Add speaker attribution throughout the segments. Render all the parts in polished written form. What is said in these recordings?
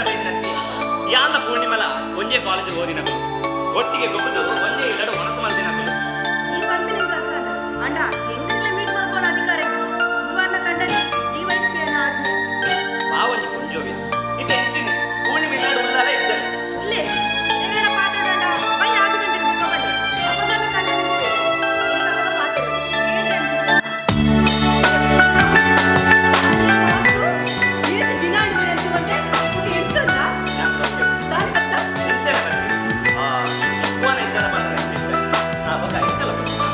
Speaker 1: ಪಾತೆರ ಬೈದಿನತ್ತಿ ಯಾನ ಪೂರ್ಣಿಮಲ ಒಂಜೇ ಕಾಲೇಜ್ ಓದಿನಕುಲು ಒಟ್ಟಿಗೆ ಗೊಬ್ಬದು ಒಂಜೇ ಇಲ್ಲಡು ಮನಸ್ಸು ಮಲ್ದಿನಕುಲು.
Speaker 2: ಈ ಪನ್ಪಿನ ಪ್ರಸಾದ್ ಅಂಡ ಎಂಕಲ್ನ ಮೀಟ್ ಮಲ್ಪೋನ ಅಧಿಕಾರ ಇವ್ವನ್ನ ಕಂಡನಿ ಡಿವೈಸ್ ಪಿ ಅನ್ನ ಆಜ್ಞೆ.
Speaker 1: ಬಾವೊಂಜಿ ಪೊಂಜೋವಿ ಇತ್ತೆ ಎಂಚಿನಿ ಪೂರ್ಣಿಮೆ ಇಲ್ಲಡು ಉಲ್ಲಾಲ ಇಜ್ಜಲ್.
Speaker 2: ಉಲ್ಲೆ ಎಂಕಲ್ನ ಪಾತೆರದಂಡ ಬೈ ಆದು ಗಂಟೆಗೆ ಬೊಕ್ಕ ಬನ್ನಿ ಅಪಗನ ಕಂಡನಿ ಪೋಯೆ ಎಂಕಲ್ನ ಪಾತೆರ ಏನ್ರೆ. ಏತ್ ದಿನ ಆಂಡ್ ಒಂತೆ ಬೊಕ ಎಂಚೊಲ್ಲ?
Speaker 1: ಯಾನ್ ಸೌಖ್ಯ.
Speaker 2: ದಾನೆ ಬತ್ತ?
Speaker 1: ಎಂಚನೆ ಬರ್ಪೆ? ಆ, ಇಪ್ಪುವನ ಇಜ್ಜನ ಪಂಡ ಎಂಚಿತ್ತೆ. ಆ, ಬೊಕ ಎಂಚಲ ಪೂರ್ಣಿಮಾ?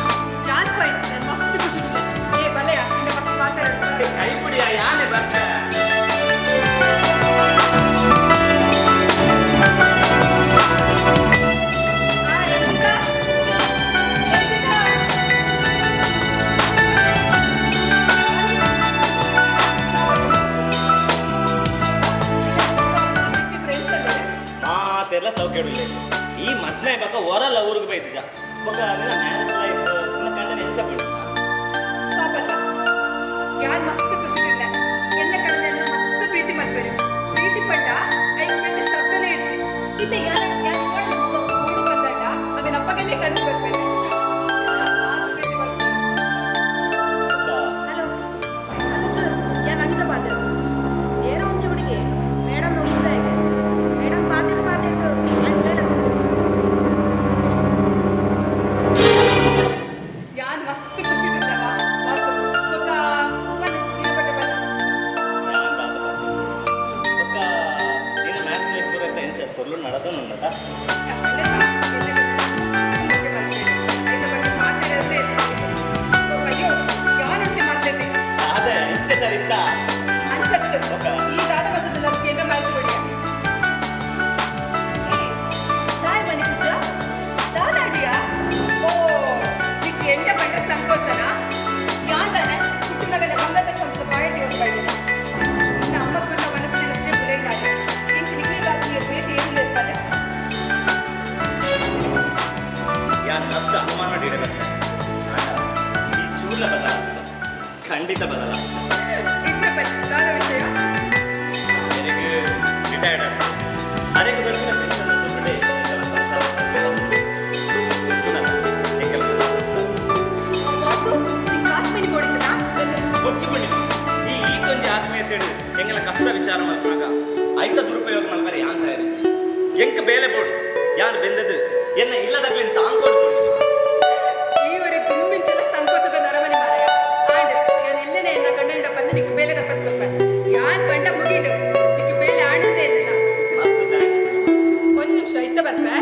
Speaker 2: ಯಾನ್ ಪೋಯ್ ಯಾನ್ ಮಸ್ತ್ ಖುಷಿ ಉಲ್ಲೆ ಏ ಬಲೆಯ ನಿನ್ನ ಪಕ್ಕ ಪಾತೆರಡು.
Speaker 1: ಕೈಪುಡಿಯ ಯಾನೆ ಬರ್ಪೆ.
Speaker 2: ಆ ರಂಜಿತಾ, ರಂಜಿತಾ.
Speaker 1: ಮಾತೆಲ್ಲ ಸೌಖ್ಯ. ಈ ಮದ್ಮೆ ಬೊಕ ಹೊರಲ್ಲ ಊರಿಗೆ ಬೈದಿಜ ಬೊಕ ನಿನ್ನ ಮ್ಯಾರೇಜ್ ಲೈಫ್, ನಿನ್ನ ಕಂಡನ ಎಂಚ ಪೂರ್ಣಿಮಾ?
Speaker 2: ಪಾಪಲ್ಲ ಯಾನ್ ಮಸ್ತ್ ಖುಷಿ ಇಲ್ಲ. ಎನ್ನ ಕಡನೆ ಮಸ್ತ್ ಪ್ರೀತಿ ಮಾಡ್ಬೇರೆ. ಪ್ರೀತಿ ಪಂಡ ಐಕ್ ಬೇತೆ ಶಬ್ದನೇ ಇಜ್ಜಿ. ಇತ್ತೆ ಯಾನ್ ಯಾನ್ ಓಡು ಓಡು ಬಂದಂಡ ಅವೆನ್ ಅಪ್ಪಗನೇ ಕನ್ಸ್ ಬರ್ಬೇರೆ. ಆತ್ ಪ್ರೀತಿ ಮಾಡ್ಬೇರೆ.
Speaker 1: ಬೊಕ
Speaker 2: ಹಲೋ ಹಲೋ ಸರ್, ಯಾನ್ ಅನಿತಾ ಪಾತೆರ್. ಏರೋ ಒಂಜಿ ಹುಡುಗಿ ಮೇಡಮ್ ಉಂದಾಯಿಗೆ ಮೇಡಮ್ ಪಾತೆರ್ ಪಾತೆರ್ ಯಾನ್ ಮೇಡಮ್. ಯಾನ್ ಮಸ್ತ್ ಖುಷಿ ಇಲ್ಲವಾ ವಾಸು. ಬೊಕ ಬನ್ನಿ ನಿನ್ನ ಬಗ್ಗೆ ಬನ್ನಿ.
Speaker 1: ಯಾನ್ ದಾದ ಪನ್ಪಿ. ಬೊಕ ನಿನ್ನ ಮ್ಯಾರೇಜ್ ಲೈಫ್ ಪೂರ ಇತ್ತೆ ಎಂಚ ಪೊರ್ಲು ನಡತೊಂದುಂಡತ?
Speaker 2: ಅಯ್ಯೋ ಯಾನಂತೆ ಮಾತಾಡ್ದೆ.
Speaker 1: ಅದೇ ಇತ್ತೆ ಸರಿತ್ತ.
Speaker 2: ಅನ್ಸತ್ತು. ಈ ದಾದ ಬರ್ತದೆ ನಾನು ಕೇಂದ್ರ ಮಾಡ್ಕೊಡಿ. ತಾಯ್ ಮನೆ ಕುಚ್ಚ ದಾದಾಡಿಯಾ? ಓ ನಿಕ್ ಎಂಟ ಪಂಡ ಸಂಕೋಚನ ಯಾಂದಾನೆ ಕುಟುಂಬಗನ ಬಂಗದ ಸಂಸ ಪಾರ್ಟಿ ಒಂದು ಬೈದಿನ ಇನ್ನು ಅಮ್ಮಕ್ಕನ್ನ ಮನಸ್ಸಿನ ಗುರೈನಾಗೆ ಇಂಕ್ ನಿಖಿಲ್ ರಾತ್ರಿಯ ಭೇಟಿ ಏನಿಲ್ಲ ಇರ್ತಾರೆ.
Speaker 1: ಯಾನ್ ಮಸ್ತ್ ಅನುಮಾನ ಇಡಬೇಕು. ಆಂಡ ಈ ಚೂರ್ಲ ಬದಲಾಗ್ತದೆ, ಖಂಡಿತ ಬದಲಾಗ್ತದೆ.
Speaker 2: ಇತ್ತೆ ಬನ್ನಿ ದಾದ ವಿಷಯ?
Speaker 1: ಎರೆಗ್ ರಿಟೈರ್ಡ್ ಅರೆಗ್ ಬರ್ಪಿನ ಪೆನ್ಷನ್ ದುಡ್ಡುಡೆ ಎಂಕಲ್ನ ಸಂಸಾರ ಉಂತುನಲ್ಲ, ಎಂಕಲ್ನ ಸಂಸಾರ.
Speaker 2: ವಾಸು, ನಿಂಗೆ ಕಾಸು ಮನಿ ಕೊಡಿದ್ದನಾ?
Speaker 1: ಬೊಚ್ಚಿ ಪಂಡಿತು ಈ ಈಗೊಂಜಿ ಆತ್ಮೀಯತೆಡು ಎಂಗಲ ಕಷ್ಟ ವಿಚಾರ ಮಲ್ಪುನಗ ಐತ ದುರುಪಯೋಗ ಮಲ್ಪರೆ ಯಾನ್ ತಯಾರಿಜ್ಜಿ. ಎಂಕ್ ಬೇಲೆ ಬೋಡು, ಯಾನ್ ಬೆಂದದು ಎನ್ನ ಇಲ್ಲದಗ್ಲಿನ್ ತಾಂಕೋಡು ಪೂರ್ಣಿಮಾ.
Speaker 2: ಈ ಊರಿ ತುಂಬಿಂಚಲ ಸಂಕೋಚದ ನರಮನಿ ಮಾರಾಯ. ಆಂಡ್ ಯಾನ್ ಎಲ್ಲೆನೆ ಎನ್ನ ಕಣ್ಣಂಡ ಬಂದು ನಿಕ್ ಬೇಲೆ ತಪ್ಪದ್ ಕೊರ್ಪೆ. ಯಾನ್ ಪಂಡ ಮುಗಿಂಡು ನಿಕ್ ಬೇಲೆ ಆಣಂದೇ ಇಲ್ಲ.
Speaker 1: ಮಸ್ತ್ thanks ಪೂರ್ಣಿಮಾ.
Speaker 2: ಒಂದು ನಿಮಿಷ ಇತ್ತ ಬರ್ಪೆ.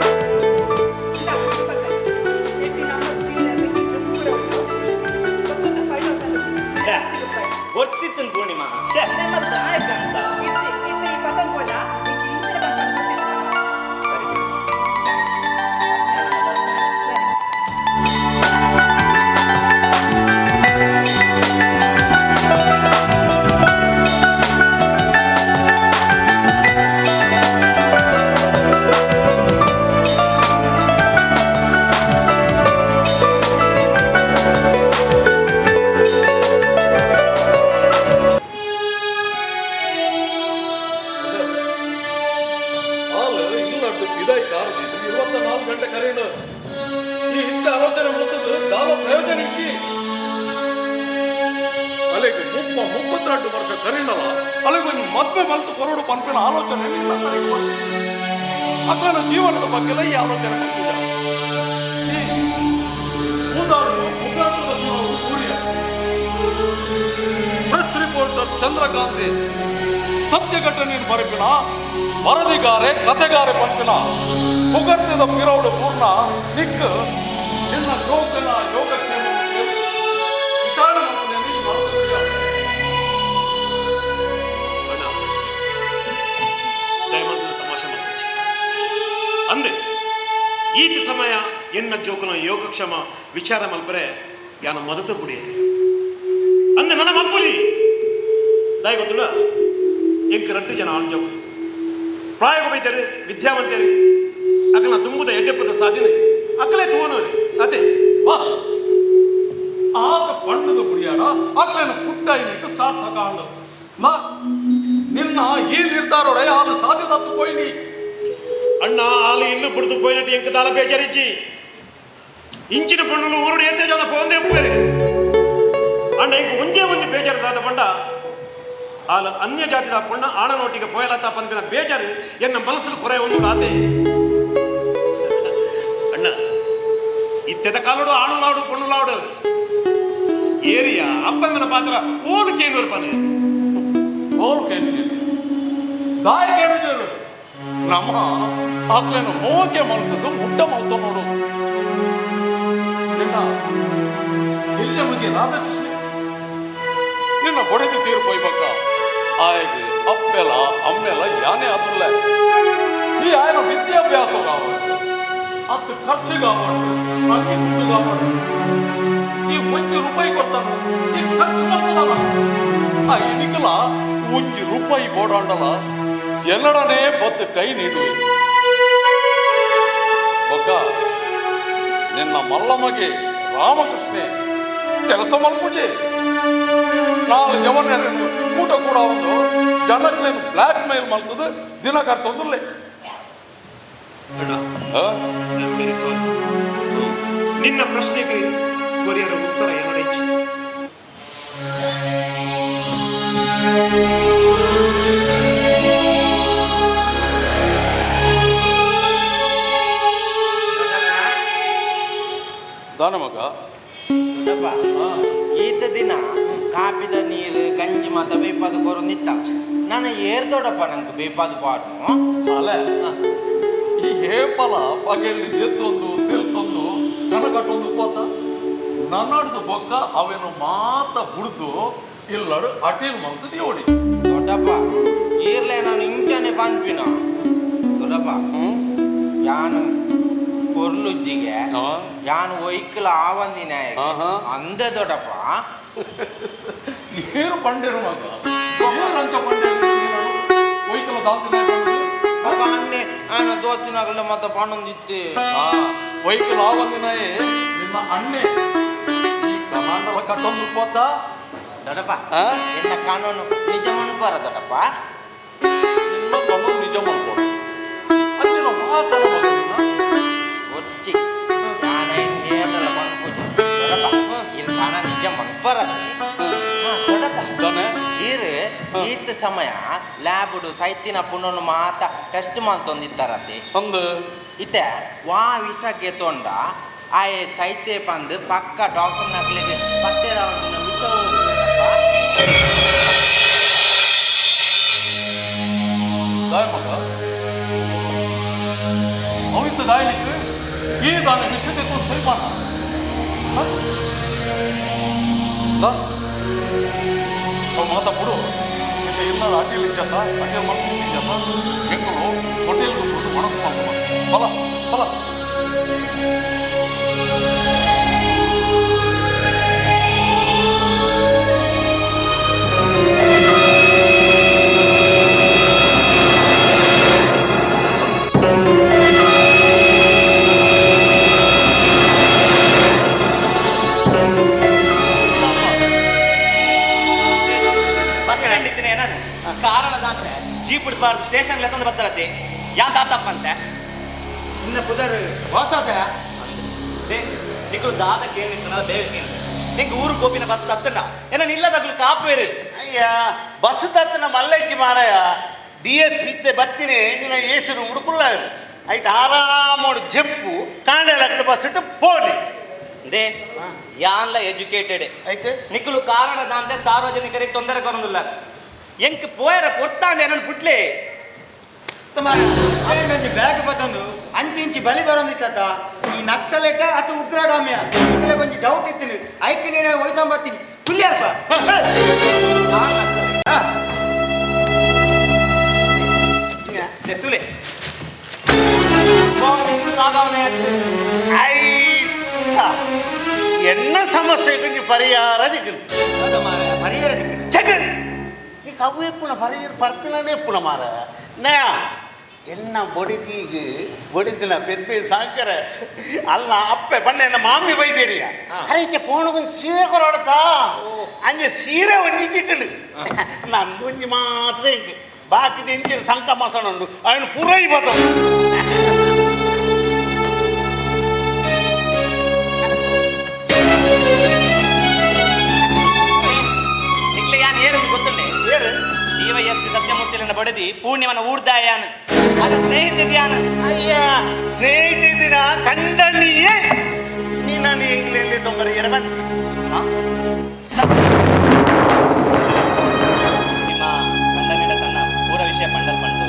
Speaker 2: ಇಂದಾ, ಇದು ಬರ್ಪೆ. ಎಟ್ಟಿ ನಮ್ಮ ಸೀರೆ, ಮಿಕ್ಕಿ ಪೂರ ಉಂಟು. ಬೊಕ್ಕೊಂದು ಫೈಲ್ ಉಂಟು.
Speaker 1: ಛೆ, ಬೊಚ್ಚಿತ್ತನ್ ಪೂರ್ಣಿಮಾ. ಛೆ, ನಿಮ್ಮ ದಾಯಕ ಅಂತ.
Speaker 2: ಇತ್ತೆ ಇತ್ತೆ ಈ ಪತಂಗ್ ಬೋಡ ನಿಂಗೆ ಇಂಚನೆ ಬರ್ಪೆ ಗೊತ್ತಿಲ್ಲ.
Speaker 1: ಸರಿ ಪೂರ್ಣಿಮಾ.
Speaker 2: ಸರಿ.
Speaker 3: ಹಾಲು ಇಲ್ಲಡ್ಡು ಇದಾಯ್ತು 24 ಗಂಟೆ ಕರೆಯಲು. ಈ ಇಂಥ ಆಲೋಚನೆ ಮುಟ್ಟದ್ದು ದಾವ ಪ್ರಯೋಜನ ಇಚ್ಚಿ. ಅಲೆಗೆ 32 ವರ್ಷ ಕರೀನಲ್ಲ, ಅಲೆಗೆ ಒಂದು ಮದ್ವೆ ಮಲ್ತು ಕೊರಡು ಪನ್ಪಿನ ಆಲೋಚನೆ ಇಲ್ಲ ಕರೆಗೆ. ಅಕ್ಕನ ಜೀವನದ ಬಗ್ಗೆ ಈ ಆಲೋಚನೆ ಬಂದಿದೆ. ಈ ಮೂದಾರು ಮುಖಾಂತರ ಸೂರ್ಯ ಪ್ರೆಸ್ ರಿಪೋರ್ಟರ್ ಚಂದ್ರಕಾಂತಿ ಸತ್ಯ ಘಟನೆ ಬರೆಪಿನ ವರದಿಗಾರೆ ಕತೆಗಾರೆ ಪಂಪಿನ ಪುಗರ್ತಿದ ಪಿರೌಡು ಪೂರ್ಣ ನಿಕ್ ನಿನ್ನ ಜೋಕನ ಯೋಗಕ್ಷೇಮ ವಿಚಾರಣೆ ಮಾಡ್ತಾನೆ ನೀನು ಮರೆತು.
Speaker 4: ಅಣ್ಣ, ದಯಮಾಡಿ ತಮಾಷೆ ಮಾಡ್ಕೊಚ್ಚಿ ಅಂದೆ ಈತ ಸಮಯ ಎನ್ನ ಜೋಕನ ಯೋಗಕ್ಷೇಮ ವಿಚಾರ ಮಲ್ಪರೆ ಯಾನ ಮದತ ಬುಡಿ ಅಂದೆ ನನ್ನ ಮಲ್ಪುಜಿ ದಾಯ ಗೊತ್ತಿಲ್ಲ. ಎಂಕ್ ರಡ್ಡು ಜನ ಆಣ್ ಜೋಕು. ಪ್ರಾಯೋಗ ಬೈತಾರೆ ವಿದ್ಯಾವಂತರು ಅಕಲ ತುಂಬುದ ಎಡ್ಡೆಪ್ಪದ ಸಾಧನೆ ಅಕಲೆ ತೋನೋರು ಅದೇ
Speaker 3: ವಾ ಆತ ಪಂಡದ ಬುಡಿಯಾಡ ಅಕ್ಲೇನ ಪುಟ್ಟ ಇನ್ನಕ್ಕೆ ಸಾರ್ಥಕ ಅಂಡು ನಾ ನಿನ್ನ ಈ ನಿರ್ಧಾರೋಡೆ ಆಲು ಸಾಧ್ಯ ತತ್ತು ಪೋಯಿನಿ.
Speaker 4: ಅಣ್ಣ ಆಲು ಇಲ್ಲು ಬುಡ್ದು ಪೋಯಿನಟ್ಟು ಎಂಕ ದಾಲ ಬೇಜಾರಿಜ್ಜಿ ಇಂಚಿನ ಪಣ್ಣುಲು ಊರುಡು ಏತೆ ಜನ ಪೋಂದೆ ಪೋಯರೆ ಅಣ್ಣ ಇಂಕ ಒಂಜೇ ಒಂಜಿ ಬೇಜಾರು ದಾದ ಪಂಡ ಆಲ ಅನ್ಯ ಜಾತಿದ ಪೊಣ್ಣ ಆಣನೋಟಿಗೆ ಪೋಯಲತ್ತ ಪಂಪಿನ ಬೇಜಾರು ಎನ್ನ ಮನಸ್ಸು ಕೊರೆ ಒಂದು ರಾತೆ. ಅಣ್ಣ ಇತ್ತೆದ ಕಾಲೋಡು ಆಣು ಲಾಡು ಪೊಣ್ಣು ಲಾಡು ಏರಿಯಾ ಅಪ್ಪಮ್ಮನ ಪಾತ್ರ ಓಲು ಕೇನೂರು ಪನೆ
Speaker 3: ಓಲು ಕೇನಿದೆ ದಾಯ ಕೇಳಿದರು ನಮ್ಮ ಆಕ್ಲೇನು ಮೋಕೆ ಮಲ್ತದ್ದು ಮುಟ್ಟ ಮಲ್ತ ನೋಡು. ನಿನ್ನ ಇಲ್ಲಿ ಬಗ್ಗೆ ರಾಧಾಕೃಷ್ಣ ನಿನ್ನ ಬಡಗಿ ತೀರ್ಪು ಹೋಯ್ಬೇಕ ಆಯಗೆ ಅಪ್ಪೆಲ ಅಮ್ಮೆಲ ಯಾನೇ ಆದುಲ್ಲ ಈ ಆಯನ ವಿದ್ಯಾಭ್ಯಾಸ ಕಾವಡು ಅತ್ತು ಖರ್ಚು ಕಾಪಾಡು ನಂಗೆ ದುಡ್ಡು ಕಾಪಾಡು ಈ ಒಂಜಿ ರೂಪಾಯಿ ಕೊಡ್ತಾನ ಈ ಖರ್ಚು ಮಾಡ್ತದಲ್ಲ ಆ ಇದಕ್ಕೆಲ್ಲ ಒಂಜಿ ರೂಪಾಯಿ ಬೋಡಾಂಡಲ್ಲ ಎಲ್ಲಡನೇ ಬತ್ತು ಕೈ ನೀಡುವೆ. ಬೊಕ್ಕ ನಿನ್ನ ಮಲ್ಲಮಗೆ ರಾಮಕೃಷ್ಣೆ ಕೆಲಸ ಮಲ್ಪುಜೆ ನಾಲ್ ಜವನರನ್ನು ಕೂಟ ಕೂಡ ಒಂದು ಜನಕ್ಲೇನು ಬ್ಲ್ಯಾಕ್ ಮೇಲ್ ಮಲ್ತದ ದಿನ ಕರ್ತೊಂದುಲ್ಲೆ.
Speaker 4: ನಿನ್ನ ಪ್ರಶ್ನೆಗೆ ಕೊರಿಯರ ಉತ್ತರ ಏನಡೈಚಿ.
Speaker 3: ದಾನ ಮಗ
Speaker 5: ಈತ ದಿನ ಕಾಪಿದ ನೀರು ಗಂಜಿ ಮಾತ ಬೇಪಾದ ಕೊರು ನಿತ್ತ ನಾನು ಏರ್ದೊಡಪ್ಪ ನಂಗೆ ಬೇಪಾದ ಪಾಡು
Speaker 3: ಅಲ್ಲ ಈ ಹೇಪಲ ಪಗೆಯಲ್ಲಿ ಜೆತ್ತೊಂದು ತೆಲ್ತೊಂದು ಕನಕಟ್ಟೊಂದು ಪೋತ ನನ್ನಡ್ದು ಬೊಕ್ಕ ಅವೇನು ಮಾತ ಹುಡ್ದು ಇಲ್ಲಡು ಅಟೀಲ್ ಮಂತದ ಯೋಡಿ.
Speaker 5: ದೊಡ್ಡಪ್ಪ ಈರ್ಲೆ ನಾನು ಇಂಚನೆ ಪನ್ಪಿನ ದೊಡ್ಡಪ್ಪ ಯಾನು ಕೊರ್ಲುಜ್ಜಿಗೆ ಯಾನು ಒಯ್ಕಲ ಆವಂದಿನ ಅಂದೆ ದೊಡ್ಡಪ್ಪ.
Speaker 3: ಏನು ಪಂಡೇರು ಮಗ ಅಂಚ ಪಂಡೇರು ಒಯ್ಕಲ ದಾಂತಿನ
Speaker 5: ಅನ್ನೆ ಆನ ದೋಚಿನಾಗಲ ಮತ್ತ ಪಣೊಂದಿತ್ತು
Speaker 3: ಒಯ್ಕಲ ಆವಂದಿನಾಯೇ ನಿನ್ನ ಅಣ್ಣೆ ಈ ಕಮಾಂಡಲ ಕಟ್ಟೊಂದು ಪೋತ
Speaker 5: ದೊಡ್ಡಪ್ಪ ಎನ್ನ ಕಾನೂನು ನಿಜ ಮನ್ಪಾರ ದೊಡ್ಡಪ್ಪ.
Speaker 3: ನಿನ್ನ ಕಾನೂನು ನಿಜ ಮನ್ಪೋಡು ಅಂಚಿನ ಮಾತನ ಮಗ ನಿನ್ನ
Speaker 5: ಒಚ್ಚಿ ನಾನೇನು ಹೇಳಲ್ಲ ಮನ್ಪುಜಿ ದೊಡ್ಡಪ್ಪ ಇಲ್ಲಿ ಕಾಣ ನಿಜ ಮನ್ಪರ ದೊಡ್ಡಪ್ಪ. ಈರು ಈತ ಸಮಯ ಲ್ಯಾಬುಡು ಸೈತಿನ ಪುನನ್ನು ಮಾತ ಟೆಸ್ಟ್ ಮಾಡ್ತೊಂದಿತ್ತಾರತಿ
Speaker 3: ಅಂದು
Speaker 5: ಇತ್ತೆ ವಾ ವಿಸಕ್ಕೆ ತೊಂಡ ಆಯೆ ಸೈತೆ ಪಂದು ಪಕ್ಕ ಡಾಕ್ಟರ್ ನಕ್ಲಿಗೆ ಪತ್ತೆ ವಿಷ
Speaker 3: ಮಗ ಅವಿತ್ತ ದಾಯಲಿಕ್ಕೆ ಈ ದಾನ ವಿಷಯತೆ ಸಹಿ ಮಾಡ ಮಾತಾ ಬಿಡು ಇಲ್ಲ ಅಟೀಲ್ ಇಜ್ಜತ್ತ ಅಟೀಲ್ ಮಾಡ್ಕೊಂಡು ಇಜ್ಜತ್ತ ಎಂಕುಲು ಹೋಟೆಲ್ ಕೊಟ್ಟು ಒಣಗು ಮಾಡ್ಕೊ ಫಲ ಫಲ
Speaker 1: ಜೀಪ್ ಬಿಡಬಾರ್ದು ಸ್ಟೇಷನ್ ಲೆತ್ತೊಂದು ಬರ್ತಾರತಿ ಯಾ ತಾತಪ್ಪ ಅಂತೆ
Speaker 5: ಇನ್ನ ಪುದರ್ ಹೊಸದ
Speaker 1: ನಿಕ್ಲು ದಾದ ಕೇಳಿರ್ತನಲ್ಲ ಬೇರೆ ಕೇಳಿ ನಿಂಗೆ ಊರು ಕೋಪಿನ ಬಸ್ ತತ್ತನ ಏನ ನಿಲ್ಲದಾಗ್ಲು ಕಾಪೇರು.
Speaker 6: ಅಯ್ಯ ಬಸ್ ತತ್ತನ ಮಲ್ಲಜ್ಜಿ ಮಾರಾಯ ಡಿ ಎಸ್ ಪಿ ಇದ್ದೆ ಬತ್ತಿನೇ ನಿನ್ನ ಏಸುರು ಹುಡುಕುಲ್ಲ ಐಟ್ ಆರಾಮೋಡು ಜೆಪ್ಪು ಕಾಂಡೆಲಕ್ಕದ ಬಸ್ ಇಟ್ಟು ಪೋಲಿ
Speaker 1: they ಯಾನ್ಲ ಎಜುಕೇಟೆಡ್
Speaker 6: ಐತೆ
Speaker 1: ನಿಕ್ಕಲು ಕಾರಣ ದಾಂತೆ ಸಾರ್ವಜನಿಕರಿಗೆ ತೊಂದರೆ ಕೊರೊಂದಿಲ್ಲ ಎಂಕ್ ಪೋಯರ ಪೊರ್ತಾಂಡೆ ಏನನ್ ಪುಟ್ಲೆ
Speaker 5: ಬ್ಯಾಗ್ ಬತ್ತೊಂದು ಅಂಚಿ ಇಂಚಿ ಬಲಿ ಬರೋಂದಿತ್ತ ಈ ನಕ್ಸಲೇಟ ಅಥವಾ ಉಗ್ರಗಾಮಿಯ ಇದ್ರ ಕೊಂಚ ಡೌಟ್ ಇತ್ತು ಐಕ್ ನೀನೆ ಒಯ್ತೊಂಬತ್ತೀನಿ ತುಲ್ಯಾರ್ಪ
Speaker 1: ತುಲೆ
Speaker 6: ಎನ್ನ ಸಮಸ್ಯೆ ಕೊಂಚ ಪರಿಹಾರ ದಿಕ್ಕು
Speaker 5: ಪರಿಹಾರ ದಿಕ್ಕು
Speaker 6: ಚಗನ್ ನೀ ಕವ್ವೆ ಪುಣ ಪರಿಹಾರ ಪರ್ಪಿನನೇ ಪುಣ ಮಾರ ನಾ ಎನ್ನ ಬೊಡಿದಿಗೆ ಬೊಡಿದಿನ ಪೆದ್ದೆ ಸಾಂಕರ ಅಲ್ಲ ಅಪ್ಪೆ ಬಣ್ಣ ಎನ್ನ ಮಾಮಿ ಬೈದೇರಿಯ. ಅರೆ ಇತ್ತೆ ಪೋಣಗೊಂದು ಸೀರೆ ಕೊರೊಡತಾ ಅಂಜೆ ಸೀರೆ ಒಂಜಿ ತಿಕ್ಕಂಡು ನಾನು ಒಂಜಿ ಮಾತ್ರ ಇಂಕ್ ಬಾಕಿದ ಇಂಚಿನ ಸಂಕ ಮಸಣ ಉಂಡು ಅವನು ಪುರೈ ಬತ್ತ.
Speaker 1: ನಿಗ್ಲೆ ಯಾನ್ ಏರು ಗೊತ್ತುಂಡೆ ಏರು ಡಿವೈಎಸ್ಪಿ ಸತ್ಯಮೂರ್ತಿಲನ್ನ ಬಡದಿ ಪೂರ್ಣಿಮನ ಊರ್ದಾಯಾನ್ ಅಲ್ಲ ಸ್ನೇಹಿತ
Speaker 6: ಅಯ್ಯ ಸ್ನೇಹಿತ ಕಂಡನಿಯೇ ನೀನು ಇಂಗ್ಲೆಂಡ್ ತೊಂದರೆ ಇರಬತ್ತಿ.
Speaker 1: ನಿಮ್ಮ ಕಂಡನಿಡ ತನ್ನ ಪೂರ ವಿಷಯ ಪಂಡಲ್ ಪಂಡು.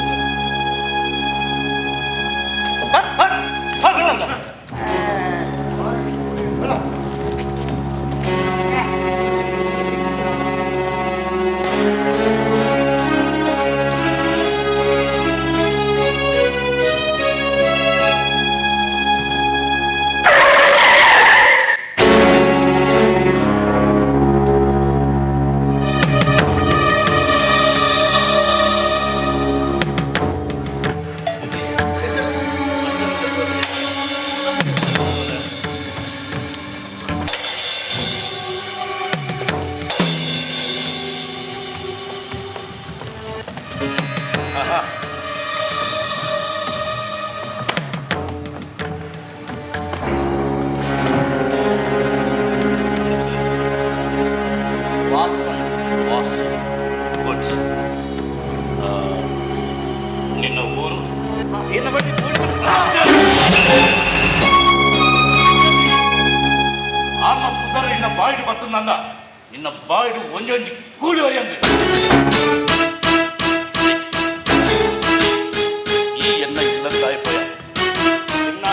Speaker 1: ವಾಸು.
Speaker 3: ವಾಸು, ಗುಡ್. ನಿನ್ನ ಊರು?
Speaker 1: ಏನ ಬಡ್ಡಿ
Speaker 3: ಆರ್ನ ಪುದರ್ ನಿನ್ನ ಬಾಯಿಡು ಬತ್ತಂದ ನಿನ್ನ ಬಾಯಿಡು ಒಂಜೊಂಜಿ ಕೂಲಿ ವರಿಯಂದು ಈ ಎನ್ನ ಇಲ್ಲಂದಾಯ ಪೋಯ.
Speaker 1: ಇನ್ನ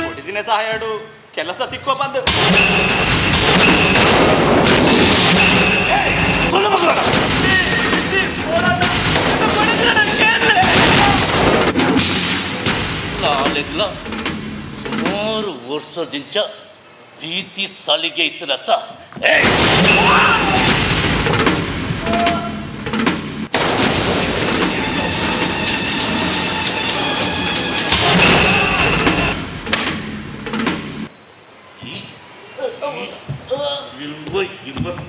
Speaker 1: ಹೊಡಿದಿನ ಸಹಾಯಡು ಕೆಲಸ ತಿಕ್ಕೋ ಬಂದು.
Speaker 3: ಲಾಲೆಗ್ಲ ಸುಮಾರು ವರ್ಷದಿಂಚ ಪ್ರೀತಿ ಸಲಿಗೆ ಇತ್ತಲತ್ತ. ಇರುವ ಇವತ್ತು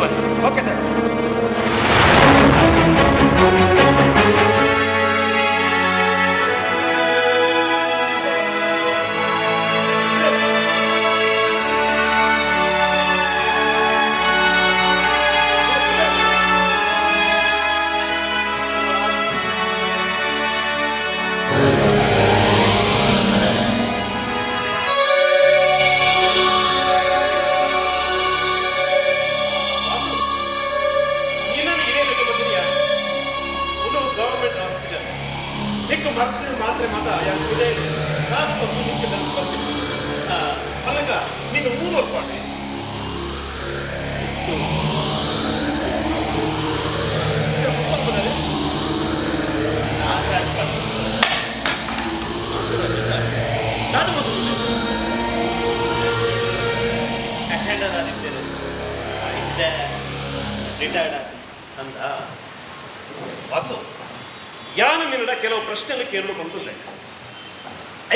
Speaker 3: ವರ್ಷ
Speaker 5: ಓಕೆ ಸರ್.
Speaker 4: ಗವರ್ಮೆಂಟ್ ಹಾಸ್ಪಿಟಲ್ ನಿಕ್ಕ ಮರ್ತು ಮಾತ್ರೆ ಮಾತ ಯಾಕೆ ಕಾಸು ಕೊಟ್ಟು ನಿಕ್ಕೆ ತಂದು ಬರ್ತೀನಿ. ಅಲ್ಲಗ ನೀನು ಮೂರು ರೂಪಾಯಿ
Speaker 1: ಅಟೆಂಡರ್ ಆಗಿದ್ದೇನೆ, ಇದ್ದೆ ರಿಟೈರ್ಡ್ ಆಯ್ತು.
Speaker 4: ಅಂದ ವಾಸು, ಯಾನ ನಿನ್ನಡ ಕೆಲವು ಪ್ರಶ್ನೆలు ಕೇಳಲು ಬಂದಿಲ್ಲ.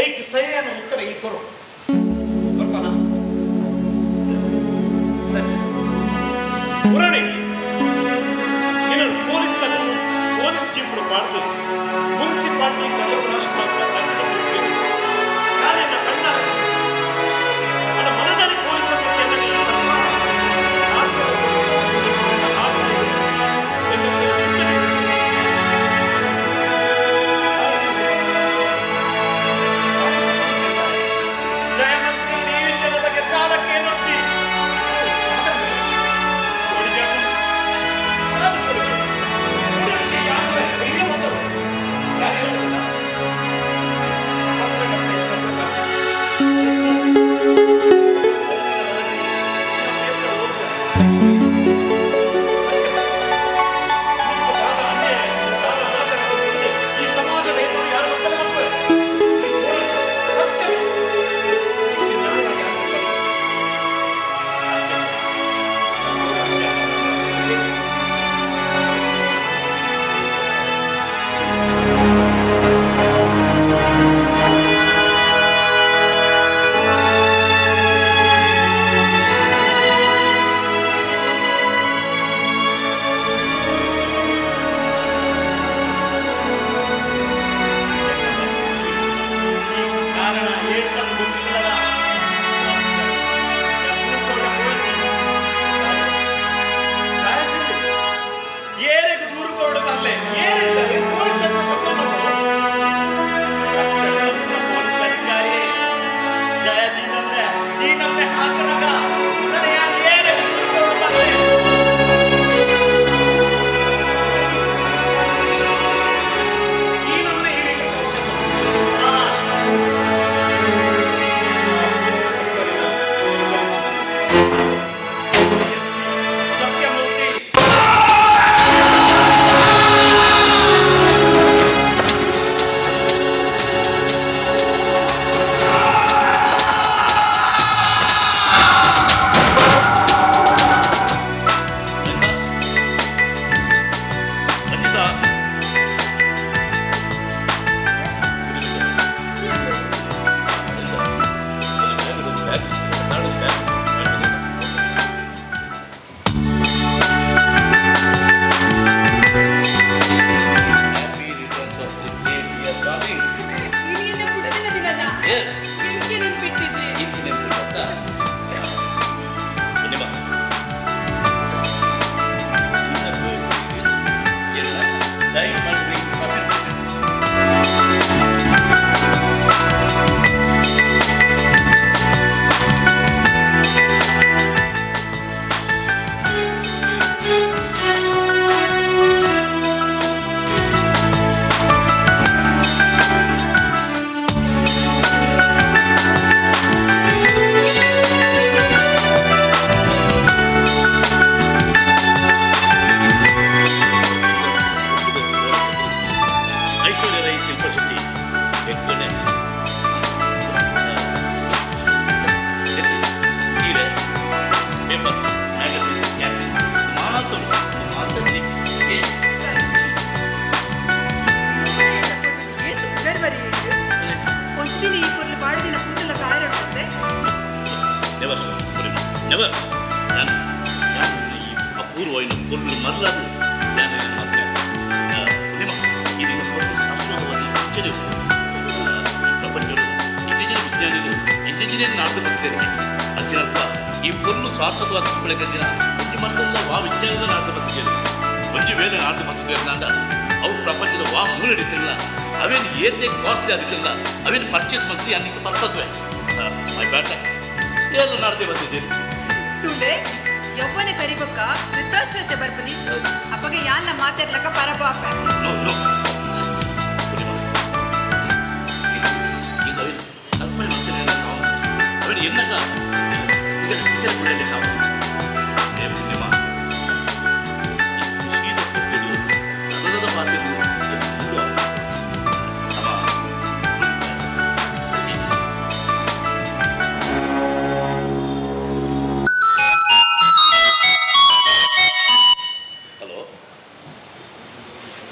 Speaker 4: ಐಕ್ ಸರಿಯಾದ ಉತ್ತರ ಈ ಕೊರು ಬರ್ಪಾನ? ಸರಿ ಪುರಾಣಿ, ನಿನ್ನ ಪೊಲೀಸ್ ತಗೊಂಡು ಪೊಲೀಸ್ ಜೀಪ್ ಪಾಡ್ದು ಮುನ್ಸಿಪಾಲ್ಟಿ ಕಚೇರಿ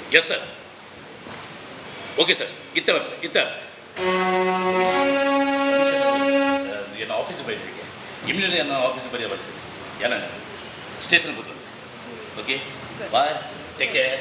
Speaker 3: Yes,
Speaker 7: ಓಕೆ ಸರ್, ಇತ್ತ ಇತ್ತ ಏನು ಆಫೀಸ್ ಬೈದಿದ್ದಕ್ಕೆ ಇಮಿಡಿಯೇಟ್ಲಿ ನಾನು ಆಫೀಸ್ ಬರೆಯ ಬರ್ತೀನಿ. ಏನ ಸ್ಟೇಷನ್ ಕೂತ್ಕೊಂಡು. Okay, bye, take care.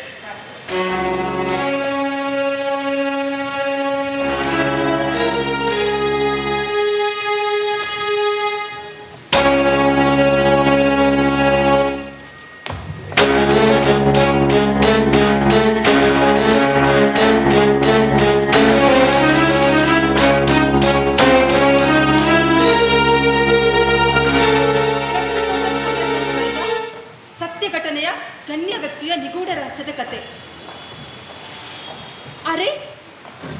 Speaker 2: ಸತ್ಯ ಘಟನೆಯ ಗಣ್ಯ ವ್ಯಕ್ತಿಯ ನಿಗೂಢ ರಹಸ್ಯದ ಕತೆ. ಅರೆ,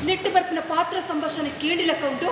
Speaker 2: ನೆಟ್ಟು ಬರ್ಪಿನ ಪಾತ್ರ ಸಂಭಾಷಣೆ ಕೇಳಿಲಕೊಂಡು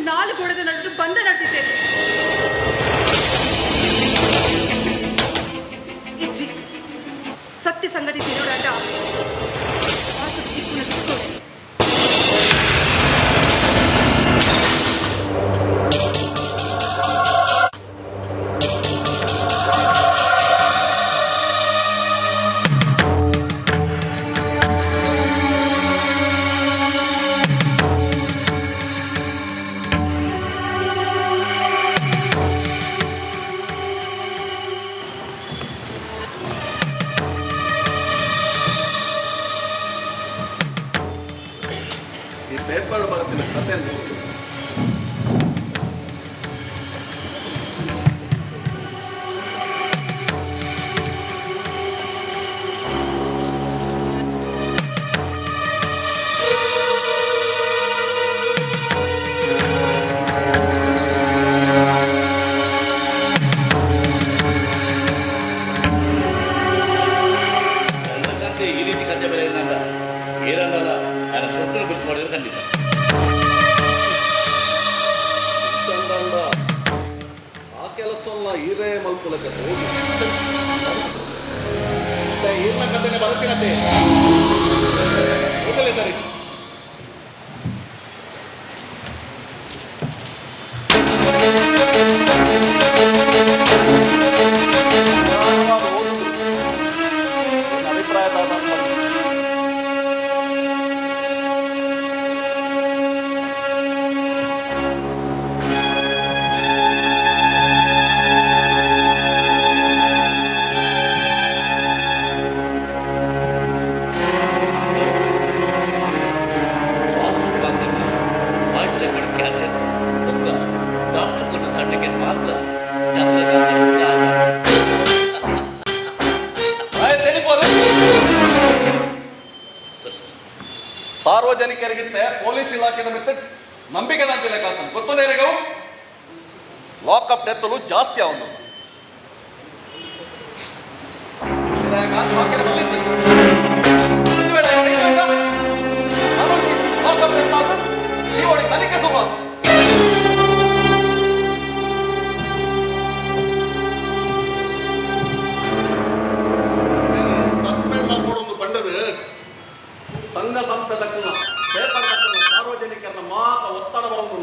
Speaker 2: ನಾಲ್ಕು ಗೋಡೆದ ನಡುವೆ ಬಂಧ ನಡೆದಿದ್ದೇನೆ. ಇಜ್ಜಿ ಸತ್ಯ ಸಂಗತಿ ತಿರುಡಾಟ ದಿಕ್ಕುನ ತಿಕ್ಕೋಡೆ.
Speaker 3: ಈ ಪೇಪರ್ ಬರ್ತೀನಿ ಕತೆ.
Speaker 7: ಚಂದ್ರಕಾಂತ್ ಈ ರೀತಿ ಕತೆ ಬರೆಯೋದ್ರಿಂದ ಏನನ್ನಲ್ಲ, ನಾನು ಸೊಟ್ಟನ್ನು ಗುರುತು ಮಾಡಿದ್ರೆ ಖಂಡಿತ.
Speaker 3: ಚಂದಂಡ ಆ ಕೆಲಸ ಈರೇ ಮಲ್ಪುಲಕ ಈರ್ನ ಕತೆನೆ ಬರತ್ತಿನತೆ ಗೊತ್ತಲ್ಲ. ಅಭಿಪ್ರಾಯ.
Speaker 7: ವಾಸು ಪಾತ್ರನ ವಾಯ್ಸ್ ರೆಕಾರ್ಡ್ ಕ್ಯಾಸೆಟ್ ಒಬ್ಬ ಡಾಕ್ಟರ್ ಕೊಟ್ಟ ಸರ್ಟಿಫಿಕೇಟ್ ಮಾತ್ರ ಚಂದ್ರಕಾಂತ್. ಸರ್ ಸರ್,
Speaker 3: ಸಾರ್ವಜನಿಕರಿಗಿಂತ ಪೊಲೀಸ್ ಇಲಾಖೆದ ಮಿತ್ತ ನಂಬಿಕೆ ದಾಂತಿಲ್ಲ ಕಾತನು ಗೊತ್ತದೇರಿಗವು ಲಾಕಪ್ ಡೆತ್ತಲು ಜಾಸ್ತಿ ಅವನು. ತನಿಖೆ ಶುರು. ಸಸ್ಪೆಂಡ್ ಮಾಡ್ಕೊಡೊಂದು ಪಂಡದು ಸಂಘ ಸಂಸ್ಥೆ ತಕ್ಕನ ಪೇಪರ್ ತಕ್ಕನ ಸಾರ್ವಜನಿಕರನ್ನ ಮಾತ ಒತ್ತಡ ಬರೋದು,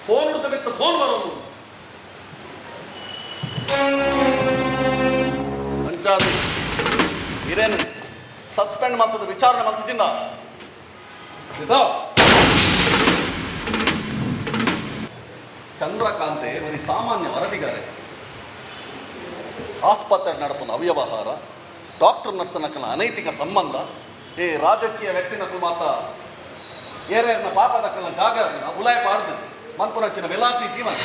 Speaker 3: ಫೋನ್ ಬಿಟ್ಟು ಫೋನ್ ಬರೋದು. ಅಂಚಾದು ಇರೇನು ಸಸ್ಪೆಂಡ್ ಮಾಡ್ತದ ವಿಚಾರಣೆ ಮಾಡ್ತ ಚಿನ್ನ. ಚಂದ್ರಕಾಂತೆ ಬರೀ ಸಾಮಾನ್ಯ ವರದಿಗಾರೆ. ಆಸ್ಪತ್ರೆ ನಡಪನ ಅವ್ಯವಹಾರ, ಡಾಕ್ಟರ್ ನರ್ಸನಕನ ಅನೈತಿಕ ಸಂಬಂಧ, ಈ ರಾಜಕೀಯ ವ್ಯಕ್ತಿನಕಲು ಮಾತ ಏರೇರ್ನ ಪಾಪದಕ್ಕನ ಜಾಗ ಉಲಾಯ ಪಾಡ್ದು ಮನ್ಪುನಂಚಿನ ವಿಲಾಸಿ ಜೀವನ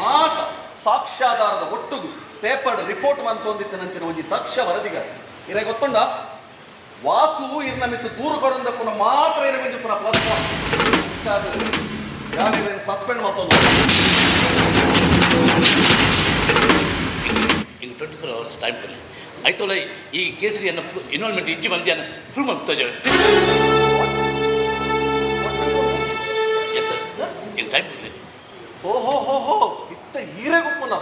Speaker 3: ಮಾತ ಸಾಕ್ಷ್ಯಾಧಾರದ ಒಟ್ಟುಗು ಪೇಪರ್ ರಿಪೋರ್ಟ್ ಮಂತೊಂದಿತ್ತು ನಂಚಿನ ಒಂಜಿ ದಕ್ಷ ವರದಿಗಾರ ಇರೆ ಗೊತ್ತುಂಡ. ವಾಸು ಇರ್ನ ಮಿತ್ತು ದೂರು ಕೊರಂದ ಪುನಃ ಮಾತ್ರ ಇರ ಒಂಜಿ ಪುನಃ ಪ್ಲಸ್ ಯಾರು ಸಸ್ಪೆಂಡ್ ಮತ್ತೊಂದು
Speaker 7: ಇನ್ನು 24 ಅವರ್ಸ್ ಟೈಮ್ ಕೊಡಲಿ ಆಯ್ತಲ್ಲ. ಈ ಕೇಸರಿ ಅನ್ನ ಇನ್ವಾಲ್ವ್ಮೆಂಟ್ ಇಜ್ಜಿ ಬಂದ್ಯಾನ ಪ್ರೂವ್ ಮಾಡ್ತಾ. ಎಸ್ ಸರ್, ಇನ್ನು ಟೈಮ್ ಕೊಡಿ.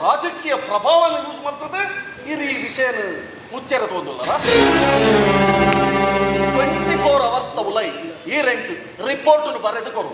Speaker 3: ರಾಜಕೀಯ ಪ್ರಭಾವನ ಯೂಸ್ ಮಾಡ್ತದೆ ಇರು ಈ ವಿಷಯನ ಮುಚ್ಚರ ತೋಂದುಲ್ಲರ 24 ಅವರ್ಸ್ ಉಲೈ ಈ ರೆಂಕ್ ರಿಪೋರ್ಟ್ ಬರೆದು ಕೊರು.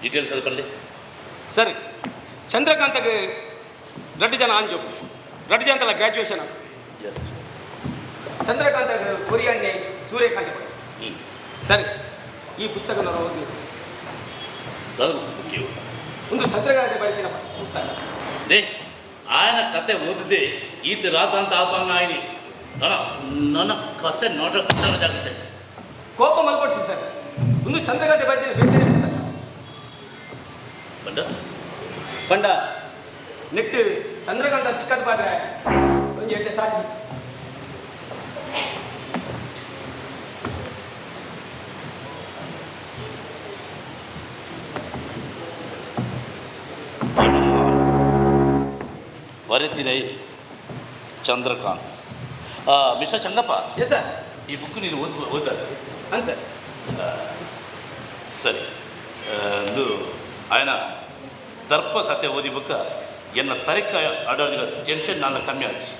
Speaker 7: ಡೀಟೇಲ್ಸ್ ಅದು
Speaker 8: ಸರಿ ಚಂದ್ರಕಾಂತಗೆ ರಡ್ಡು ಜನ ಆಂಜೋಬು ರಡ್ಡು ಜನ ಅಂತಲ್ಲ ಗ್ರ್ಯಾಜುಯೇಷನ್
Speaker 7: ಎಸ್
Speaker 8: ಚಂದ್ರಕಾಂತಗೆ ಕೊರಿಯಣ್ಣೆ ಸೂರ್ಯಕಾಂತ. ಸರಿ ಈ ಪುಸ್ತಕ ನಾನು ಓದಿ
Speaker 7: ಸರ್
Speaker 8: ಒಂದು ಚಂದ್ರಕಾಂತ ಬರೆದಿನ ಪುಸ್ತಕ
Speaker 7: they ಆಯನ ಕತೆ ಓದಿದ್ದೆ ಈತ ರಾತ ಅಂತ ಆತ ಆಯ್ನಿ ನನ್ನ ನನ್ನ ಕತೆ ನೋಟ ಜಾಗುತ್ತೆ
Speaker 8: ಕೋಪ ಮಲ್ಕೊಡ್ಸಿ ಸರ್ ಒಂದು ಚಂದ್ರಕಾಂತ ಬರೆದಿನ ಬೇರೆ ಪುಸ್ತಕ
Speaker 7: ಬಂಡ
Speaker 8: ಬಂಡ ನೆಟ್ಟು ಚಂದ್ರಕಾಂತ ತಿಕ್ಕದ ಪಾಡ್ರೆ ಒಂಜಿ ಎಡ್ಡೆ ಸಾಕು.
Speaker 7: ಬರೆತಿನೈ Chandrakant. Mister Changappa.
Speaker 8: Yes sir.
Speaker 7: ಈ ಬುಕ್ ನೀನು ಓದ್ತಾರೆ?
Speaker 8: ಹಾಂ ಸರ್.
Speaker 7: ಸರಿ ಒಂದು ಆಯನ ದರ್ಪ ಕತೆ ಓದಿ ಬುಕ್ಕ ಎನ್ನ ತರೆಕ ಆಡೋದಿನ ಟೆನ್ಷನ್ ನಾನು ಕಮ್ಮಿ ಆಚಿ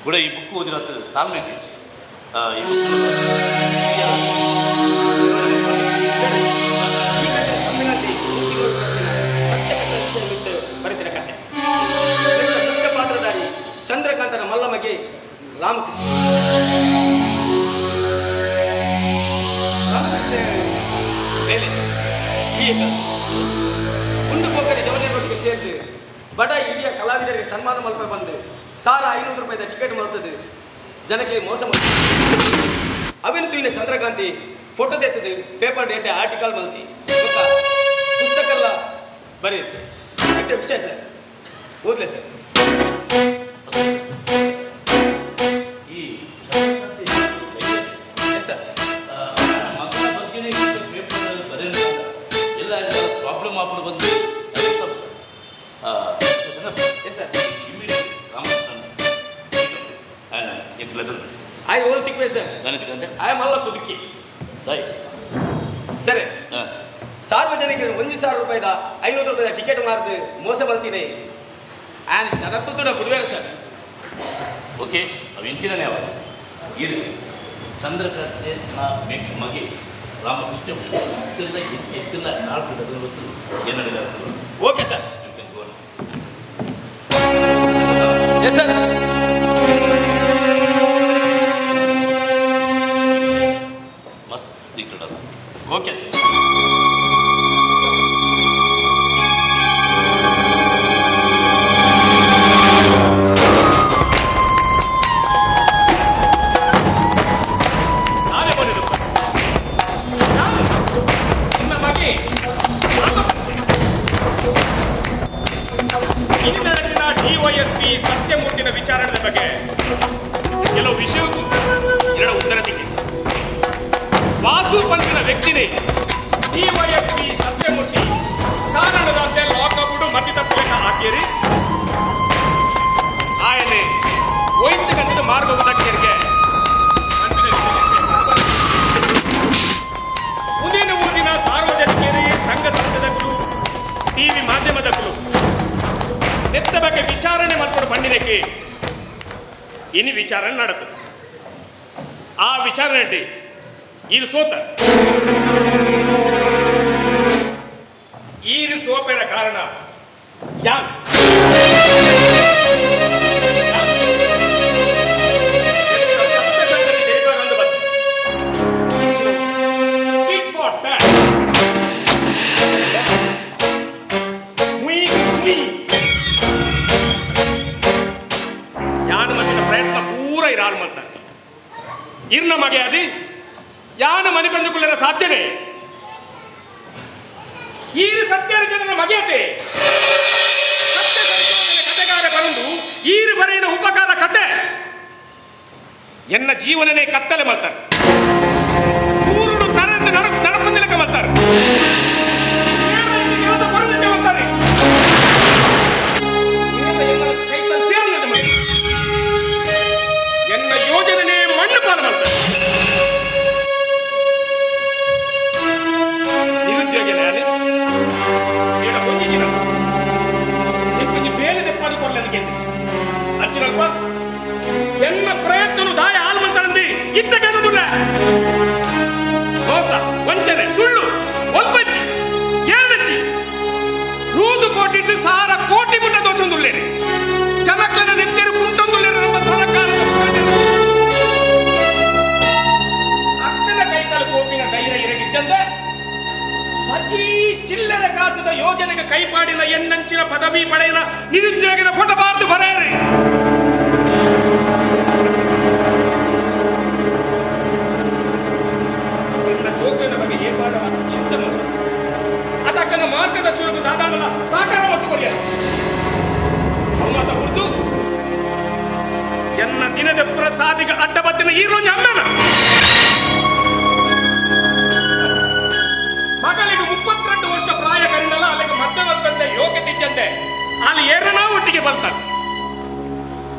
Speaker 7: ಕೂಡ ಈ ಬುಕ್ ಓದಿನ ತಾಳ್ಮೆ ಹೆಚ್ಚು. ಈ ಬುಕ್
Speaker 8: ಬರೆದಿನ ಕತೆ ಮುಖ್ಯ ಪಾತ್ರಧಾರಿ ಚಂದ್ರಕಾಂತನ ಮಲ್ಲಮಗೆ ರಾಮಕೃಷ್ಣ. ರಾಮಕೃಷ್ಣ ಬೇಲೆ ಈಗ ಒಂದು ಪೋಕರಿ ಜವನಿಯರೊಟ್ಟಿಗೆ ಸೇರಿದು ಬಡ ಹಿರಿಯ ಕಲಾವಿದರಿಗೆ ಸನ್ಮಾನ ಮಲ್ಪ ಬಂದು 1500 ರೂಪಾಯಿದ ಟಿಕೆಟ್ ಮಾಡ್ತದೆ ಜನಕ್ಕೆ ಮೋಸ ಮಾಡ್ತದೆ. ಅವಿನ ತುಯಿನ ಚಂದ್ರಕಾಂತಿ ಫೋಟೋ ತೆತ್ತದೆ ಪೇಪರ್ ಡೇಟೆ ಆರ್ಟಿಕಲ್ ಮಲ್ತಿ ಪುಸ್ತಕ ಎಲ್ಲ ಬರೆಯುತ್ತೆ. ಎಡ್ಡೆ ವಿಷಯ ಸರ್, ಓದ್ಲೆ ಸರ್.
Speaker 7: ಎಂಕ್ಲೆದ
Speaker 8: ಆಯ್ ಓಲ್ ತಿಕ್ವೆ ಸರ್.
Speaker 7: ದಾನೆ?
Speaker 8: ಆಯ್ ಮಲ್ಲ ಕುದುಕಿ.
Speaker 7: ದಾಯ್?
Speaker 8: ಸರಿ, ಸಾರ್ವಜನಿಕರು 1000 ರೂಪಾಯಿದ 500 ರೂಪಾಯಿದ ಟಿಕೆಟ್ ಮಾರ್ದು ಮೋಸ ಬಲ್ತೀನಿ. ಆ್ಯನ್ ಜನಕ್ಕೂ ಬಿಡುವೇನೆ ಸರ್.
Speaker 7: ಓಕೆ, ಅವು ಇಂಚಿನೇ ಅವ ಇರು ಚಂದ್ರಕಾಂತೆ ನಾ ಮಗೆ ರಾಮಕೃಷ್ಣ ಇತ್ತಿಲ್ಲ ಇಂಚ ಇತ್ತಿಲ್ಲ ನಾಲ್ಕು ಡಜನ್ ಗೊತ್ತು ಏನಿಲ್ಲ.
Speaker 8: Okay sir. Yes sir.
Speaker 7: ಮಸ್ತ್ ಸೀಕ್ರೆಟ್ ಅದು.
Speaker 8: Okay sir.
Speaker 4: ನಾನೇ ಬಂದಿದ್ದು. ನಾನು ನಿಮ್ಮ ಬಗ್ಗೆ ಇಂದಿನ ಡಿವೈಎಸ್ಪಿ ಸತ್ಯಮೂರ್ತಿನ ವಿಚಾರಣೆ ಬಗ್ಗೆ ಕೆಲವು ವಿಷಯಕ್ಕೂ ಎರಡು ಉತ್ತರ ಸಿಕ್ಕಿದೆ. ವಾಸು ಪಂತಿನ ವ್ಯಕ್ತಿನೇ ಡಿವೈಎಸ್ಪಿ ಸತ್ಯಮೂರ್ತಿ ಕಾರಣದಂತೆ ಲಾಕೌಟ್ ಮತಿ ತಪ್ಪಲೆಕ್ಕ ಹಾಕಿರಿ. ಆಯನೆ ಒಯ್ತು ಕಂಡಿದ್ದು ಮಾರ್ಗ ಉದಕ್ಕೆ. ಮುಂದಿನ ಊರಿನ ಸಾರ್ವಜನಿಕರು, ಸಂಘ ಸಂಸ್ಥೆದಕ್ಕೂ, ಟಿವಿ ಮಾಧ್ಯಮದಕ್ಕೂ ನೆತ್ತ ಬಗ್ಗೆ ವಿಚಾರಣೆ ಮಾಡ್ಕೊಂಡು ಬಂದಿದ್ದಕ್ಕೆ ಇನ್ನು ವಿಚಾರಣೆ നടತು. ಆ ವಿಚಾರಣೆ ಇದು ಸೋತ. ಈರು ಸೋಪೆರ ಕಾರಣ ಯಾನ್. Tit for tat. ಮುಯ್ ಮುಯ್. ಯಾನು ಮತ್ತಿನ ಪ್ರಯತ್ನ ಪೂರ ಇರಾಲ್ ಮಲ್ತ ಇರ್ನ ಮಗೆ ಅದಿ ಯಾನ ಮನೆ ಬಂದುಕೊಳ್ಳರ ಸಾಧ್ಯನೇ. ಈರು ಸತ್ಯರಚನ ಮಗೆಯತೆ ಸತ್ಯ ಸಂಶೋಧನೆ ಕತೆಗಾರ ಬಂದು ಈರು ಬರೆಯಿನ ಉಪಕಾರ ಕತೆ ಎನ್ನ ಜೀವನನೇ ಕತ್ತಲೆ ಮಾಡ್ತಾರೆ. ಊರುಡು ತರಂದು ನಡ ನಡಪಂದಿಲಕ ಮಾಡ್ತಾರೆ. ಕೆಲಸ ಬರದಂತೆ ಮಾಡ್ತಾರೆ. ಎನ್ನ ಯೋಜನೆ ಮಣ್ಣು ಪಾಲು ಮಾಡ್ತಾರೆ. ನಿರುದ್ಯೋಗಿ ನಾನು ಏನ ಒಂಜಿ ದಿನ కొంచెం ಬೇಲೆ ತೆಪ್ಪಾದು ಕೊರಲೆ ಕೇಂದ್ರ ಅಚ್ಚಿನಲ್ಪ ಎನ್ನ ಪ್ರಯತ್ನನು ದಾಯ ಆಲ್ಮಂತರಂದಿ ಇತ್ತ ಕನ್ನದುಲ್ಲ. ಮೋಸ, ವಂಚನೆ, ಸುಳ್ಳು ಒಲ್ಪಚ್ಚಿ ಏಳಚ್ಚಿ 100 ಕೋಟಿ 1000 ಕೋಟಿ ಮುಟ್ಟ ದೋಚೊಂದುಲ್ಲೇರಿ. ಜನಕ್ಲೆನ ನೆತ್ತೆರು ಕುಂಟೊಂದುಲ್ಲೇರು ನಮ್ಮ ಸರಕಾರದ ಮುಖಂಡರು. ಅಕ್ಕನ ಕೈತಲ ಕೋಪಿನ ಧೈರ್ಯ ಇರಗಿದ್ದಂತೆ ಅಚೀ ಚಿಲ್ಲರೆ ಕಾಸದ ಯೋಜನೆಗೆ ಕೈಪಾಡಿನ ಎನ್ನಂಚಿನ ಪದವಿ ಪಡೆಯನ ನಿರುದ್ಯೋಗಿನ ಫೋಟೋ ಬಾರ್ದು ಬರೆಯರಿ. ಎನ್ನ ಜೋಕನ ಬಗ್ಗೆ ಏರ್ಪಾಡವ ಚಿಂತನೆ ಅದಕ್ಕನ ಮಾರ್ಗದರ್ಶನಕ್ಕೂ ದಾದಾನಲ್ಲ ಸಾಕಾರ ಮತ್ತು ಕೊರಿಯ ಅವಮಾತ ಹುಡ್ದು ಎನ್ನ ದಿನದ ಪ್ರಸಾದಿಗೆ ಅಡ್ಡಬತ್ತಿನ ಈರೋಂಜಿ ಅಮ್ಮನ ಮಗಳಿಗೆ 32 ವರ್ಷ ಪ್ರಾಯ ಕರಿನಲ್ಲ ಅಲ್ಲಿಗೆ ಮಧ್ಯಮಂತೆ ಯೋಗ್ಯತೆ ಇದ್ದಂತೆ ಅಲ್ಲಿ ಏರನ ಒಟ್ಟಿಗೆ ಬರ್ತಾರೆ.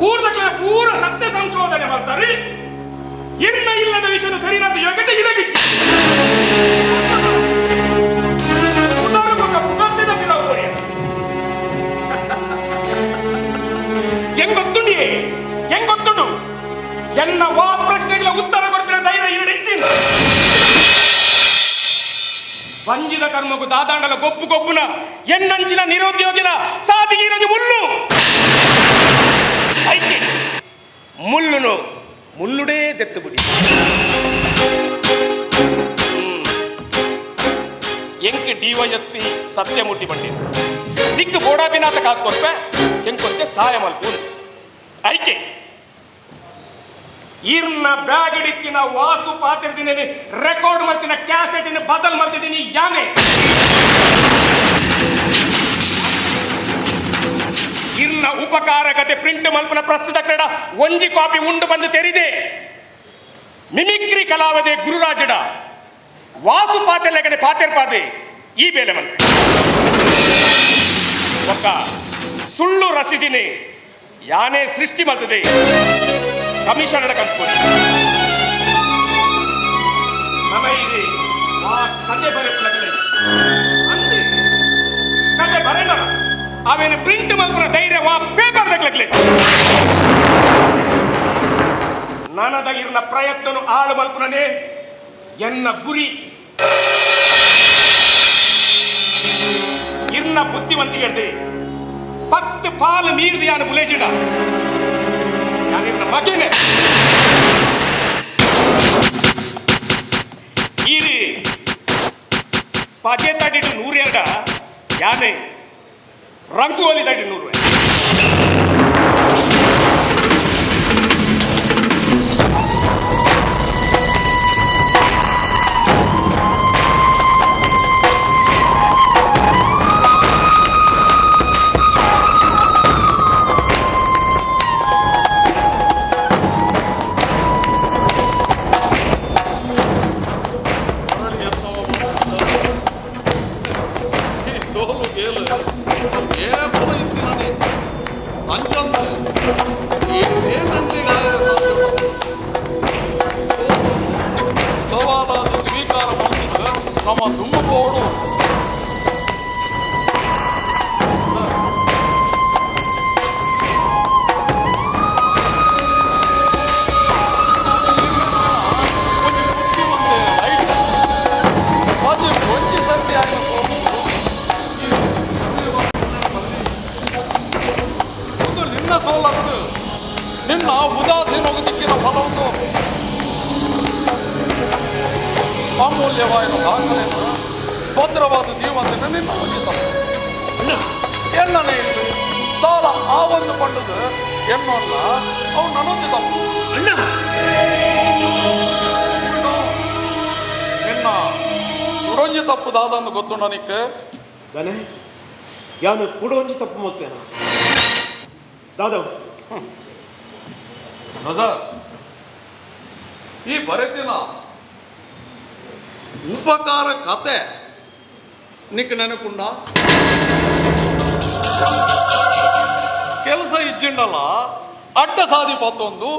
Speaker 4: ಊರ್ದಕ್ಲ ಪೂರ ಸತ್ಯ ಸಂಶೋಧನೆ ಮಾಡ್ತಾರೆ. ಇನ್ನ ಇಲ್ಲದ ವಿಷಯ ಸರಿನಾದ ಯೋಗ್ಯತೆ ಇದಗಿಚ್ಚಿ ಹೆಂಗೊತ್ತುಂಡಿ ಹೆಂಗೊತ್ತುಂಡು ಎನ್ನ ವಾ ಪ್ರಶ್ನೆಗಳ ಉತ್ತರ ಕೊಡ್ತಿರ ಧೈರ್ಯ ಎರಡು ಹೆಚ್ಚಿನ ವಂಜಿದ ಕರ್ಮಕು ದಾದಾಂಡಲ ಗೊಬ್ಬು ಗೊಬ್ಬುನ ಎನ್ನಂಚಿನ ನಿರುದ್ಯೋಗಿನ ಸಾಧಿಗಿರದು ಮುಳ್ಳು ಐಕೆ ಮುಳ್ಳುನು ಮುಳ್ಳುಡೇ ದೆತ್ತು ಬಿಡಿ. ಎಂಕ್ ಡಿವೈಎಸ್ಪಿ ಸತ್ಯಮೂರ್ತಿ ಬಂಡಿ ನಿಕ್ಕು ಬೋಡಾಪಿನಾಥ ಕಾಸು ಕೊರ್ಪೆ ಎಂಕೊಂತೆ ಸಹಾಯ ಮಲ್ಪು ಐಕೆ ಇರ್ನ ಬ್ಯಾಗ್ ಹಿಡಿತಿನ ವಾಸು ಪಾತಿರ್ತೀನಿ ರೆಕಾರ್ಡ್ ಮಾಡ್ತಿನ ಕ್ಯಾಸೆಟಿನ ಬದಲ್ ಮಾಡ್ತಿದ್ದೀನಿ ಯಾನೆ. ಇರ್ನ ಉಪಕಾರ ಕತೆ ಪ್ರಿಂಟ್ ಮಲ್ಪನ ಪ್ರಸ್ತುತ ಕ್ರೀಡ ಒಂಜಿ ಕಾಪಿ ಉಂಡು ಬಂದು ತೆರಿದೆ. ಮಿಮಿಕ್ರಿ ಕಲಾವದೆ ಗುರುರಾಜಡ ವಾಸು ಪಾತೆಲೆಗನೆ ಪಾತೆರ್ಪಾದೆ ಈ ಬೇಲೆ ಮಂತೆ ಒಕ್ಕ ಸುಳ್ಳು ರಸೀದಿನಿ ಯಾನೇ ಸೃಷ್ಟಿ ಮಾಡ್ತದೆ. ಕಮಿಷನರ್ ಕಂಪನಿ ನಮ್ಮ ಇಲ್ಲಿ ವಾ ಕತೆ ಬರೆಪುನಕಲೆ ಅಂದು ಕತೆ ಬರೆನ ಅವೇನು ಪ್ರಿಂಟ್ ಮಲ್ಪುನ ಧೈರ್ಯ ವಾ ಪೇಪರ್ ದಕ್ಲಕ್ಲೆ ನನದ ಇರ್ನ ಪ್ರಯತ್ನನು ಆಳು ಮಲ್ಪುನನೇ ಎನ್ನ ಗುರಿ. ಇರ್ನ ಬುದ್ಧಿವಂತಿಗೆ 10 ಪಾಲು ಮೀರ್ದು ಯಾನು ಬುಲೇಜಿಡ ಯಾನಿರ್ನ ಮಗೇನೆ. ಈರಿ ಪಜೆ ತಡಿಟು 102 ಯಾನೆ ರಂಗೋಲಿ ತಡಿ 100.
Speaker 3: ನಮ್ಮ ದುಮ್ಮಕೋಡು ನಿನ್ನ ಸೋಲತ್ತು ನಿನ್ನ ಉದಾಸೀನ ದಿಕ್ಕಿನ ಫಲವನ್ನು ಅಮೂಲ್ಯವಾದ ದಾಖಲೆಯನ್ನು ಭದ್ರವಾದ ಜೀವನ ನಿನ್ನ ಉಚಿತ ಎನ್ನನೇ ಇತ್ತು ಸಾಲ ಆ ಒಂದು ಪಂಡದು ಎನ್ನೋಲ್ಲ ಅವನು ನನೊಂದು ತಪ್ಪು. ನಿನ್ನ ಕುಡೊಂಜಿ ತಪ್ಪು ದಾದಂದು ಗೊತ್ತು ನನಗೆ
Speaker 4: ದನೆ ಯಾನು ಕುಡೊಂಜಿ ತಪ್ಪು ಮಲ್ತೇನ ದಾದವ್
Speaker 3: ಬ್ರದರ್, ಈ ಬರೆತಿನ ಉಪಕಾರ ಕತೆ ನಿಕ್ ನೆನಕುಂಡ ಕೆಲಸ ಇಜ್ಜಿಂಡಲ್ಲ ಅಡ್ಡ ಸಾದಿ ಪತ್ತೊಂದು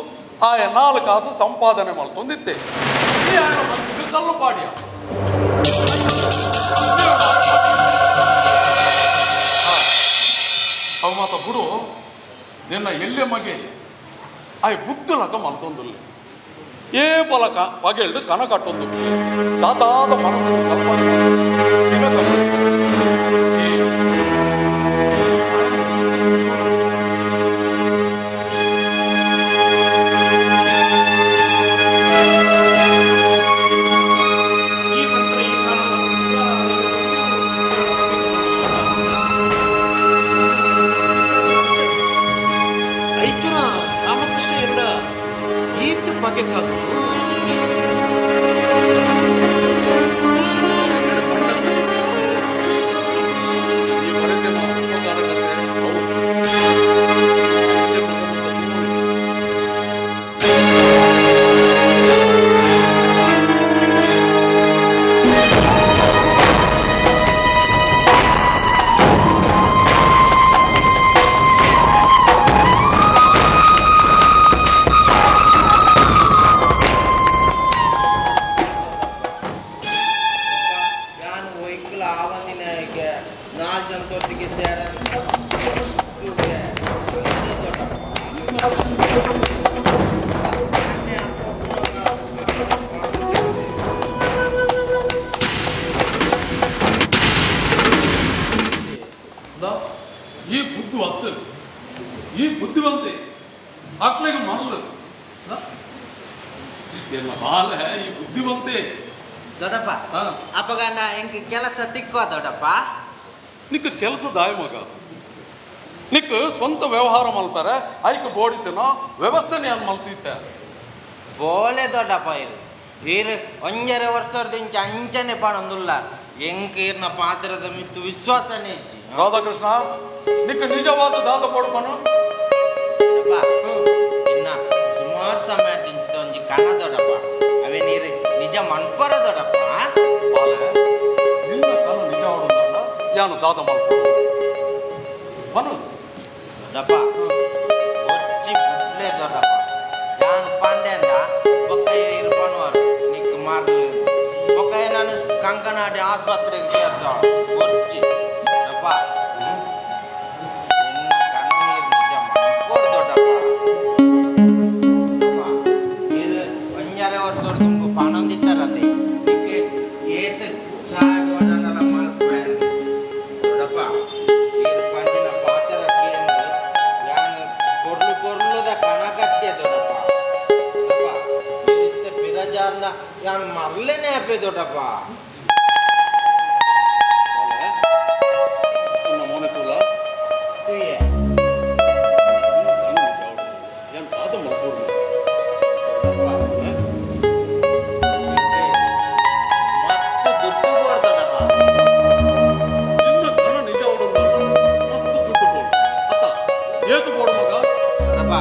Speaker 3: ಆಯ 4 ಕಾಸು ಸಂಪಾದನೆ ಮಲ್ತೊಂದಿತ್ತೆ. ಈ ಆಯನ ಮಲ್ತಿದ್ದು ಕಲ್ಲು ಪಾಡಿಯ. ಅವು ಮಾತ ಬಿಡು, ನಿನ್ನ ಎಲ್ಲೆ ಮಗೆ ಆಯ್ ಬುದ್ಧುಲಕ ಮಲ್ತೊಂದುಲ್ಲೆ ಏ ಪಲಕ ಪಗೆಲ್ಡು ಕಣ ಕಟ್ಟೊಂದು ತಾತಾದ ಮನಸ್ಸು ಕಲ್ಪನೆ ದಿನ
Speaker 4: ಐಕ್ಯನ ರಾಮಕೃಷ್ಣ ಎರಡ ಈತು ಪಗೆ ಸಾಧು.
Speaker 3: ಈ ಬರೆತಿನ ಉಪಕಾರ ಕತೆ ಅವು
Speaker 9: ನಾನು ಒಯ್ಕಲ ಆವಂದಿನ ನಾಲ್ಕು ಜನ ತೊಟ್ಟಿಗೆ ಸೇರ
Speaker 3: ಈ ಬುದ್ಧಿ ಅತ್ತು ಈ ಬುದ್ಧಿವಂತೆ ಅಕ್ಲೆಗೆ ಮರಳು ಎಲ್ಲ ಬಾಲೆ ಈ ಬುದ್ಧಿವಂತೆ.
Speaker 9: ದೊಡ್ಡಪ್ಪ, ಅಪ್ಪಗಂಡ ಎಂಕ್ ಕೆಲಸ ತಿಕ್ಕುವ ದೊಡ್ಡಪ್ಪ.
Speaker 3: ನಿಕ್ಕ ಕೆಲಸ ದಾಯ ಮಗ, ನಿಕ್ಕ ಸ್ವಂತ ವ್ಯವಹಾರ ಮಲ್ಪಾರೆ ಐಕ್ ಬೋಡಿತನೋ ವ್ಯವಸ್ಥೆನೆ ಅನ್ ಮಲ್ತಿತ್ತೆ.
Speaker 9: ಬೋಲೆ ದೊಡ್ಡಪ್ಪ, ಇರು ಇರು ಒಂಜರೆ ವರ್ಷದಿಂದ ಅಂಚನೆ ಪಾಣೊಂದುಲ್ಲ ಎಂಕ್ ಇರ್ನ ಪಾತ್ರದ ಮಿತ್ತು ವಿಶ್ವಾಸನೇ ಇಜ್ಜಿ.
Speaker 3: ರಾಧಾಕೃಷ್ಣ, ನಿಕ್ಕ ನಿಜವಾದ ದಾದ ಪೋಡ್ಪನು.
Speaker 9: ಇನ್ನ ಸುಮಾರು ಸಮಯ ತಿಂಚಿದ ಒಂಜಿ ಕಣ ದೊಡ್ಡಪ್ಪ, ಅವೇ ನೀರು ನಿಜ ಮನ್ಪರ ದೊಡ್ಡಪ್ಪ.
Speaker 3: ಬಾಲೆ, ನಿನ್ನ ಕಣ ನಿಜ ಆಡೋದಲ್ಲ ಯಾನು ದಾದ ಮಲ್ಪೋಡು ಬನು.
Speaker 9: ದೊಡ್ಡಪ್ಪ ಒಚ್ಚಿ ಬುಡ್ಲೆ ದೊಡ್ಡಪ್ಪ, ಯಾನ್ ಪಂಡೆಂಡ ಬೊಕ್ಕ ಇರು ಪಣುವರು ನಿಕ್ ಮಾರ್ಲು ಬೊಕ್ಕ ನಾನು ಕಂಕನಾಡಿ ಆಸ್ಪತ್ರೆಗೆ ಸೇರ್ಸಾವ ಕೊರ್ಚಿ ದಪ್ಪ ನಿನ್ನ ಕಣ್ಣೀರು ನಿಜ ಮನ್ಕೋಡು ದೊಡ್ಡಪ್ಪ ಇರು ಒಂಜರೆ ವರ್ಷ ತುಂಬು ಪಣೊಂದಿತ್ತಾರತೆ ನಿಕ್ಕೆ ಏತ್ ಚಾಗೋಡನಲ ಮಲ್ಪಂದು ದೊಡ್ಡಪ್ಪ ಇರು ಪಂಡಿನ ಪಾತ್ರ ಕೇಂದ್ರ ಯಾನು ಪೊರ್ಲು ಪೊರ್ಲುದ ಕಣ ಕಟ್ಟಿಯ ದೊಡ್ಡಪ್ಪ ದೊಡ್ಡಪ್ಪ ಇರಿತ್ತ ಬಿರಜಾರ್ನ ಯಾನು ಮರ್ಲೇನೆ ಅಪ್ಪೆ ದೊಡ್ಡಪ್ಪ
Speaker 3: ನನ್ನ ಮೋನೆ ತೂಲ
Speaker 9: ತುಯ್ಯೆ
Speaker 3: ಏನು ಪಾದ ಮಲ್ಪೂರ್ಣ
Speaker 9: ಮಸ್ತ್ ದುಡ್ಡು ಕೊಡ್ ದೊಡ್ಡಪ್ಪ
Speaker 3: ನಿನ್ನ ಕಣ ನಿಜ ಮಸ್ತ್ ದುಡ್ಡು ಬೋಡು ಅತ್ತ ಏತು ಬೋಡು ಮಗ
Speaker 9: ದೊಡ್ಡಪ್ಪ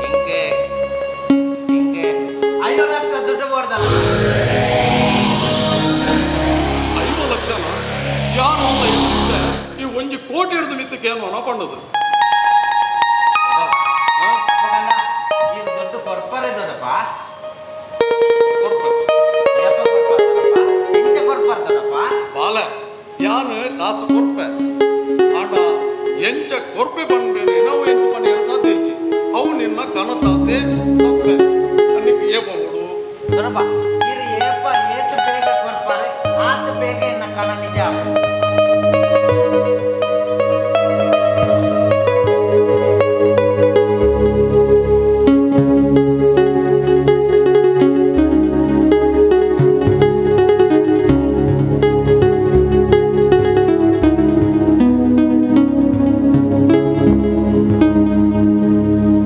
Speaker 9: ಇಂಕೆ ಇಂಕೆ 5 ಲಕ್ಷ ದುಡ್ಡು ಕೊಡ್ದಲ್ಲ
Speaker 3: 5 ಲಕ್ಷನ ಯಾರು ಅಲ್ಲ ಇರುತ್ತೆ ಈ ಒಂಜಿ ಕೋಟಿ ಹಿಡಿದು ಮಿತ್ತಕ್ಕೆ ಏನು ಪಂಡದು
Speaker 9: ಈ ದುಡ್ಡು ಕೊರ್ಪರೆ ದೊಡ್ಡಪ್ಪ
Speaker 3: ಕೊರ್ಪೆ
Speaker 9: ಏಪ ಕೊರ್ಪರ್ ದೊಡ್ಡಪ್ಪ ಎಂಚ ಕೊರ್ಪರ್ ದೊಡ್ಡಪ್ಪ
Speaker 3: ಬಾಲ ಯಾನು ಕಾಸು ಕೊರ್ಪೆ ಆಂಡ ಎಂಚ ಕೊರ್ಪೆ ಬಂದ್ರೆ ನಾವು ಎಂತ ಪನ್ನಿರ ಸಾಧ್ಯ ಇಜ್ಜಿ ಅವು ನಿನ್ನ ಕನತಾತೆ ಸಸ್ಪೆನ್ಸ್ ನಿಕ್ ಏ ಬೋಡು
Speaker 9: ದೊಡ್ಡಪ್ಪ ಇರು ಏಪ ಏತು ಬೇಗ ಕೊರ್ಪರೆ ಆತು ಬೇಗ ಎನ್ನ ಕಣ ನಿಜ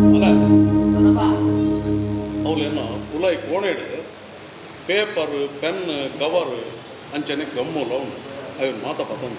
Speaker 3: ಅಲ್ಲ
Speaker 9: ದೊಡ್ಡಪ್ಪ
Speaker 3: ಅವಳೇನು ಉಲಾಯಿ ಕೋಣೆಡು ಪೇಪರ್ ಪೆನ್ ಕವರ್ ಅಂಚನೆ ಗಮ್ಮುಲ ಉಂಡು ಅవి ಮಾತ ಪತಂದ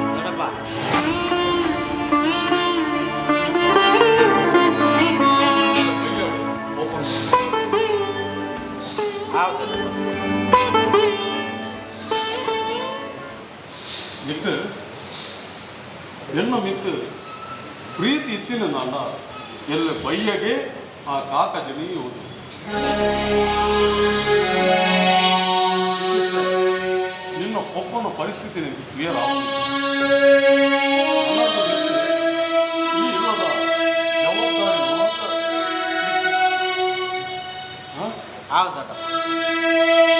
Speaker 9: ದೊಡ್ಡಪ್ಪ ಹೌದು
Speaker 3: ನಿಕ್ ಎನ್ನ ಮಿತ್ತು ಪ್ರೀತಿ ಇತ್ತಿನ ನಾಂಡ ಎಲ್ಲ ಬಯ್ಯಗೆ ಆ ಕಾಕಜನಿ ಓದು ನಿನ್ನ ಒಪ್ಪನ ಪರಿಸ್ಥಿತಿ ನಿನಗೆ ಕ್ಲಿಯರ್ ಈ ಇಲ್ಲದ ಜವಾಬ್ದಾರಿ ಮಾತ್ರ ಹಾ?
Speaker 9: ಹೌದು ದೊಡ್ಡಪ್ಪ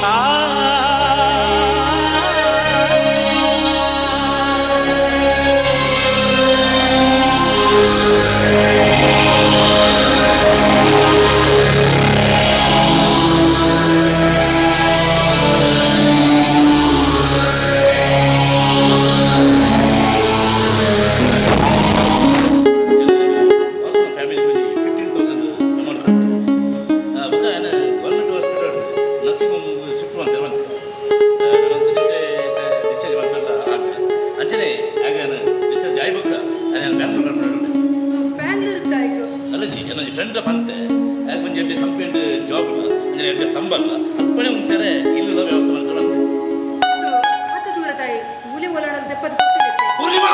Speaker 4: ಆ
Speaker 7: ಜಾಬ್ ಅಂದ್ರೆ ಎಡ್ಡೆ ಸಂಬಳ ಅಪ್ಪಣೆ ಉಂತಾರೆ ಇಲ್ಲ ವ್ಯವಸ್ಥೆ ಮಾಡ್ಕೊಳ್ಳಂತೆ.
Speaker 2: ಆತ ದೂರ ತಾಯಿ ಮೂಲೆ ಒಲಾಡಲು ದೆಪ್ಪದ
Speaker 7: ಪೂರ್ಣಿಮಾ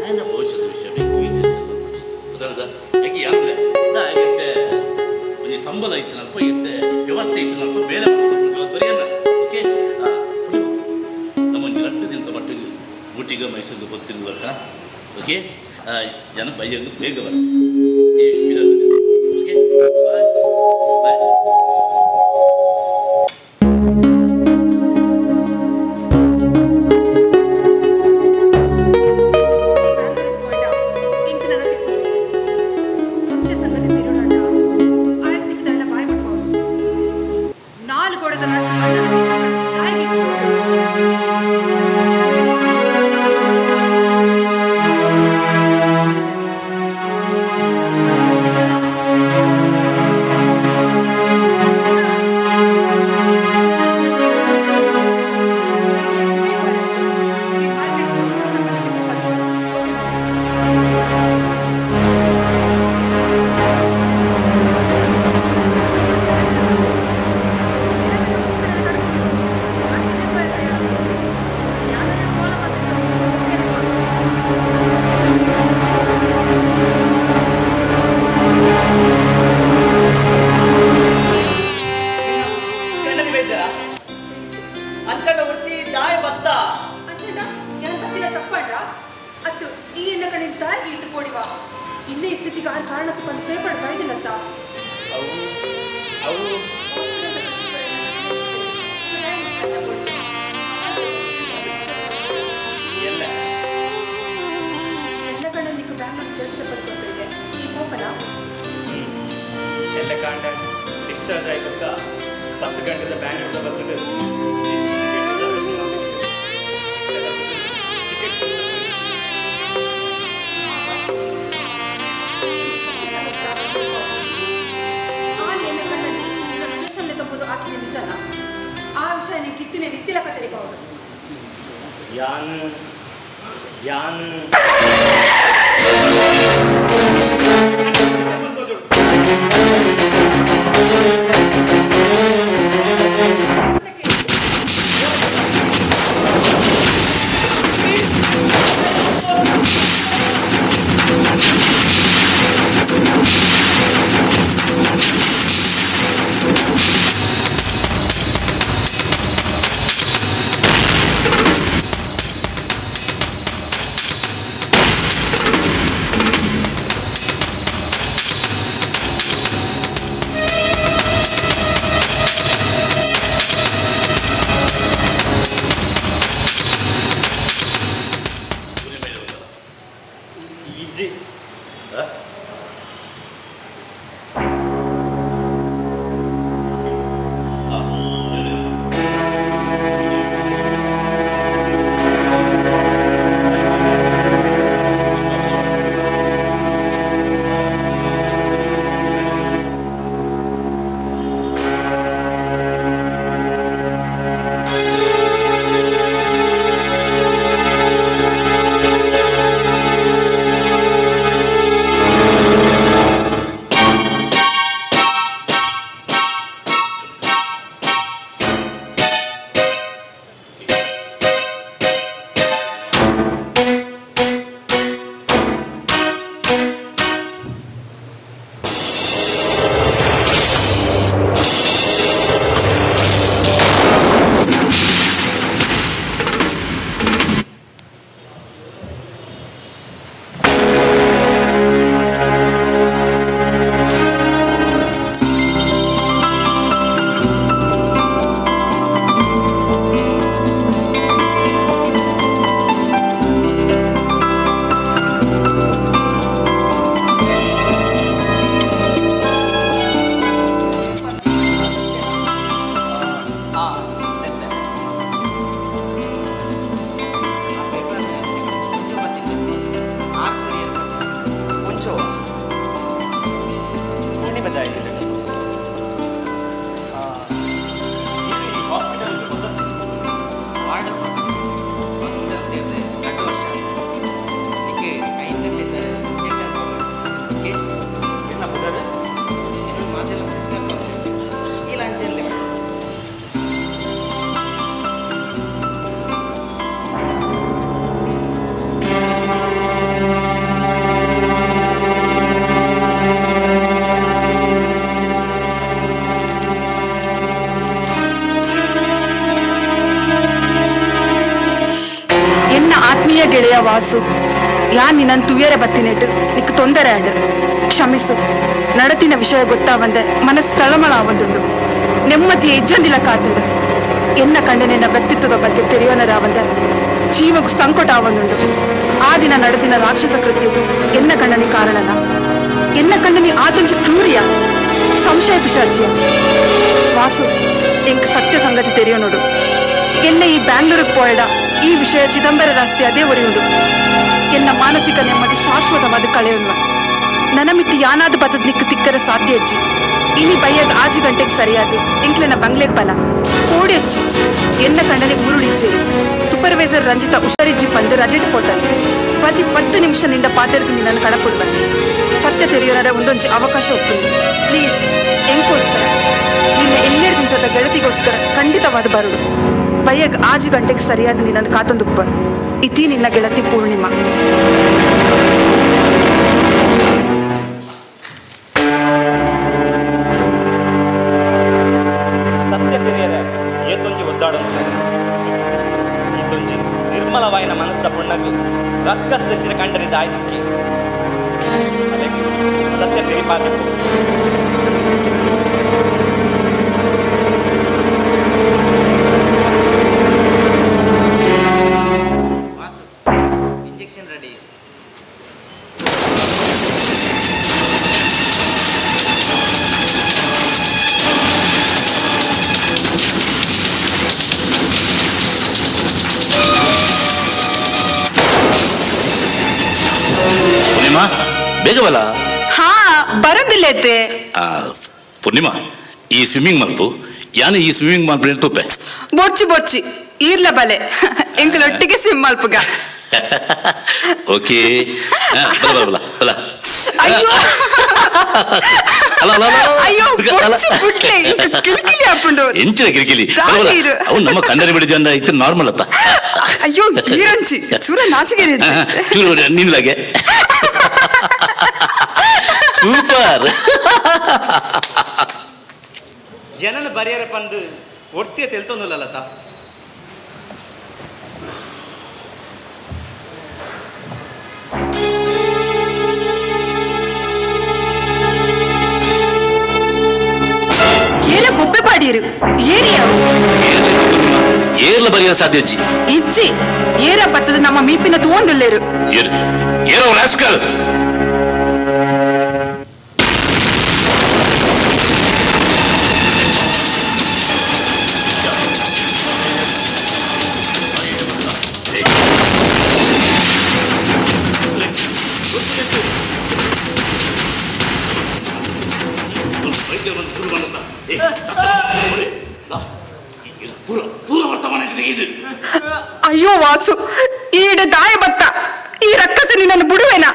Speaker 7: ఆయన ಭವಿಷ್ಯದ ವಿಷಯ ಬೇಕು ಈ ಟೆನ್ಷನ್ ಗೊತ್ತಾಗದ ಯಾಕೆ ಅಂದ್ರೆ ಯಾಕೆ ಒಂಜಿ ಸಂಬಳ ಇತ್ತು ಇತ್ತೆ ವ್ಯವಸ್ಥೆ ಇತ್ತು ಬೇರೆ ಜವಾಬ್ದಾರಿ ಅಲ್ಲ. ಓಕೆ ನಮ್ಮ ಒಂಜಿ ರಟ್ಟು ದಿನದ ಮಟ್ಟಿಗೆ ಊಟಿಗೆ ಮೈಸೂರಿಗೆ ಗೊತ್ತಿರುವ ವರ್ಷ. ಓಕೆ ಜನ ಬೈಯಂಗೆ ಬೇಗ ಬರ. Okay bye bye.
Speaker 4: ಡಿಸ್ಚಾರ್ಜ್ ಆಯ್ತಕ್ಕ 10 ಗಂಟೆದ ಬ್ಯಾಂಗ್ಳೂರ್ ಬಸ್
Speaker 2: ಆ ವಿಷಯ ನಿಂಗೆ ನಿತ್ತಿಲಕ ತೆರಿಬಹುದು.
Speaker 1: ಯಾನ್ ಯಾನ್
Speaker 2: ಗೆಳೆಯ ವಾಸು, ಯಾನ್ ನಿನ್ನನ್ ತುಯ್ಯರೆ ಬತ್ತಿನೆಟ್ಟು ನಿಕ್ ತೊಂದರೆ ಆಂಡ್, ಕ್ಷಮಿಸು. ನಡತಿನ ವಿಷಯ ಗೊತ್ತಾವಂದೆ ಮನಸ್ಸು ತಳಮಳ ಆವಂದುಂಡು, ನೆಮ್ಮದಿಯ ಇಜ್ಜಂದಿಲ ಕಾತುಂಡು. ಎನ್ನ ಕಂಡನೆನ್ನ ವ್ಯಕ್ತಿತ್ವದ ಬಗ್ಗೆ ತೆರೆಯೋನರಾವಂದೆ ಜೀವಕ್ಕೂ ಸಂಕಟ ಆವಂದುಂಡು. ಆ ದಿನ ನಡೆದಿನ ರಾಕ್ಷಸ ಕೃತ್ಯಗೂ ಎನ್ನ ಕಂಡನಿ ಕಾರಣನ? ಎನ್ನ ಕಂಡನಿ ಆತಂಜಿ ಕ್ರೂರಿಯ ಸಂಶಯ ಪಿಶಾಚಿಯ? ವಾಸು, ಎಂಕ್ ಸತ್ಯ ಸಂಗತಿ ತೆರೆಯೋನೋಡು. ಎನ್ನ ಈ ಬ್ಯಾಂಗ್ಳೂರಿಗೆ ಪೋಯಡ ಈ ವಿಷಯ ಚಿದಂಬರ ರಹಸ್ಯ ಅದೇ ಒರೆಯುಂಡು. ಎನ್ನ ಮಾನಸಿಕ ನೆಮ್ಮದಿ ಶಾಶ್ವತವಾದ ಕಳೆಯುವ ನನ್ನ ಮಿತಿ ಯಾನಾದ ಬತದ್ ನಿಕ್ಕು ತಿಕ್ಕರ ಸಾಧ್ಯ ಅಜ್ಜಿ. ಇನಿ ಬೈಯದ 5 ಗಂಟೆಗೆ ಸರಿಯಾದ ಎಂಕ್ಲೆನ ಬಂಗ್ಲೆಗ್ ಬಲ ಕೋಡಿ ಅಚ್ಚಿ. ಎನ್ನ ಕಂಡನೆ ಊರುಳಿಚ್ಚೇರು ಸೂಪರ್ವೈಸರ್ ರಂಜಿತಾ ಹುಷಾರಿಜ್ಜಿ ಬಂದು ರಜೆಟ್ ಪೋತಾನೆ. ಬಾಜಿ 10 ನಿಮಿಷ ನಿಂಡ ಪಾತೆರ್ದು ನಿನ್ನನ್ನು ಕಡಪುಡುವ ಸತ್ಯ ತೆರೆಯೋನರ ಒಂದೊಂಜಿ ಅವಕಾಶ ಒಪ್ಪುಂಡು. ಪ್ಲೀಸ್, ಎಂಕೋಸ್ಕರ, ನಿನ್ನ ಎಲ್ಲೆರದಿಂಚದ ಗೆಳತಿಗೋಸ್ಕರ ಖಂಡಿತವಾದ ಬರುಡು. ಬೈಯಗ್ 5 ಗಂಟೆಗೆ ಸರಿಯಾದ ನಿನ್ನನ್ನು ಕಾತೊಂದುಪ್ಪ. ಇತಿ ನಿನ್ನ ಗೆಳತಿ ಪೂರ್ಣಿಮಾ.
Speaker 1: ಸತ್ಯ ತೆರೆಯರೆ ಏತೊಂಜಿ ಒದ್ದಾಡೊಂದು ಈತೊಂಜಿ ನಿರ್ಮಲವಾಯಿನ ಮನಸ್ದ ಪೊಣ್ಣಗು ರಕ್ಕಸದಂಚಿನ ಕಂಡರಿದ್ದ ಆಯ್ತಿಕ್ಕಿ ಅದಕ್ಕೆ ಸತ್ಯ ತೆರಿಪಾದಿಪ್ಪು.
Speaker 9: Vasu, injection ready.
Speaker 7: ಪೂರ್ಣಿಮಾ, ಬೇಗವಲ್ಲ?
Speaker 2: ಹಾ, ಬರಂದಿಲ್ಲೈತೆ.
Speaker 7: ಪೂರ್ಣಿಮಾ, ಈ ಸ್ವಿಮ್ಮಿಂಗ್ ಮಲ್ಪು ಯಾನು ಈ ಸ್ವಿಮ್ಮಿಂಗ್ ಮಲ್ಪು ತುಪ್ಪೆ.
Speaker 2: ಬೊಚ್ಚಿ ಬೊಚ್ಚಿ ಈರ್ಲ ಬಲೆ ಎಂಕಲೊಟ್ಟಿಗೆ ಸ್ವಿಮ್ ಮಲ್ಪುಗ.
Speaker 7: ಓಕೆ, ಬಲ ಬಲ ಬಲ.
Speaker 2: ಅಯ್ಯೋ
Speaker 7: ಅಲ್ಲ ಅಲ್ಲ ಅಲ್ಲ.
Speaker 2: ಅಯ್ಯೋ, ಬೊಚ್ಚಿ ಬುಟ್ಲೆ ಕಿಲಿಕಿಲಿ ಹಾಕೊಂಡು.
Speaker 7: ಎಂಚಿನ ಕಿರಿಕಿಲಿ?
Speaker 2: ದಾರಿ ಇರು.
Speaker 7: ಅವನು ನಮ್ಮ ಕಂಡರಿ ಬಿಡಿ ಜನ ಇತ್ತು ನಾರ್ಮಲ್ ಅತ್ತ.
Speaker 2: ಅಯ್ಯೋ ಈರಂಚಿ ಚೂರ ನಾಚಿಗೆ.
Speaker 7: ಚೂರು ನಿನ್ಲಾಗೆ ಸೂಪರ್.
Speaker 1: ಜನನ ಬರಿಯರ ಪಂದು ಒರ್ತಿಯ ತೆಲ್ತೊಂದುಲ್ಲ ಲತಾ.
Speaker 2: ಏರ ಬೊಬ್ಬೆ ಪಾಡಿಯರು ಏರಿಯ
Speaker 7: ಏರ್ಲ ಬರಿಯರ ಸಾಧ್ಯ ಅಜ್ಜಿ.
Speaker 2: ಇಜ್ಜಿ ಏರ ಬತ್ತದ ನಮ್ಮ ಮೀಪಿನ ತೂವೊಂದುಲ್ಲೇರು.
Speaker 7: ಏರು ಏರೋ ರಾಸ್ಕಲ್.
Speaker 2: ಅಯ್ಯೋ ವಾಸು, ಈಡ ದಾಯ ಬತ್ತ ಈ ರಕ್ಕಸ ನಿನ್ನನ್ನು ಬಿಡುವೆನಾ?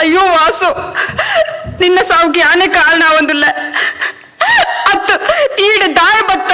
Speaker 2: ಅಯ್ಯೋ ವಾಸು, ನಿನ್ನ ಸಾವಿಗೆ ಆನೆ ಕಾರಣ ಒಂದಿಲ್ಲ ಅತ್ತು ಈಡ ದಾಯ ಬತ್ತ.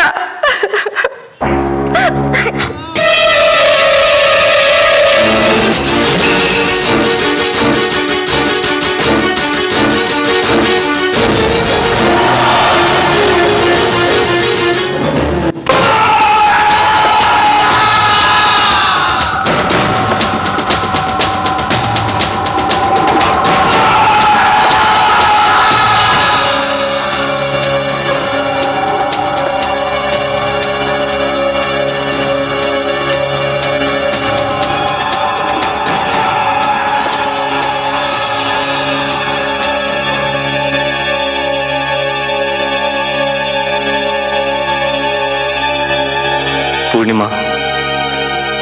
Speaker 10: ಪೂರ್ಣಿಮಾ,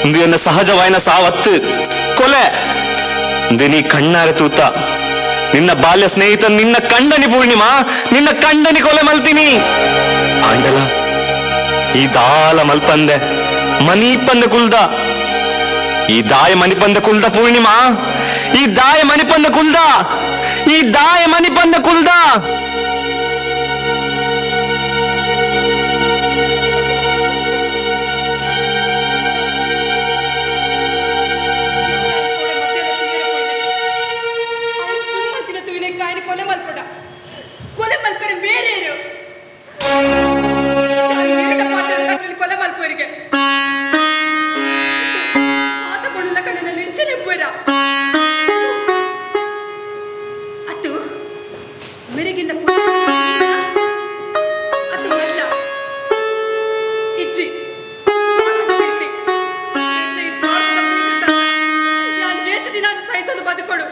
Speaker 10: ಇಂದು ಎನ್ನ ಸಹಜವಾಯಿನ ಸಾವತ್ತು ಕೊಲೆ. ಇಂದು ನೀ ಕಣ್ಣಾರೆ ತೂತ ನಿನ್ನ ಬಾಲ್ಯ ಸ್ನೇಹಿತ ನಿನ್ನ ಕಂಡನಿ ಪೂರ್ಣಿಮಾ, ನಿನ್ನ ಕಂಡನಿ ಕೊಲೆ ಮಲ್ತೀನಿ. ಆಂಡಲ ಈ ದಾಲ ಮಲ್ಪಂದೆ ಮನೀಪಂದೆ ಕುಲ್ದ, ಈ ದಾಯ ಮನಿಪಂದೆ ಕುಲ್ದ ಪೂರ್ಣಿಮಾ, ಈ ದಾಯ ಮನಿಪಂದೆ ಕುಲ್ದ. ಈ ದಾಯ ಮನಿ ಬಂದ ಕುಲ್ದ.
Speaker 2: ಕೊಲೆ ಮಲ್ಪಡ ಕೊಲೆ ಮಲ್ಪರೆ ಬೇರೆ ಕೊಲೆ ಮಲ್ಪರಿಗೆ ಆತ ಕೊಡುಲ್ಲ ಕಣ್ಣ ನೆಂಚನೆ ಪೋರ ಅತ್ತು ಮೆರೆಗಿನ ಅತ್ತು ಮಲ್ಲ ಇಜ್ಜಿ ನಾನು ಏತು ದಿನ ಸಹಿಸೋದು ಬದುಕೊಡು.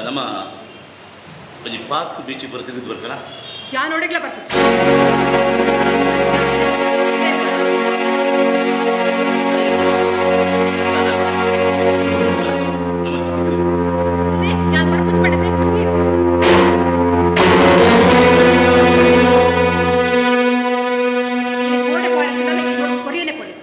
Speaker 7: ನಮ್ಮ ಒಂಜಿ ಪಾರ್ಕ್ ಬೀಚ್ ಬರ ತಿರುಗಿದ್ ಬರ್ಕಲ್ಲ
Speaker 2: ಯಾನ್ ಒಡೆಗ್ಲ ಬರ್ಪುಚಿ ಯಾನ್ ಬರ್ಪುಚಿ ಪಂಡತೆ ಪ್ಲೀಸ್. ಗೋಡೆ ಪಾರ್ಕ್ ಕೊರಿಯನೆ ಪೋಲೆ.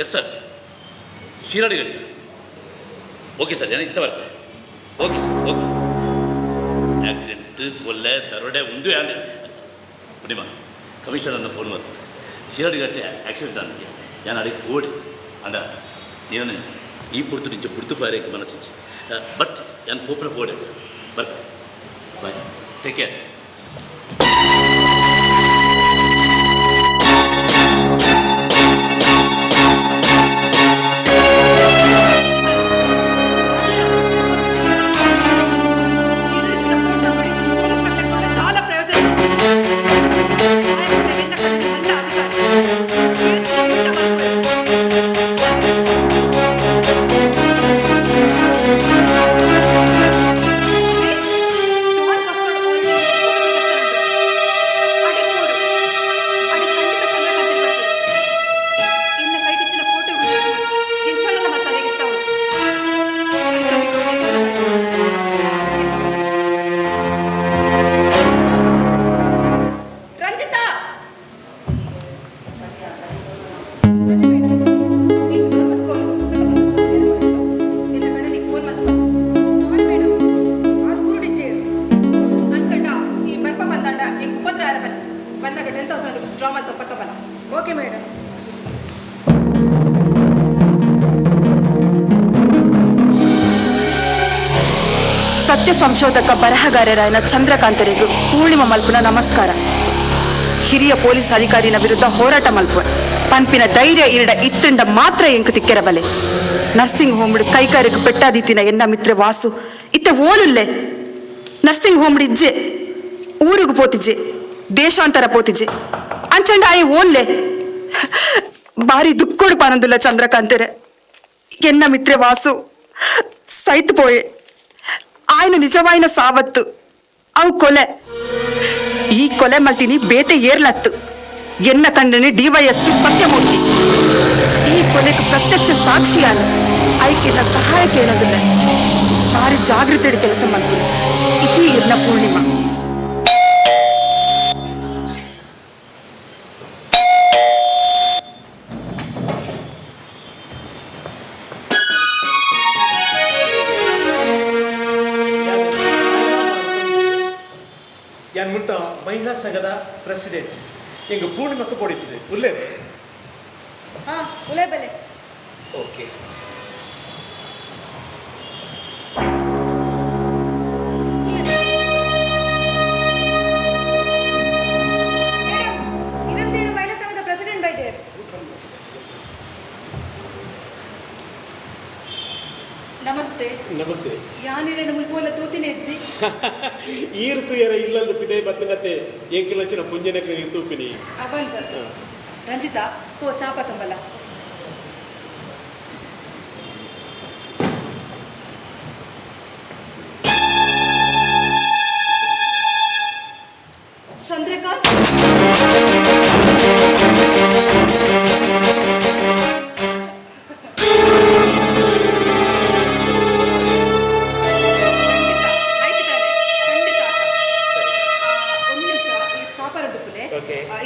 Speaker 7: Yes sir, Shiradi Ghat. Okay sir, ನಾನು ಇತ್ತ ಬರ್ತೆ. Okay sir, okay. Accident ಕೊಲ್ಲೆ ದರೋಡೆ ಒಂದು ಆಂಡ್ ಪುಣಿಮ ಕಮಿಷನರ್ನ ಫೋನ್ ಮಾಡ್ತಾರೆ. ಶಿರಾಡಿಗಟ್ಟೆ ಆಕ್ಸಿಡೆಂಟ್ ಆನಿಗೆ ನಾನು ಅಡಿಗೆ ಓಡಿ ಅಂಡ నేను ಈ ಪುಡ್ತು ನಿಂಚೆ ಪುಡ್ತು ಪಾರೇಕ್ ಮನಸ್ಸಿಚ್ಚಿ ಬಟ್ ನಾನು ಪೋಪನ ಓಡೆ ಬರ್ತೆ. Bye, take care.
Speaker 2: Okay madam.
Speaker 11: ಸತ್ಯ ಸಂಶೋಧಕ ಬರಹಗಾರರಾಯನ ಚಂದ್ರಕಾಂತರಿಗೂ ಪೂರ್ಣಿಮಾ ಮಲ್ಪುನ ನಮಸ್ಕಾರ. ಹಿರಿಯ ಪೊಲೀಸ್ ಅಧಿಕಾರಿನ ವಿರುದ್ಧ ಹೋರಾಟ ಮಲ್ಪುವ ಪಂಪಿನ ಧೈರ್ಯ ಇರಡ ಇತ್ತಂಡ ಮಾತ್ರ ಎಂಕು ತಿಕ್ಕೆರಬಲೆ. ನರ್ಸಿಂಗ್ ಹೋಮ್ಡ್ ಕೈಕಾರಿಗೆ ಪೆಟ್ಟಾದಿತ್ತಿನ ಎನ್ನ ಮಿತ್ರ ವಾಸು ಇತ್ತ ಓಲುಲ್ಲೆ. ನರ್ಸಿಂಗ್ ಹೋಮ್ಡ್ ಇಜ್ಜೆ, ಊರುಗು ಪೋತಿಜೆ, ದೇಶಾಂತರ ಪೋತಿಜೆ, ಅಂಚಂಡ ಆಯೆ ಓನ್ಲೆ. ಬಾರಿ ದುಕ್ಕೊಡು ಪಾನಂದುಲ್ಲ ಚಂದ್ರಕಾಂತರೆ. ಎನ್ನ ಮಿತ್ರ ವಾಸು ಸೈತ್ ಪೋಯೆ. ఆయన ನಿಜವಾಯಿನ ಸಾವತ್ತು ಅವು ಕೊಲೆ. ಈ ಕೊಲೆ ಮಲ್ತಿನಿ ಬೇತೆ ಏರ್ಲತ್ತು. ಎನ್ನ ಕಂಡನೆ ಡಿವೈಎಸ್ಪಿ ಸತ್ಯಮೂರ್ತಿ. ಈ ಕೊಲೆಗೆ ಪ್ರತ್ಯಕ್ಷ ಸಾಕ್ಷಿಯಾನ ಐಕೆನ ಸಹಾಯ ಕೇಳೋದಿಲ್ಲ. ಭಾರಿ ಜಾಗೃತಿ ಕೆಲಸ ಮಾಡ್ತೀನಿ. ಇದು ಎನ್ನ ಪೂರ್ಣಿಮಾ.
Speaker 4: ಯಾನ್ ಮುಲ್ತ ಮಹಿಳಾ ಸಂಘದ ಪ್ರೆಸಿಡೆಂಟ್ ಎಂಗ್ ಪೂರ್ಣಿಮಕ್ಕೆ ಕೊಡಿತ್ತದೆ ಉಲ್ಲೇರೆ
Speaker 2: ಹಾ ಉಲೆ ಬಲೆ.
Speaker 4: ಓಕೆ.
Speaker 2: ಮೇಡಮ್, ಇದಂತೇನು ಮಹಿಳಾ ಸಂಘದ ಪ್ರೆಸಿಡೆಂಟ್ ಬೈದೇರ್. ನಮಸ್ತೆ.
Speaker 4: ನಮಸ್ತೆ.
Speaker 2: ಯಾನಿರೇನು ಮುಲ್ಪೋಲ ತೂತಿನ ಹೆಜ್ಜಿ.
Speaker 4: ಈರು ತುಯರ ಇಲ್ಲಂದು ಪಿದೆ ಬತ್ತಿನತೆ ಎಂಕಿಲಂಚಿನ ಪುಂಜನೆ ತೂಪಿನಿ.
Speaker 2: ಅವಂತ ರಂಜಿತಾ ಪೋ ಚಾಪ ತುಂಬಲ್ಲ. ಚಂದ್ರಕಾಂತ್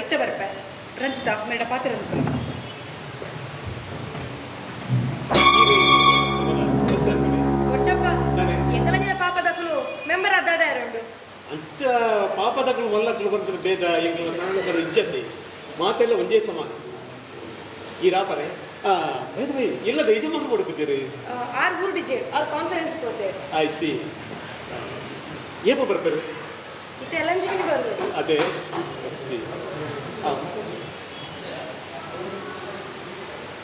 Speaker 2: ಇತ್ತ ಬರ್ಪೆ ರಂಜಿತಾ ಮೇಡ ಪಾತ್ರ ಕೊಡ್ಚಪ್ಪ ಎಂಗಲಂಜಿನ ಪಾಪದಕುಲು ಮೆಂಬರ್ ಅದಾದ ಯಾರುಂಡು
Speaker 4: ಅಂತ ಪಾಪದಕುಲು ಮಲ್ಲಕುಲು ಬಂದ್ರೆ ಭೇದ ಎಂಗಲ ಸಂಘದ ಇಜ್ಜತೆ ಮಾತೆಲ್ಲ ಒಂದೇ ಸಮಾನ. ಈ ರಾಪರೆ ಭೇದ ಬೈ ಇಲ್ಲದ ಯಜಮಾನ ಕೊಡುತ್ತಿದ್ದೀರಿ.
Speaker 2: ಆರು ಊರು ಡಿಜೆ ಆರು ಕಾನ್ಫರೆನ್ಸ್ ಪೋತೆ.
Speaker 4: I C. ಏಪ ಬರ್ಪೇರು
Speaker 2: ಇತ್ತೆ ಲಂಚ್ ಬರುವುದು.
Speaker 4: ಅದೇ ಸಿ.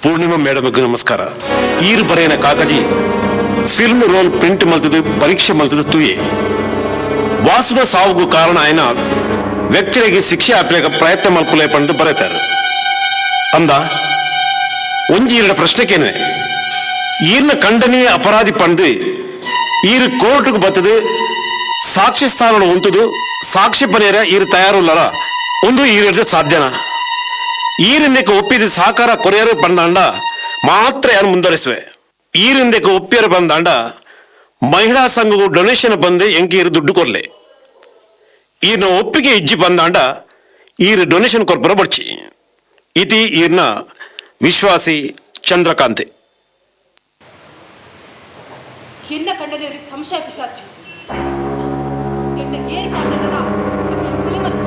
Speaker 12: ಪೂರ್ಣಿಮಾ ಮೇಡಮ್ಗೆ ನಮಸ್ಕಾರ. ಈರು ಬರೆಯನ ಕಾಗಜಿ ಫಿಲ್ಮ್ ರೋಲ್ ಪ್ರಿಂಟ್ ಮಲ್ತದು ಪರೀಕ್ಷೆ ಮಲ್ತದು ತೂಯೆ ವಾಸುದ ಸಾವುಗು ಕಾರಣ ಆಯ್ನ ವ್ಯಕ್ತಿಗೆ ಶಿಕ್ಷೆ ಆಪ್ಲೇಕ ಪ್ರಯತ್ನ ಮಲ್ಪುಲೆ ಪಂಡು ಬರೆತಾರೆ. ಅಂದ ಒಂಜಿ ಈರಡ ಪ್ರಶ್ನೆಕೇನೆ ಈರ್ನ ಖಂಡನೀಯ ಅಪರಾಧಿ ಪಂಡು ಈರು ಕೋರ್ಟ್ಗೆ ಬತ್ತದು ಸಾಕ್ಷಿ ಸ್ಥಾನ ಉಂಟುದು ಸಾಕ್ಷಿ ಪನೇರ ಈರು ತಯಾರುಲ್ಲರ ಒಂದು ಈರಿಡ್ದು ಸಾಧ್ಯನಾ? ಈರಿಂದಕ್ಕೆ ಒಪ್ಪಿದ ಸಹಕಾರ ಕೊರೆಯರು ಬಂದಾಂಡ ಮಾತ್ರ ಯಾರು ಮುಂದುವರಿಸುವೆ. ಈರಿಂದಕ್ಕೆ ಒಪ್ಪಿಯರು ಬಂದಾಂಡ ಮಹಿಳಾ ಸಂಘವು ಡೊನೇಷನ್ ಬಂದು ಎಂಕೆ ಈರು ದುಡ್ಡು ಕೊರ್ಲೆ. ಈರ್ನ ಒಪ್ಪಿಗೆ ಇಜ್ಜಿ ಬಂದಾಂಡ ಈರು ಡೊನೇಷನ್ ಕೊರ್ಪರ ಬಡ್ಚಿ. ಇತಿ ಈರ್ನ ವಿಶ್ವಾಸಿ ಚಂದ್ರಕಾಂತೆ.
Speaker 2: ಎನ್ನ ಕಂಡನೆಯವರಿಗೆ ಸಂಶಯ ಪಿಶಾಚಿ ಎನ್ನ ಏರ್ ಪಾತ್ರಗಳ ಕೊಲೆ ಮತ್ತು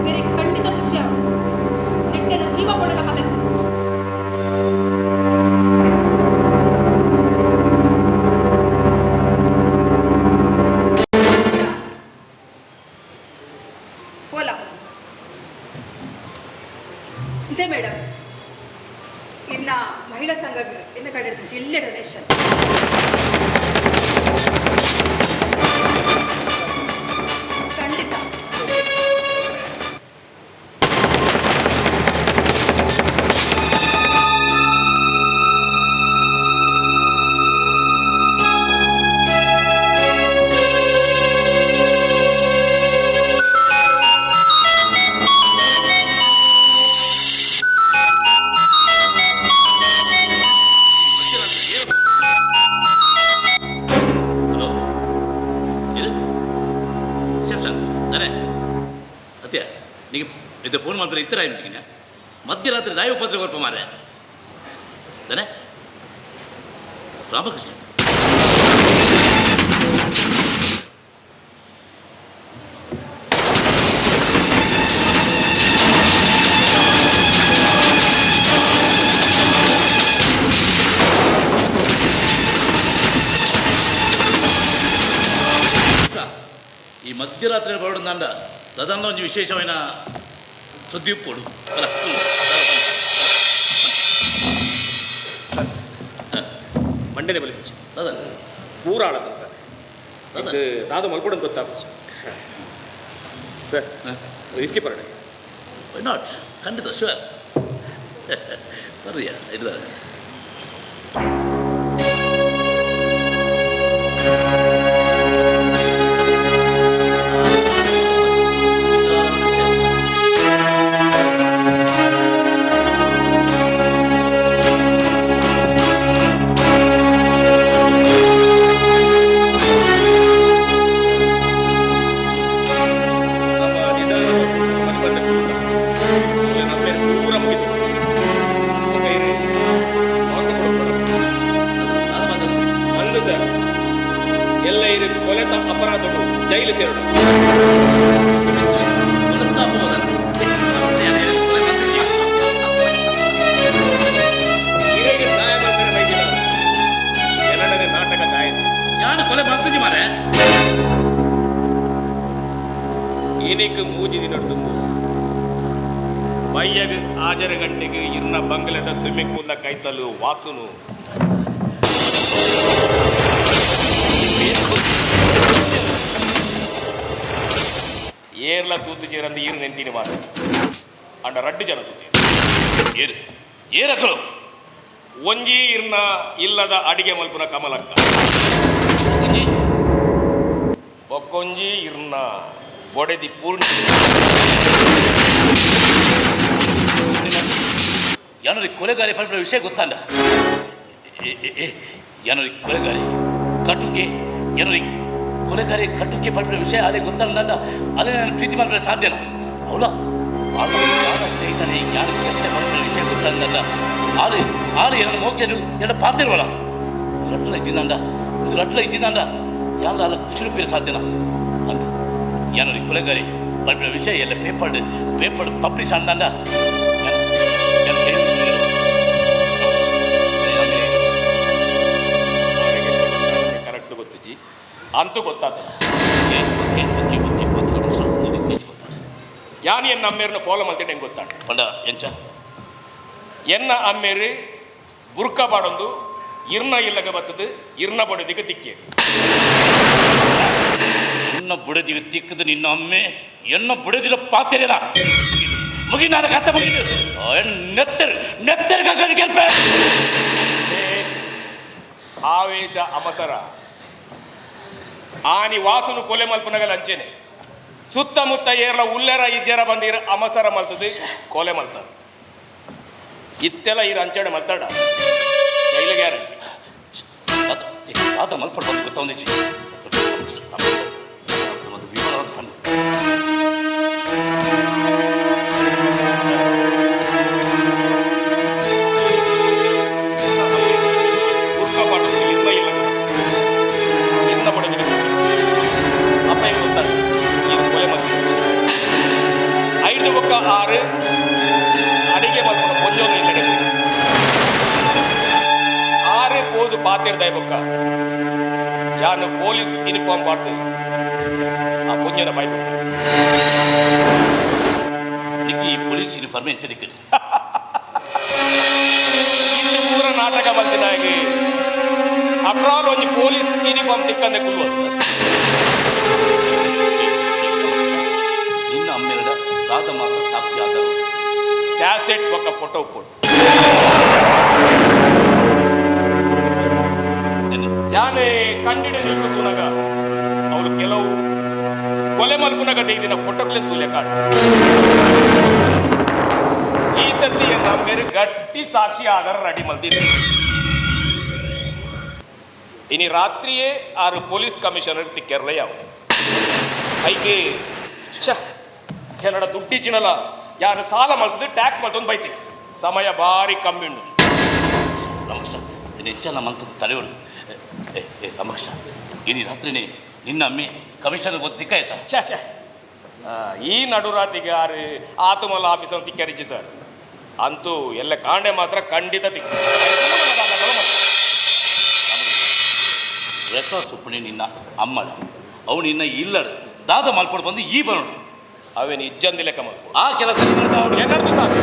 Speaker 2: ಬೇರೆ ಖಂಡಿತ ಶಿಕ್ಷೆ ನೆಟ್ಟನ ಜೀವ ಕೊಡಲ ಮಲತ್ತು. ಪೋಲ ಇದೆ ಮೇಡಮ್, ಇನ್ನ ಮಹಿಳಾ ಸಂಘ ಎನ್ನ ಕಡೆ ಜಿಲ್ಲೆ ಡೊನೇಷನ್. ಖಂಡಿತ
Speaker 7: ಇದು ಫೋನ್ ಮಾಡಿದ್ರೆ ಇತ್ತರ ಇಂತಿಗೆ ಮಧ್ಯರಾತ್ರಿ ದಾಯ ಪತ್ರ ಕೊರ್ಪ ಮಾರೆ ತಾನೆ ರಾಮಕೃಷ್ಣ. ಈ ಮಧ್ಯರಾತ್ರಿ ಬರೋದಂದ ದದನ್ನ ಒಂದು ವಿಶೇಷమైన ಸುದ್ದಿ ಪೋಡು.
Speaker 1: ಮಂಡನೆ ಬಲಿಪುಚ್ಚಿ
Speaker 7: ಅದಲ್ಲ
Speaker 1: ಪೂರ ಆಳತ್ತ ಸರ್. ಅದು ದಾದ ಮಲ್ಕೊಡೋದು ಗೊತ್ತಾಪುಚ್ಚಿ ಸರ್. ವಿಸ್ಕಿ ಪರಡೆ
Speaker 7: why not, ಖಂಡಿತ ಶೂರ್ ಬರ್ರಿಯಾ ಇದ್ದಾರೆ.
Speaker 3: ಪೂರ ಮುಗಿತು.
Speaker 13: ಕೊಲೆತ ಅಪರಾಧಗಳು ಜೈಲು ಸೇರೋಣ. ಎರಡನೇ ನಾಟಕ ಗಾಯಸಿ
Speaker 7: ಯಾನು ಕೊಲೆ ಮಾಡ್ತೀನಿ ಮಾರೆ.
Speaker 13: ಇನಿಕ್ ಮೂಜಿ ದಿನ ತುಂಬು ಬಯ್ಯಗ ಆಜರ ಗಂಟೆಗೆ ಇರ್ನ ಬಂಗ್ಲೆದ ಸ್ವಿಮ್ಮಿಂಗ್ ಪೂಲ್ನ ಕೈತಲು ವಾಸುನು ಏರ್ಲ ತೂತು ಚೇರಂದು ಈರು ನೆಂತೀನಿ ಮಾರ ಅಂಡ ರಡ್ಡು ಜನ ತೂತಿ
Speaker 7: ಏರು ಏರಕಲು
Speaker 13: ಒಂಜಿ ಇರ್ನ ಇಲ್ಲದ ಅಡಿಗೆ ಮಲ್ಪುನ ಕಮಲಕ್ಕ ಬೊಕ್ಕೊಂಜಿ ಇರ್ನ ಬೊಡೆದಿ ಪೂರ್ಣ.
Speaker 7: ಯಾನರಿ ಕೊಲೆಗಾರಿ ಪಲ್ಪಿನ ವಿಷಯ ಗೊತ್ತಾಂಡ. ಯಾನರಿ ಕೊಲೆಗಾರಿ ಕಟುಕೆ ಏನರಿ ಕೊಲೆಗಾರಿ ಕಟುಕೆ ಪಲ್ಪಿನ ವಿಷಯ ಅಲ್ಲೇ ಗೊತ್ತಾಂಡ ಅಲ್ಲೇ ನಾನು ಪ್ರೀತಿ ಮಾಡಲು ಸಾಧ್ಯನಾ? ಅವಳ ಸ್ನೇಹಿತನೇ ಯಾರು ಕೆಟ್ಟ ಪಲ್ಪಿನ ವಿಷಯ ಗೊತ್ತಾಂಡ ಆರು ಆರು ಏನನ್ನು ಮೋಕ್ಷನು ಎಲ್ಲ ಪಾತಿರುವಲ್ಲ ಒಂದು ರಟ್ಲ ಇಜ್ಜಿಂದ ಒಂದು ರಟ್ಲ ಇಜ್ಜಿಂದ ಯಾರು ಅಲ್ಲ ಖುಷಿ ರೂಪಿನ ಸಾಧ್ಯನಾ ಅಂತ ಏನರಿ ಕೊಲೆಗಾರಿ ಪಲ್ಪಿನ ವಿಷಯ ಎಲ್ಲ ಪೇಪರ್ ಪೇಪರ್ ಪಬ್ಲಿಷ್ ಅಂದಂಡ
Speaker 13: ಕರೆಕ್ಟ್ ಗೊತ್ತಿಜಿ ಅಂತೂ ಗೊತ್ತಾದ. ಯಾನ್ ಎನ್ನ ಅಮ್ಮೇರ್ನ ಫಾಲೋ ಮಾಡ್ತೇನೆ ಹೆಂಗೆ ಗೊತ್ತಾಡ
Speaker 7: ಪಂಡ ಎಂಚ
Speaker 13: ಎನ್ನ ಅಮ್ಮೇರು ಬುರ್ಕ ಬಾಡೊಂದು ಇರ್ನ ಇಲ್ಲಗ ಬತ್ತದು ಇರ್ನ ಬಡದಿಗೆ ತಿಕ್ಕಿ
Speaker 7: ಎನ್ನ ಬುಡದಿಗೆ ತಿಕ್ಕದು ನಿನ್ನ ಅಮ್ಮೆ ಎನ್ನ ಬುಡದಿಲ ಪಾತೆರೇನ ಮುಗಿ ನಾನು ಕತ್ತ ಮುಗಿದು ನೆತ್ತರ್ ನೆತ್ತರ್ ಕಕ್ಕದು ಕೆಲ್ಪೆ.
Speaker 13: ಆವೇಶ ಅಮಸರ ಆನಿ ವಾಸುನು ಕೊಲೆ ಮಲ್ಪನಗಲ ಅಂಚೆನೆ ಸುತ್ತಮುತ್ತ ಏರ್ಲ ಉಲ್ಲೆರ ಇಜ್ಜೆರ ಬಂದಿರ ಅಮಸರ ಮಲ್ತದೆ ಕೊಲೆ ಮಲ್ತದ ಇತ್ತೆಲ್ಲ ಇರ ಅಂಚೆಡೆ ಮಲ್ತಾಡ ಜೈಲು ಗ್ಯಾರಂಟಿ.
Speaker 7: ಆತ ಮಲ್ಪಡ್ ಬಂದು ಗೊತ್ತೊಂದಿಚ್ಚಿ ವಿವರವಾದ ಪಂಡು
Speaker 13: ಆರು ಅಡಿಗೆ ಮಲ್ಪುನ ಪೊಂಜೋನು ಇಲ್ಲಡೆ ಆರು ಪೋದು ಪಾತಿರ್ದ ಬೊಕ್ಕ ಯಾನು ಪೊಲೀಸ್ ಯೂನಿಫಾರ್ಮ್ ಪಾಡ್ದು ಆ ಪೊಂಜನ ಬೈಬ
Speaker 7: ಈ ಪೊಲೀಸ್ ಯೂನಿಫಾರ್ಮ್ ಎಂಚ ದಿಕ್ಕದು
Speaker 13: ಇನ್ನು ಪೂರ ನಾಟಕ ಬಂದಿನಾಗಿ ಆಫ್ಟರ್ ಆಲ್ ಒಂಜಿ ಪೊಲೀಸ್ ಯೂನಿಫಾರ್ಮ್ ತಿಕ್ಕಂದೆ ಕುಲ್ವ
Speaker 7: ನಿನ್ನ ಅಮ್ಮೆರಡ ದಾದ ಮಾತ್ರ ಸಾಕ್ಷಿ ಆದರು
Speaker 13: ಕ್ಯಾಸೆಟ್ ಬೊಕ್ಕ ಫೋಟೋ ಕೊಡು ಯಾನೆ ಕಂಡಿಡ ನಿಲ್ಕುನಗ ಅವರು ಕೆಲವು ಕೊಲೆ ಮಲ್ಪುನಗ ತೆಗೆದಿನ ಫೋಟೋಗಳೇ ತೂಲೆ ಕಾಡು. ಈ ಸತಿ ಬೇರೆ ಗಟ್ಟಿ ಸಾಕ್ಷಿ ಆಧಾರ ರೆಡಿ ಮಲ್ದಿದ್ದೆ. ಇನಿ ರಾತ್ರಿಯೇ ಆರು ಪೊಲೀಸ್ ಕಮಿಷನರ್ ತಿಕ್ಕೆರ್ಲ ಯಾವ ಐಕೆ ಏನಡ ದುಡ್ಡಿ ಚಿನ್ನಲ್ಲ ಯಾರು ಸಾಲ ಮಲ್ತದೆ ಟ್ಯಾಕ್ಸ್ ಮಲ್ತೊಂದು ಬೈತಿ ಸಮಯ ಭಾರಿ ಕಮ್ಮಿ ಉಂಟು.
Speaker 7: ರಾಮಕೃಷ್ಣ ಹೆಚ್ಚಲ್ಲ ಮಂತದ ತಲೆಗಳು. ಏ ಏ ರಾಮಕೃಷ್ಣ ಇನಿ ರಾತ್ರಿನೇ ನಿನ್ನ ಅಮ್ಮೆ ಕಮಿಷನರ್ ಗೊತ್ತಿಕ್ಕ ಆಯ್ತಾ?
Speaker 13: ಛೇ ಛೇ ಈ ನಡುರಾತಿಗೆ ಆರು ಆತುಮಲ್ಲ ಆಫೀಸರ್ ತಿಕ್ಕರಿಜಿ ಸರ್ ಅಂತೂ ಎಲ್ಲ ಕಾಂಡೆ ಮಾತ್ರ ಖಂಡಿತ ತಿಕ್ಕ.
Speaker 7: ರೆಕಾರ್ಡ್ ಸುಪ್ಪಣೆ ನಿನ್ನ ಅಮ್ಮಳ ಅವು ನಿನ್ನ ಇಲ್ಲಡು ದಾದ ಮಲ್ಪಡು ಬಂದು ಈ ಬರೋಡು
Speaker 13: ಅವೇನು ಇಜ್ಜಂದಿಲ್ಲ ಕಮ
Speaker 7: ಆ ಕೆಲಸ
Speaker 13: ಏನಾದ್ರು ಸಾಕು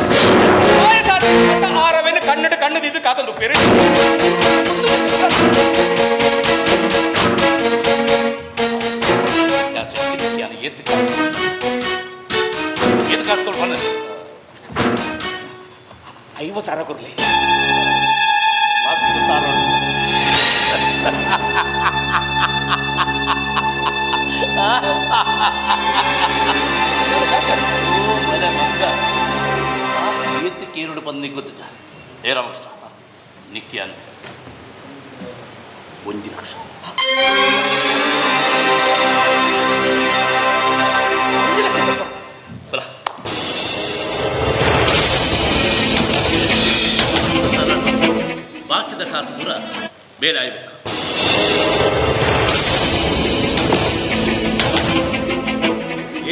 Speaker 13: ಆರವೇನು ಕನ್ನಡ ಕಣ್ಣದಿದ್ದು ಕಾತಂದು ಪೇರು
Speaker 7: ಎತ್ತು ಎತ್ತು ಕಾಸ್ಕೊಂಡು ಬಂದ
Speaker 13: 50,000 ಕೊಡ್ಲಿ ಮಸ್ತ್ ಸಾರ.
Speaker 7: ಎತ್ತು ಕೇರುಡು ಬಂದು ನಿಗ್ಗೊತ್ತ ಏ ರಾಮಕೃಷ್ಣ ನಿಕ್ಕಿ ಅನ್ನ 1 ಲಕ್ಷ ಬಲ ಬಾಕಿದ ಕಾಸು ಪೂರ ಬೇರೆ ಆಯ್ಬೇಕು.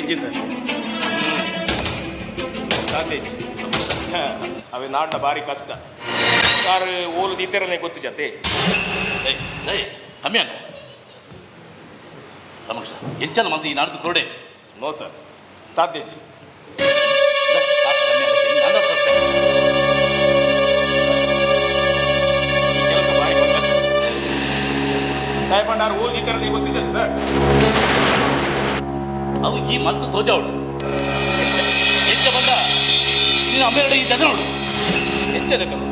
Speaker 13: ಇಜ್ಜಿ ಸರ್. ಸಾಧ್ಯ ಇಜ್ಜಿ. ಅವೆ ನಾಟ ಭಾರಿ ಕಷ್ಟ. ಕಾರ್ ಓಲು ದೀತೆರನೇ ಗೊತ್ತು ಜತೆ.
Speaker 7: ಕಮ್ಮಿ ಅಲ್ಲ ರಾಮಕೃಷ್ಣ, ಎಂಚನ ಮಂತ್ ಈ ನಾಡ್ದು ಕೊರಡೆ.
Speaker 13: ನೋ ಸರ್, ಸಾಧ್ಯ ಇಜ್ಜಿ. ಈ ಕೆಲಸ ಭಾರಿ ಬಂದ ಸರ್. ತಾಯ್ಪಂಡಾರು ಓಲ್ ದೀತೆರನೇ ಗೊತ್ತಿದ್ದೆ ಸರ್.
Speaker 7: ಅವು ಈ ಮಂತ್ ತೋಜವಳು ಎಂಚ ಬಂದ ನೀನು ಅಮ್ಮೆರಡೆ ಈ ದದ ನೋಡು.
Speaker 13: ಎಂಚ ದಕ್ಕನು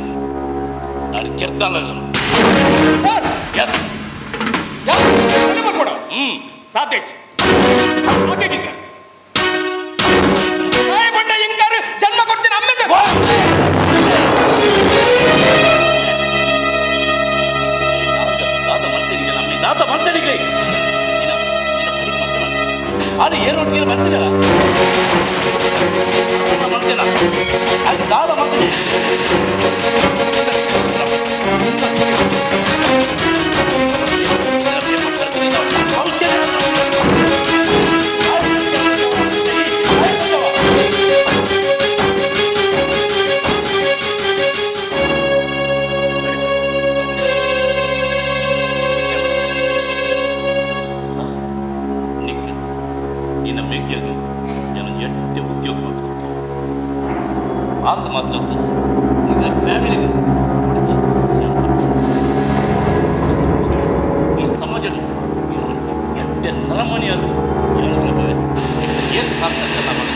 Speaker 7: ನಾನು ಕೆರ್ತಾನ. ಎಸ್
Speaker 13: ಮಾಡ್ಕೊಡ. ಸಾಧ್ಯ ಇಜ್ಜಿ. ಸಾಧ್ಯ ಸರ್. ತಾಯ್ಪಂಡ ಎಂಕಾರು ಜನ್ಮ ಕೊಡ್ತೀನಿ ಅಮ್ಮೆ.
Speaker 7: ದಾತ ಮಾಡ್ತೇನೆ ಅಮ್ಮೆ, ದಾತ ಮಾಡ್ತೇನೆ. ಅದು ಏನು ಒಟ್ಟಿಗೆ ಬರ್ತಿದ್ದಲ್ಲ ಮಾಡ್ತೇನ ಅದು ದಾದ ಮಾಡ್ತೇನೆ. ನಿನ್ನ ಮೆಗ್ಗೆಗೆ ನಾನು ಎಟ್ಟೆ ಉದ್ಯೋಗ ಮಾಡ್ಕೊಡ್ತು ಆತ ಮಾತ್ರ ನಿನ್ನ ಫ್ಯಾಮಿಲಿಗೆ ಈ ಸಮಾಜದ ಎಟ್ಟೆ ನರಮಣಿ ಅದು ಏನು ಕಾಸ್ತ ಮಾಡೋದು.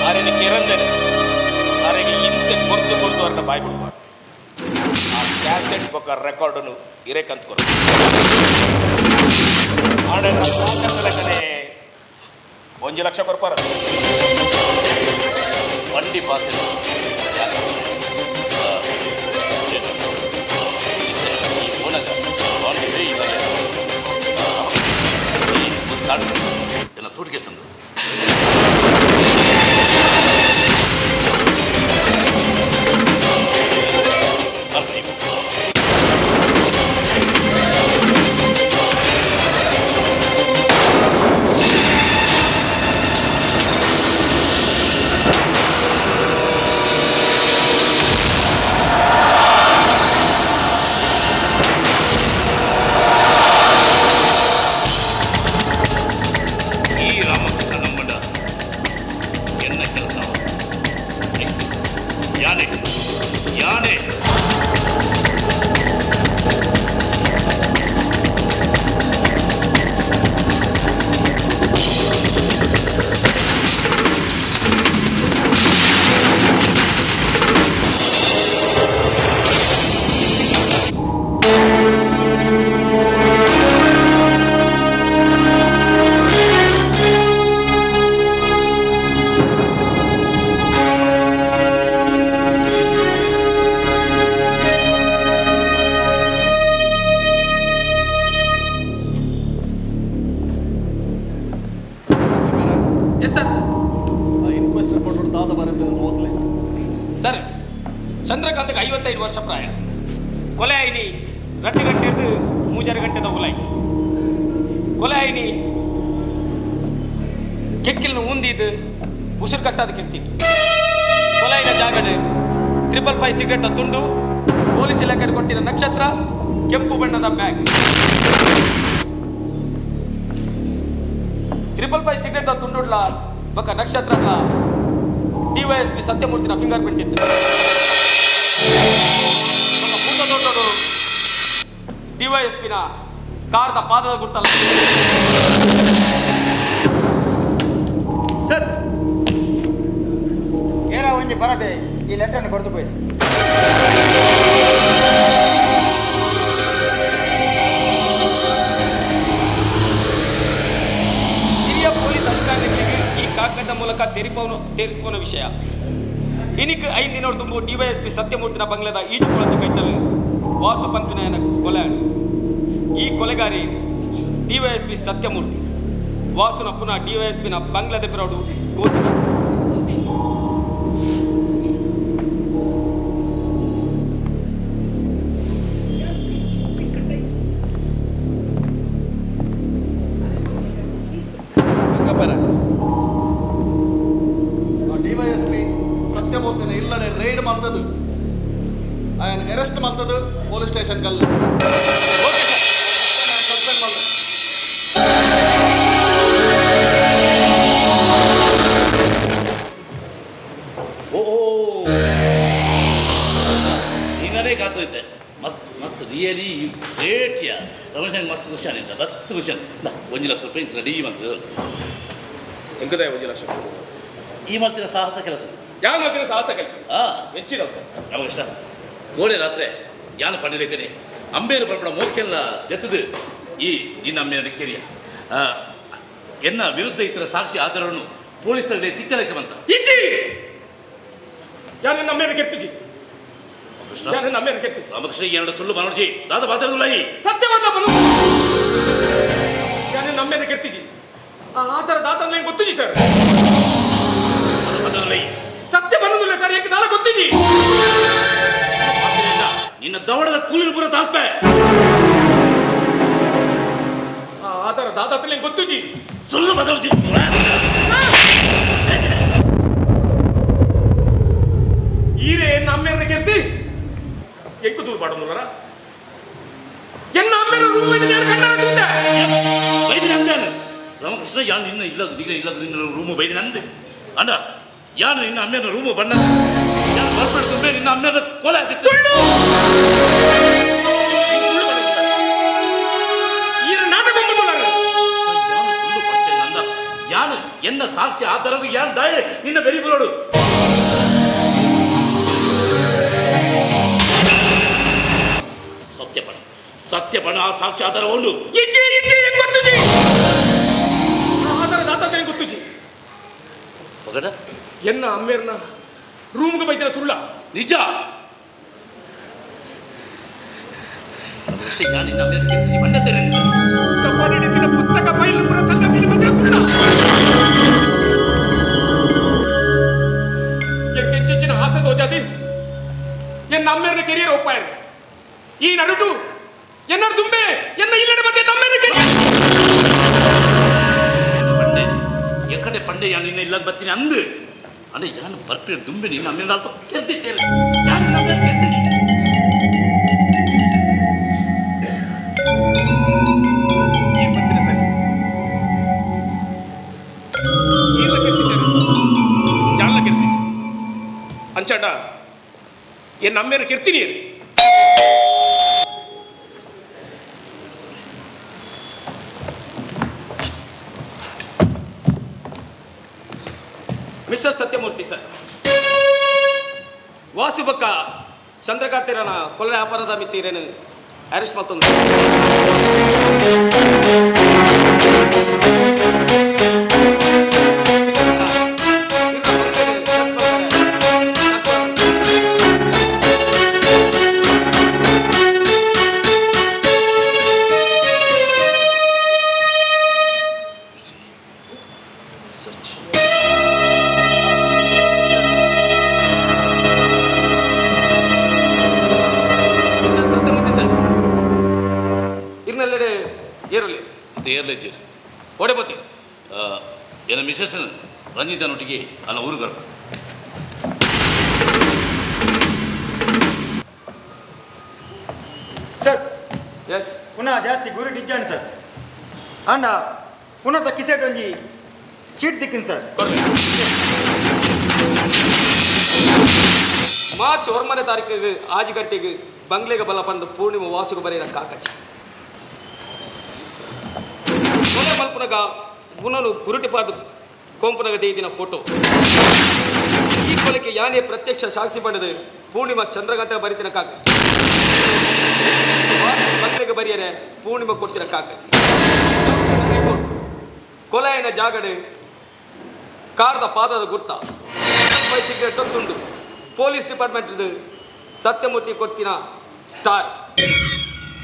Speaker 13: ಆರೆನ ಕೆರಂದನೆ ಆರೆಗೆ ಹಿಂಸೆ ಕೊರ್ದು ಕೊರ್ದು ಅವ್ರನ್ನ ಬಾಯ್ ಬಿಡ್ಬಾರ್ದು. ಆ ಕ್ಯಾಸೆಟ್ ಬೊಕ್ಕ ರೆಕಾರ್ಡನ್ನು ಇರೇಕಂತ ಕೊರು ಲೆಕ್ಕನೆ 1 ಲಕ್ಷ ಕೊರ್ಪಾರ.
Speaker 7: ಬಂಡಿ ಪಾತ್ರೆ ಸೂಟ್ ಕೇಸ್ ಅಂದು ಯಾನೆ ಯಾನೆ
Speaker 13: ಸರ್, ಚಂದ್ರಕಾಂತ್ಗೆ 55 ವರ್ಷ ಪ್ರಾಯ. ಕೊಲೆ ಆಯ್ನಿ 2 ಗಂಟೆ ಹಿಡಿದು 3 ಗಂಟೆದ ಉಲಾಯಿ. ಕೊಲೆ ಆಯ್ನಿ ಕೆಕ್ಕಿಲ್ನ ಊಂದಿದ್ದು ಉಸಿರು ಕಟ್ಟೋದಕ್ಕೆ ಇರ್ತೀನಿ. ಕೊಲೆ ಆಯ್ನ ಜಾಗಡೆ 555 ಸಿಗರೇಟ್ ತುಂಡು, ಪೊಲೀಸ್ ಇಲಾಖೆ ಕೊಡ್ತಿರೋ ನಕ್ಷತ್ರ, ಕೆಂಪು ಬಣ್ಣದ ಬ್ಯಾಗ್. 555 ಸಿಗರೇಟ್ ತುಂಡುಡ್ಲ ಬಕ್ಕ ನಕ್ಷತ್ರ ಡಿವೈಎಸ್ಪಿ ಸತ್ಯಮೂರ್ತಿನ ಫಿಂಗರ್ ಪ್ರಿಂಟ್ ಇತ್ತು. ದೊಡ್ಡೋಡು ಡಿವೈಎಸ್ಪಿನ ಕಾರದ ಪಾದದ ಗುರ್ತಲ್ಲ.
Speaker 5: ಸರ್, ಏನ ಒಂಜಿ ಬರಬೆ ಈ ಲೆಟರ್ನ ಕೊಡ್ದು ಪೋಯ್ಸಿ.
Speaker 13: ಹಿರಿಯ ಪೊಲೀಸ್ ಅಧಿಕಾರಿಗಳಿಗೆ ಈ ಕಾಗದದ ಮೂಲಕ ತೆರಿಪವನ ವಿಷಯ. ಇನಿಕ್ 5 ದಿನ ತುಂಬು ಡಿವೈಎಸ್ಪಿ ಸತ್ಯಮೂರ್ತಿನ ಬಂಗ್ಲಾದ ಈಜುಕೊಳದ ಕೈತಲ್ಲಿ ವಾಸು ಪಂಪಿನ ಕೊಲೆ. ಈ ಕೊಲೆಗಾರಿ
Speaker 8: ಡಿವೈಎಸ್ಪಿ ಸತ್ಯಮೂರ್ತಿ ವಾಸುನ ಪುನಃ ಡಿವೈಎಸ್ಪಿನ ಬಂಗ್ಲಾದೇಶರವರು ಗೋತಿ
Speaker 3: ಡಿವೈಎಸ್ಪಿ ಸತ್ಯಮೂರ್ತಿನ ಇಲ್ಲಡೆ ರೈಡ್ ಮಾಡ್ತದ್ದು ಆಯನ್ ಅರೆಸ್ಟ್ ಮಾಡ್ತದ್ದು ಪೊಲೀಸ್ ಸ್ಟೇಷನ್ ಕಲ್ಲ ಸಸ್ಪೆಂಡ್ ಮಾಡ್ತದೆ.
Speaker 7: ಓ ನೀನೇ ಕಾತೋಯ್ತೆ. ಮಸ್ತ್ ಮಸ್ತ್ ರಿಯಲಿ ಗ್ರೇಟ್ ಯಾ ರಮೇಶ್, ಮಸ್ತ್ ಖುಷಿ ಆನಿಂದ, ಮಸ್ತ್ ಖುಷಿ ಅಲ್ಲ. 1 ಲಕ್ಷ ರೂಪಾಯಿ ರೆಡಿ ಬಂತದ್ದು.
Speaker 13: ಎಂಕದ 1 ಲಕ್ಷ
Speaker 7: ಈ ಮಾಡ್ತಿರೋ ಸಾಹಸ ಕೆಲಸ
Speaker 13: ಯಾವ ಮಾಡ್ತಿರೋ ಸಾಹಸ ಕೆಲಸ
Speaker 7: ಹಾಂ
Speaker 13: ಹೆಚ್ಚಿನ ಸರ್
Speaker 7: ರಾಮಕೃಷ್ಣ. ಕೋಡೆ ರಾತ್ರಿ ಯಾನು ಪಂಡಿಲೇಕನೆ ಅಂಬೇರು ಪರಪಡ ಮೋಕೆಲ್ಲ ಎತ್ತದು ಈ ನಿನ್ನ ಅಮ್ಮೇರ ಕೆರಿಯ ಎನ್ನ ವಿರುದ್ಧ ಇತರ ಸಾಕ್ಷಿ ಆಧಾರವನ್ನು ಪೊಲೀಸರಲ್ಲಿ ತಿಕ್ಕಲಕ್ಕೆ ಬಂತ.
Speaker 13: ಇಜ್ಜಿ ಯಾನು ನನ್ನ ಅಮ್ಮೇನ ಕೆರ್ತಿಜಿ, ಯಾನು ನನ್ನ ಅಮ್ಮೇನ ಕೆರ್ತಿಜಿ.
Speaker 7: ರಾಮಕೃಷ್ಣ ಎರಡು ಸುಳ್ಳು ಮನೋಜಿ ದಾದ ಮಾತಾಡುದಿಲ್ಲ.
Speaker 13: ಸತ್ಯವಾದ ಬನು ಯಾನು ನನ್ನ ಅಮ್ಮೇನ ಕೆರ್ತಿಜಿ. ಆ ಥರ ದಾತ ಅಂದ್ರೆ ಗೊತ್ತಿಜಿ ಸರ್. ಸತ್ಯ ಬನ್ನದಿಲ್ಲ ಸರ್, ಯಾಕೆ ದಾದ ಗೊತ್ತಿಜಿ.
Speaker 7: ನಿನ್ನ ದವಡದ ಕೂಲಿನ ಪೂರ ತಾಲ್ಪೆ.
Speaker 13: ಆ ಥರ ದಾದ ಅಂದ್ರೆ ಗೊತ್ತಿಜಿ.
Speaker 7: ಸುಳ್ಳು ಬದಲುಜಿ.
Speaker 13: ಈರೇ ಎನ್ನ ಅಮ್ಮೇನ ಕೆರ್ತಿ ಎಂಕು ದೂರ ಪಾಡೋದುಲ್ಲರ ಎನ್ನ ಅಮ್ಮೇನ ರೂಮ್
Speaker 7: ಬೈದಿನ ಅಂದಾನೆ ರಾಮಕೃಷ್ಣ. ಯಾನು ನಿನ್ನ ಇಲ್ಲ ನಿನ್ನ ಇಲ್ಲ ನಿನ್ನ ರೂಮು ಬೈದಿನ ಅಂದೆ ಅಂಡ. ಯಾನು ನಿನ್ನ ಅಮ್ಮೇನ ರೂಮು ಬಣ್ಣ ಯಾನು ಬರ್ಬೇಡ ತುಂಬೆ ನಿನ್ನ ಅಮ್ಮೇನ ಕೊಲೆ ಆಗ್ತಿತ್ತು.
Speaker 13: ಸುಳ್ಳು ನಾಟಕ
Speaker 7: ನಂದ ಯಾನು ಎನ್ನ ಸಾಕ್ಷಿ ಆಧಾರವು ಯಾನು ದಾಯ ನಿನ್ನ ಬೆರಿ ಬರೋಡು. ಸತ್ಯಪಣ ಸತ್ಯಪಣ ಆ ಸಾಕ್ಷಿ ಆಧಾರ ಉಂಡು.
Speaker 13: ಇಜ್ಜಿ ಇಜ್ಜಿ ಹೆಂಗ್ ಗೊತ್ತುಜಿ ಆಧಾರ ದಾತ ಗೊತ್ತುಜಿ.
Speaker 7: ಮಗಡ
Speaker 13: ಎನ್ನ ಅಮ್ಮೇರ್ನ ರೂಮ್ಗೆ ಬೈತಿರ ಸುಳ್ಳ
Speaker 7: ನಿಜ.
Speaker 13: ಕಪಾಟಿನ ಪುಸ್ತಕ ಫೈಲ್ ಪುರ ಚಲ್ಲ ಮೇಲೆ ಬಂದಿರ ಸುಳ್ಳ. ಎಂಕೆಂಚಿನ ಆಸೆ ದೋಜಾದಿ ಎನ್ನ ಅಮ್ಮೇರ್ನ ಕೆರಿಯರ್ ಒಪ್ಪಾಯರು ಈ ನಡುಟು ಎನ್ನ ದುಂಬೆ ಎನ್ನ ಇಲ್ಲಡೆ ಮತ್ತೆ ನಮ್ಮೇರ್ನ ಕೆರಿಯರ್
Speaker 7: ಪಂಡೆ ಎಕ್ಕಡೆ ಪಂಡೆ ಯಾನು ನಿನ್ನ ಇಲ್ಲದ ಬರ್ತೀನಿ ಅಂದು ಅಂದ್ರೆ ಯಾನು ಬರ್ಪಿ ದುಂಬೆ ನಿನ್ನ ಅಮ್ಮೇರ್ನ ಅಲ್ಪ ಕೆರ್ತಿದ್ದೇನೆ ಯಾನು ನಿನ್ನ ಅಮ್ಮೇರ್ನ ಕೆರ್ತೀನಿ.
Speaker 13: ಯಾಲ್ಲ ಕೆರ್ತಿಜಿ ಅಂಚಾಡ ಎನ್ನ ಅಮ್ಮೇರ ಕೆರ್ತೀನಿ ಮಿಸ್ಟರ್ ಸತ್ಯಮೂರ್ತಿ ಸರ್, ವಾಸುಬಕ್ಕ ಚಂದ್ರಕಾಂತಿರನ ಕೊಲೆ ಅಪರಾಧ ಮಿತ್ತಿರೇನು ಅರೆಸ್ಟ್ ಮತ್ತೊಂದು ಇರ್ನೆಲ್ಲೆಡೆ ಏರುಲಿ
Speaker 7: ಏರ್ಲೇಜರ್
Speaker 13: ಓಡೆಪತಿ
Speaker 7: ಎನ್ನ ಮಿಸಸ್ ರಂಜಿತನೊಟ್ಟಿಗೆ ಅಲ್ಲ ಊರು ಬರ್ಪ.
Speaker 5: ಸರ್
Speaker 8: ಎಸ್
Speaker 5: ಪುನಃ ಜಾಸ್ತಿ ಗುರಿ ಡಿಜ್ಜಾಣ್ ಸರ್. ಅಂಡ ಪುನಃ ಕಿಸೆಟ್ ಒಂಜಿ ಚೀಟ್ ದಿಕ್ಕಿನ ಸರ್.
Speaker 8: ಮಾರ್ಚ್ 9ನೇ ತಾರೀಕಿಗೆ ಆಜಿಗಟ್ಟಿಗೆ ಬಂಗ್ಲೆಗೆ ಬಲ ಬಂದು ಪೂರ್ಣಿಮಾ ವಾಸುಗೆ ಬರೆಯ ಕಾಕಚಿ ಕೊಲೆ ಮಲ್ಪುನಗ ಪುನನು ಗುರುಟಿಪಾದ ಕೋಂಪುನಗ ದೇದಿನ ಫೋಟೋ. ಈ ಕೊಲೆಗೆ ಯಾನೇ ಪ್ರತ್ಯಕ್ಷ ಸಾಕ್ಷಿ ಪಡೆದು ಪೂರ್ಣಿಮಾ ಚಂದ್ರಕಾಂತ ಬರಿತಿನ ಕಾಕಚಿ ಬಂಗ್ಲೆಗೆ ಬರೆಯರೆ ಪೂರ್ಣಿಮಾ ಕೊಡ್ತಿನ ಕಾಕಚಿ ರಿಪೋರ್ಟ್. ಕೊಲೆಯನ ಜಾಗಡೆ ಕಾರದ ಪಾದದ ಗುರ್ತ ಸಿಗರೇಟ್ ತುಂಡು ಪೊಲೀಸ್ ಡಿಪಾರ್ಟ್ಮೆಂಟ್ ಸತ್ಯಮೂರ್ತಿ ಕೊಡ್ತಿನ ಸ್ಟಾರ್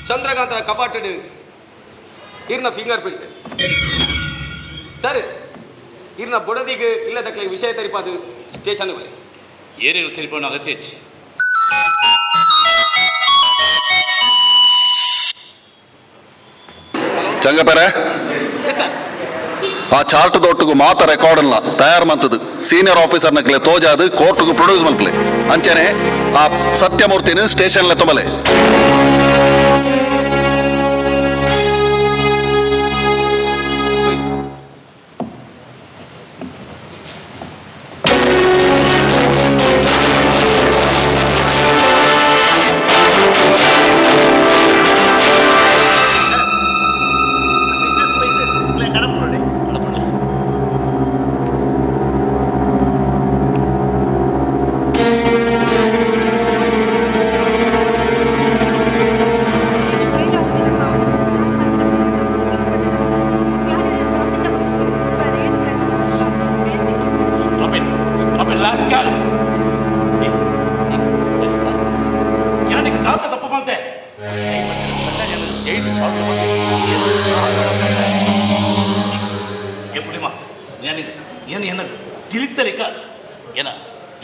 Speaker 8: ಚಂದ್ರಕಾಂತನ ಕಪಾಟಡು ಇರ್ನ finger print. Sir ಇರ್ನ ಬೊಡದಿಗೆ ಇಲ್ಲದಕ್ಕೆ ವಿಷಯ ತರಿಪಾದು ಸ್ಟೇಷನ್ ಬಳಿ.
Speaker 7: ಏರಿಗಳು ತೆರಿಪವನ ಅಗತ್ಯ ಹೆಚ್ಚು.
Speaker 14: ಚಂಗಪರೆ ಆ ಚಾರ್ಟ್ ದೊಟ್ಟುಗು ಮಾತ ರೆಕಾರ್ಡ್ ಅಲ್ಲ ತಯಾರು ಮಂತದ್ದು ಸೀನಿಯರ್ ಆಫೀಸರ್ ನಕಲೆ ತೋಜಾದು ಕೋರ್ಟ್ಗೂ ಪ್ರೊಡ್ಯೂಸ್ ಮಲ್ಪಲೆ ಅಂಚನೆ ಆ ಸತ್ಯಮೂರ್ತಿನ ಸ್ಟೇಷನ್ ತೊಂಬಲೆ.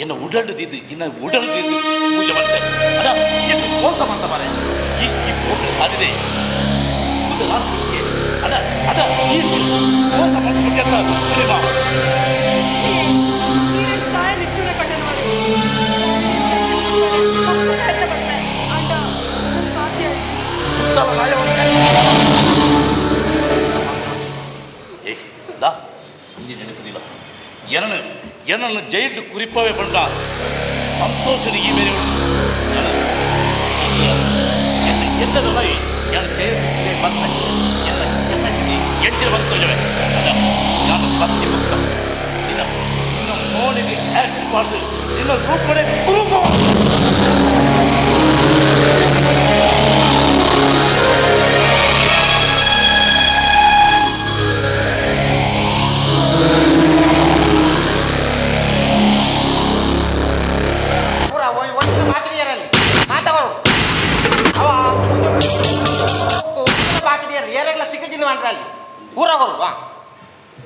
Speaker 7: ಎನ್ನ ಉಡಲ್ದಿದ್ದು ಇನ್ನ ಉಡಲ್ದಿದ್ದು ಪೂಜೆ ಮಾಡ್ತಾರೆ ಅದ ಎಷ್ಟು ಮೋಸ ಮಾಡ್ತಾ ಮಾರೆ ಈ ಈ ಹೋಗ್ರೆ ಸಾಧ್ಯತೆ ಅದ ಅದ ಈ ಮೋಸ ಮಾಡ್ಬಿಟ್ಟೆ ಅಂತ ಪುಳಿಮಾ. ಏ ದಾ ಇಂಜಿ ನೆನಪದಿಲ್ಲ ಏನನ್ನು ಏನನ್ನು ಜೈಲು ಕುರಿಪವೇ ಬಂದ ಸಂತೋಷದ ಈ ಮೇರೆ ಎಂತದಲ್ಲ ನಾನು ಜೈಲು ಬಂದ ಎಲ್ಲ ಕೆಪಾಸಿಟಿ ಎಂಟಿನ ಬಂತು ಅದ ನಾನು ಪತ್ನಿ ಮುಕ್ತ ನಿನ್ನ ನಿನ್ನ ಮೋನಿಗೆ ಆ್ಯಕ್ಷನ್ ಬಾರ್ದು ನಿನ್ನ ರೂಪಣೆ ಕುರುಪ.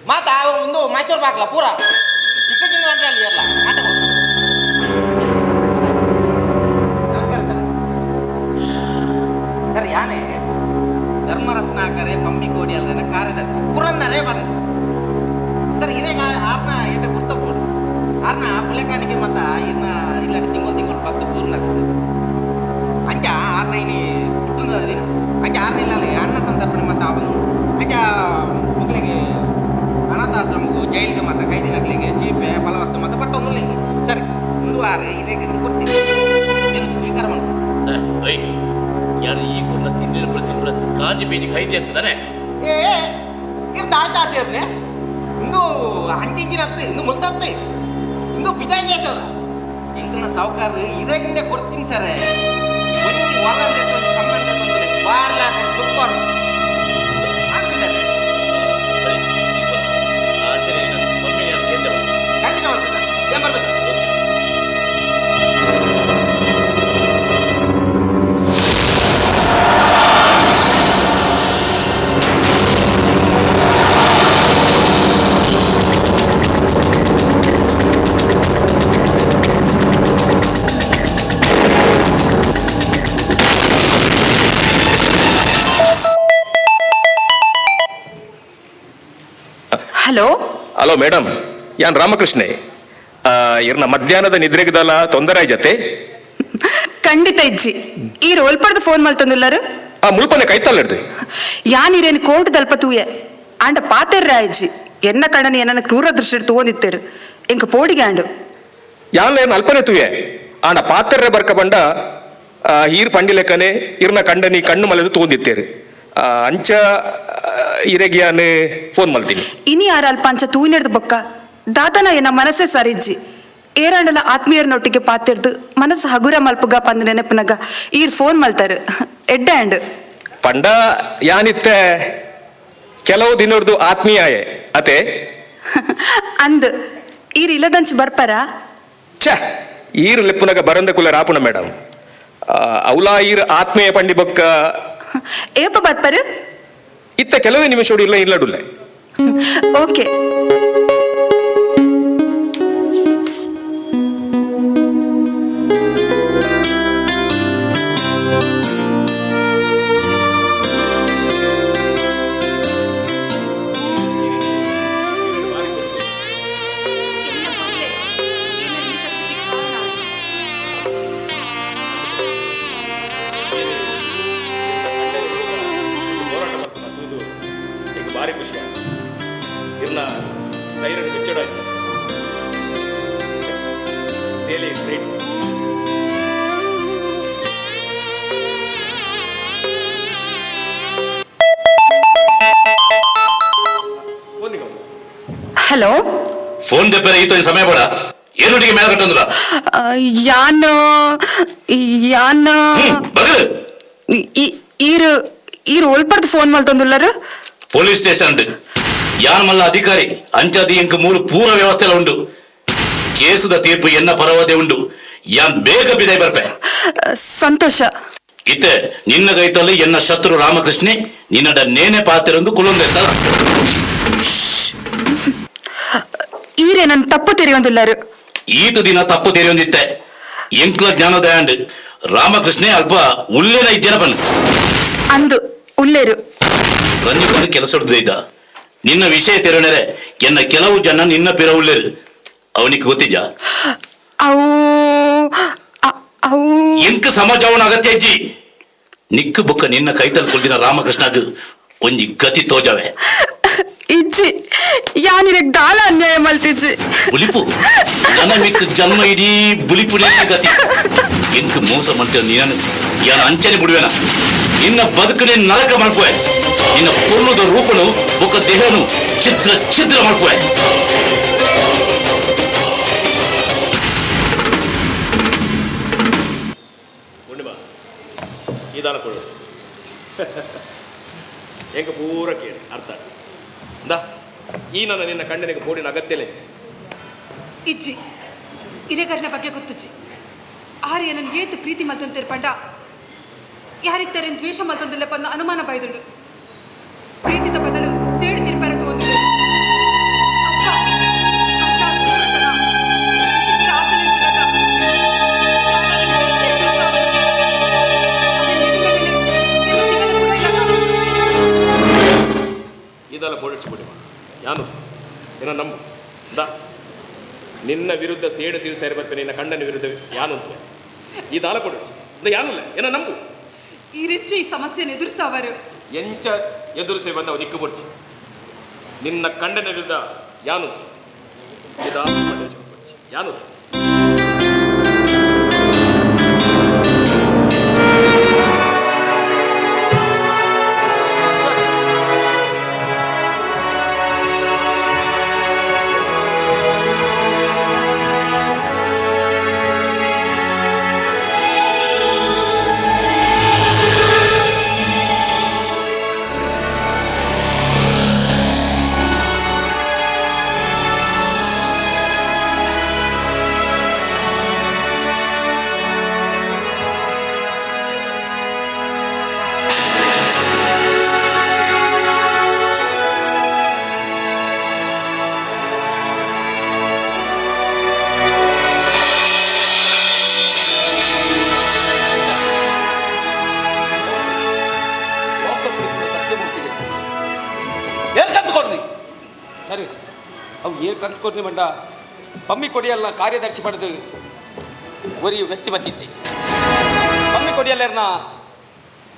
Speaker 9: ಮಾತಾ ಒಂದು ಮೈಸೂರು ಬಾಕ್ಲ ಪೂರ ಚಿಕ್ಕಜಿನ ಅಲ್ಲಿ ಇರಲ್ಲ. ಮಾತಾ ನಮಸ್ಕಾರ ಸರ್. ಸರ್ ಯಾನೇ ಧರ್ಮರತ್ನಾಕರೆ ಪಮ್ಮಿಕೋಡಿ ಅಲ್ರೇನ ಕಾರ್ಯದರ್ಶಿ ಪುರಂದರೇ ಬಂದು ಸರ್ ಹಿರೇಗ ಆರ್ನ ಎಡ್ಡೆ ಗುರ್ತಪೋಡು ಆರ್ನ ಪುಲೆಕಾಣಿಕೆ ಮತ ಇರ್ನ ಇಲ್ಲಾಡಿ ತಿಂಗಳು ತಿಂಗಳು ಪತ್ತು ಪೂರ್ಣದ ಸರ್ ಅಂಚ ಆರ್ನ ಇನಿ ಪುಟ್ಟದ ದಿನ ಅಂಚ ಆರ್ನ ಇಲ್ಲ ಅನ್ನ ಸಂದರ್ಭನೆ ಮತ್ತ ಅವನು ಅಂಚ ಮಕ್ಕಳಿಗೆ ಅನಾಥಾಶ್ರಮಗೂ ಜೈಲಿಗೆ ಮತ್ತು ಕೈದಿನಗಳಿಗೆ ಜೀಪೆ ಫಲವಸ್ತು ಮತ್ತು ಪಟ್ಟೊಂದು ಸರಿ ಒಂದು ವಾರ ಇದಕ್ಕೆ ಕೊಡ್ತೀನಿ ಸ್ವೀಕಾರ ಮಾಡ್ತೀನಿ.
Speaker 7: I ಯಾರು ಈ ಕೊನ್ನ ತಿಂಡಿನ ತಿಂಗಳ ಕಾಂಜಿ ಬೀಜಿ ಕೈದಿ ಆಗ್ತದಾನೆ
Speaker 9: ಏ ಇರ್ದ ಆಚಾತೇರ್ನೆ ಇಂದು ಅಂಚಿಂಚಿನತ್ತು ಇಂದು ಮುಲ್ತತ್ತು ಇಂದು ಪಿತಾಂಜೇಶದ ಇಂಕನ ಸಾವುಕಾರ ಇರಗಿಂದೆ ಕೊಡ್ತೀನಿ ಸರ್ ಒಂಜಿ ವಾರ ಕಮ್ಮಿ ಬಾರ್ಲ ಸೂಪರ್ ಆಗ್ತದೆ ಸರ್. ಖಂಡಿತ ಬರ್ತೀನಿ ಸರ್. ಏನ್ ಬರ್ಬೇಕು ಸರ್?
Speaker 11: Hello
Speaker 13: hello madam, ಯಾನ್ ರಾಮಕೃಷ್ಣೆ. ಇರ್ನ ಮಧ್ಯಾಹ್ನದ ನಿದ್ರೆಗದಲ್ಲ ತೊಂದರೆ ಜತೆ
Speaker 11: ಖಂಡಿತ ಇಜ್ಜಿ ಈ ರೋಲ್ಪರ್ದು ಫೋನ್ ಮಲ್ತೊಂದುಲ್ಲರು
Speaker 13: ಆ ಮುಲ್ಪನೆ ಕೈತಲ್ಲಿಡ್ದು
Speaker 11: ಯಾನ್ ಇರೇನು ಕೋರ್ಟ್ ದಲ್ಪ ತೂಯೆ ಆಂಡ ಪಾತೆರ್ರ ಇಜ್ಜಿ ಎನ್ನ ಕಣ್ಣನ ಏನನ್ನ ಕ್ರೂರ ದೃಷ್ಟಿ ತೂವೊಂದಿತ್ತೇರು ಎಂಕ ಪೋಡಿಗೆ ಆಂಡು
Speaker 13: ಯಾನ್ ಏನ್ ಅಲ್ಪನೆ ತೂಯೆ ಆಂಡ ಪಾತೆರ್ರೆ ಬರ್ಕ ಬಂಡ ಹೀರ್ ಪಂಡಿಲೆಕ್ಕನೆ ಇರ್ನ ಕಂಡನಿ ಕಣ್ಣು ಮಲೆದು ತೂವೊಂದಿತ್ತೇರು ಅಂಚ ಇರೆಗೆ ಯಾನ್ ಫೋನ್ ಮಲ್ತೀನಿ.
Speaker 11: ಇನಿ ಯಾರ ಅಲ್ಪ ಅಂಚ ತೂಯಿನೆಡ್ದು ಬೊಕ್ಕ ದಾತನ ಎನ್ನ ಮನಸ್ಸೇ ಸರಿಜ್ಜಿ ಏರಾಂಡಲ ಆತ್ಮೀಯರನೊಟ್ಟಿಗೆ ಪಾತಿರ್ದು ಮನಸ್ಸು ಹಗುರ ಮಲ್ಪುಗ ಪಂದ್ ನೆನಪುನಗ ಈರ್ ಫೋನ್ ಮಲ್ತಾರು ಎಡ್ಡೆ ಆಂಡ್
Speaker 13: ಪಂಡ ಯಾನಿತ್ತೆ ಕೆಲವು ದಿನರ್ದು ಆತ್ಮೀಯಾಯೆ ಅತೆ
Speaker 11: ಅಂದ್ ಈರ್ ಇಲ್ಲದಂಚ್ ಬರ್ಪರ
Speaker 13: ಛ ಈರ್ ಲೆಪ್ಪುನಗ ಬರಂದ ಕುಲ ರಾಪುಣ ಮೇಡಮ್ ಅವಲಾ ಈರ್ ಆತ್ಮೀಯ ಪಂಡಿ ಬೊಕ್ಕ
Speaker 11: ಏಪ ಬರ್ಪರು
Speaker 13: ಇತ್ತ ಕೆಲವೇ ನಿಮಿಷ ಇಲ್ಲ ಇಲ್ಲಡುಲ್ಲೆ.
Speaker 11: ಓಕೆ.
Speaker 13: ಭಾರಿ ಖುಷಿ ಇರ್ನ ಧೈರ್ಯ ಬಿಚ್ಚಡಾಯ್ತು. Really great.
Speaker 11: Hello,
Speaker 7: phone ದೆಪ್ಪರೆ ಈತ ಸಮಯ ಬೇಡ. ಏನೊಟ್ಟಿಗೆ ಮೇಲೆ ಕಟ್ಟಂದ್ರ
Speaker 11: ಯಾನ್ ಯಾನ್ ಈರು ಈರು ಒಲ್ಪರ್ದು ಫೋನ್ ಮಲ್ತೊಂದುಲ್ಲರು?
Speaker 7: ಪೊಲೀಸ್ ಸ್ಟೇಷನ್ ಯಾನ್ ಮಲ್ಲ ಅಧಿಕಾರಿ ಅಂಚಾದಿ ಎಂಕ್ ಮೂರು ಪೂರ ವ್ಯವಸ್ಥೆ ಉಂಡು. ಕೇಸುದ ತೀರ್ಪು ಎನ್ನ ಪರವಾದೆ ಉಂಡು. ಯಾನ್ ಬೇಗ ಬಿದಾಯ್ ಬರ್ಪೆ.
Speaker 11: ಸಂತೋಷ.
Speaker 7: ಇತ್ತೆ ನಿನ್ನ ಕೈತಲ್ಲಿ ಎನ್ನ ಶತ್ರು ರಾಮಕೃಷ್ಣೆ ನಿನ್ನಡ ನೇನೆ ಪಾತಿರೊಂದು ಕುಲೊಂದೆತ್ತ.
Speaker 11: ಈರೇ ನನ್ ತಪ್ಪು ತೆರೆಯೊಂದುಲ್ಲರು.
Speaker 7: ಈತ ದಿನ ತಪ್ಪು ತೆರೆಯೊಂದಿತ್ತೆ. ಎಂಕ್ಲ ಜ್ಞಾನೋದಯ ಅಂಡ್ ರಾಮಕೃಷ್ಣೆ ಅಲ್ಪ ಉಲ್ಲೇನ ಇಜ್ಜನ ಪನ್
Speaker 11: ಅಂದು ಉಲ್ಲೇರು
Speaker 7: ರಂಜಿಕೊಂಡು ಕೆಲಸ ಇದ್ದ ನಿನ್ನ ವಿಷಯ ತೆರವಣರೆ ಎನ್ನ ಕೆಲವು ಜನ ನಿನ್ನ ಪಿರ ಉಲ್ಲೇರು. ಅವನಿಗೆ ಗೊತ್ತಿದ್ದ ಎಂಕ್ ಸಮಾಜವನ ಅಗತ್ಯ ಅಜ್ಜಿ ನಿಕ್ಕು ಬೊಕ್ಕ ನಿನ್ನ ಕೈತಲ್ ಕುಲ್ದಿನ ರಾಮಕೃಷ್ಣಗ್ ಒಂಜಿ ಗತಿ ತೋಜವೆ.
Speaker 11: ಇಜ್ಜಿ ಯಾನಿರಕ್ ದಾಲ ಅನ್ಯಾಯ ಮಲ್ತಿಜ್ಜಿ.
Speaker 7: ಬುಲಿಪು ನನ್ನ ಮಿಕ್ಕ ಜನ್ಮ ಇಡೀ ಬುಲಿಪುನೇ ಗತಿ. ಎಂಕ್ ಮೋಸ ಮಾಡ್ತೀರ ನೀನು ಯಾನ ಅಂಚನೆ ಬಿಡುವೆನ. ನಿನ್ನ ಬದುಕನೆ ನರಕ ಮಾಡ್ಕುವೆ. ನಿನ್ನ ಪೊರ್ಲುದ ರೂಪನು ಬೊಕ್ಕ ದೇಹನು ಛಿದ್ರ ಛಿದ್ರ ಮಾಡ್ಕುವೆ.
Speaker 13: ನಿಧಾನ ಕೊಡು. ಎಂಕ ಪೂರ ಕೇಳಿ ಅರ್ಥ ಅಂದ ಈ ನನ್ನ ನಿನ್ನ ಕಣ್ಣನಿಗೆ ಬೋಡಿನ ಅಗತ್ಯ ಇಜ್ಜಿ.
Speaker 2: ಇಜ್ಜಿ ಇರೆಗರ್ನ ಬಗ್ಗೆ ಗೊತ್ತುಜ್ಜಿ. ಆರ್ಯ ನನ್ನ ಏತು ಪ್ರೀತಿ ಮಲ್ತೊಂತಿರ್ ಪಂಡ ಯಾರಿಗೆ ತರೇನು ದ್ವೇಷ ಮಲ್ತೊಂದಿಲ್ಲ ಪಂದ ಅನುಮಾನ ಬಾಯ್ದುಂಡು. ಪ್ರೀತಿದ ಬದಲು ಸೇಡು ತಿರ್ಪಾರ ತೋಂದು.
Speaker 13: ಇದೆಲ್ಲ ಬೋಡಿಸ್ಬಿಡಿ ಯಾನು ಏನ ನಂಬು ದಾ ನಿನ್ನ ವಿರುದ್ಧ ಸೇಡು ತೀರ್ಸ ಇರಬೇಕು. ನಿನ್ನ ಕಣ್ಣನ ವಿರುದ್ಧ ಯಾನು ಅಂತ ಈ ದಾಲ ಕೊಡು ಯಾನುಲ್ಲ ಏನ ನಂಬು.
Speaker 2: ಈ ರಿಚ್ಚಿ ಈ ಸಮಸ್ಯೆಯನ್ನು ಎದುರಿಸವರು
Speaker 13: ಎಂಚ ಎದುರಿಸಿ ಬಂದವು ನಿಕ್ಕು ಬೊಡ್ಚಿ ನಿನ್ನ ಕಂಡನ ವಿರುದ್ಧ ಯಾನು ಇದಾಲ ಯಾನು. ಸರಿ ಅವು ಏನು ಕಂತ್ಕೊಡ್ನಿ ಮಂಡ ಪಮ್ಮಿ ಕೊಡಿಯಲ್ಲ ಕಾರ್ಯದರ್ಶಿ ಪಡೆದು ಒರಿ ವ್ಯಕ್ತಿ ಬತ್ತಿದ್ದೆ. ಪಮ್ಮಿ ಕೊಡಿಯಲ್ಲೇರ್ನ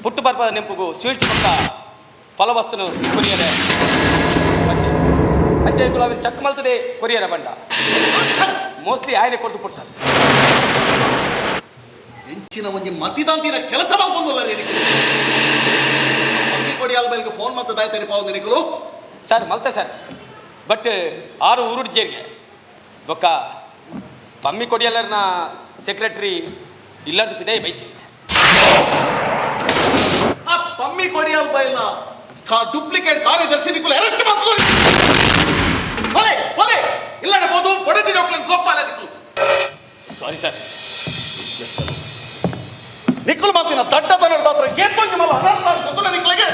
Speaker 13: ಪುಟ್ಟು ಬರ್ಪದ ನೆಂಪುಗು ಸ್ವೀಟ್ಸ್ ಪಕ್ಕ ಫಲವಸ್ತುನು ಕೊರಿಯರೆ ಅಂಚೆ ಗುಲಾಬಿ ಚಕ್ ಮಲ್ತದೆ ಕೊರಿಯರ ಬಂಡ ಮೋಸ್ಟ್ಲಿ ಆಯನೆ ಕೊಡ್ತು ಪುಟ್ ಸರ್.
Speaker 3: ಹೆಂಚಿನ ಒಂಜಿ ಮತಿದಾಂತಿನ ಕೆಲಸ ಮಾಡ್ಕೊಂಡಲ್ಲ ರೀ. ಪಮ್ಮಿ ಕೊಡಿಯಲ್ ಬೈಲ್ಗೆ ಫೋನ್ ಮತ್ತೆ ದಾಯ್ತಾರೆ ಪಾವು ನಿಕಲು
Speaker 8: ಸರ್ ಮಲ್ತೆ ಸರ್. ಬಟ್ ಆರು ಊರುಡ್ ಜೇರಿಗೆ ಬೊಕ್ಕ ಪಮ್ಮಿ ಕೊಡಿಯಲ್ಲರ್ನ ಸೆಕ್ರೆಟರಿ ಇಲ್ಲರ್ದು ಪಿದೆ ಬೈಚಿ.
Speaker 3: ಆ ಪಮ್ಮಿ ಕೊಡಿಯಲ್ ಬೈಲ್ನ ಕಾ ಡೂಪ್ಲಿಕೇಟ್ ಕಾರ್ಯದರ್ಶಿ ನಿಕುಲು ಅರೆಸ್ಟ್ ಮಾಡ್ತಾರೆ. ಬಲೆ ಬಲೆ ಇಲ್ಲಡೆ ಬೋದು ಪಡೆದಿ ಜೋಕ್ಲನ್ ಗೋಪಾಲ ನಿಕುಲು.
Speaker 13: Sorry sir.
Speaker 3: ನಿಕುಲು ಮಾತಿನ ದಡ್ಡತನದ ಹತ್ರ ಏತೊಂಜಿ ಮಲ್ಲ ಅನರ್ಥ ಗೊತ್ತಿಲ್ಲ ನಿಕುಲಿಗೆ.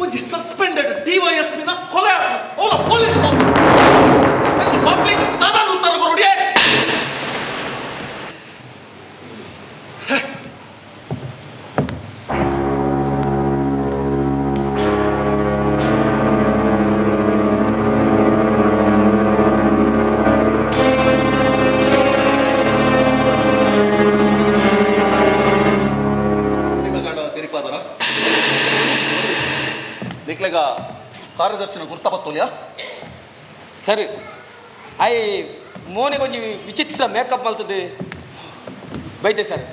Speaker 3: ಒಂಜಿ ಸಸ್ಪೆಂಡೆಡ್ ಡಿವೈಎಸ್ಪಿ ನ ಕೊಲೆ ಅವನ ಪೊಲೀಸ್ ಪಬ್ಲಿಕ್ ದಾದಾ ಉತ್ತರ ಕೊರೊಡಿಯೇ.
Speaker 14: ನಿಕ್ಲೆಗ ಕಾರ್ಯದರ್ಶಿನ ಗುರ್ತ ಬತ್ತೋಲಿಯಾ?
Speaker 8: ಸರಿ, I ಮೋನೆ ಕೊಂಚ ವಿಚಿತ್ರ ಮೇಕಪ್ ಮಲ್ತದೆ ಬೈತೆ ಸರ್.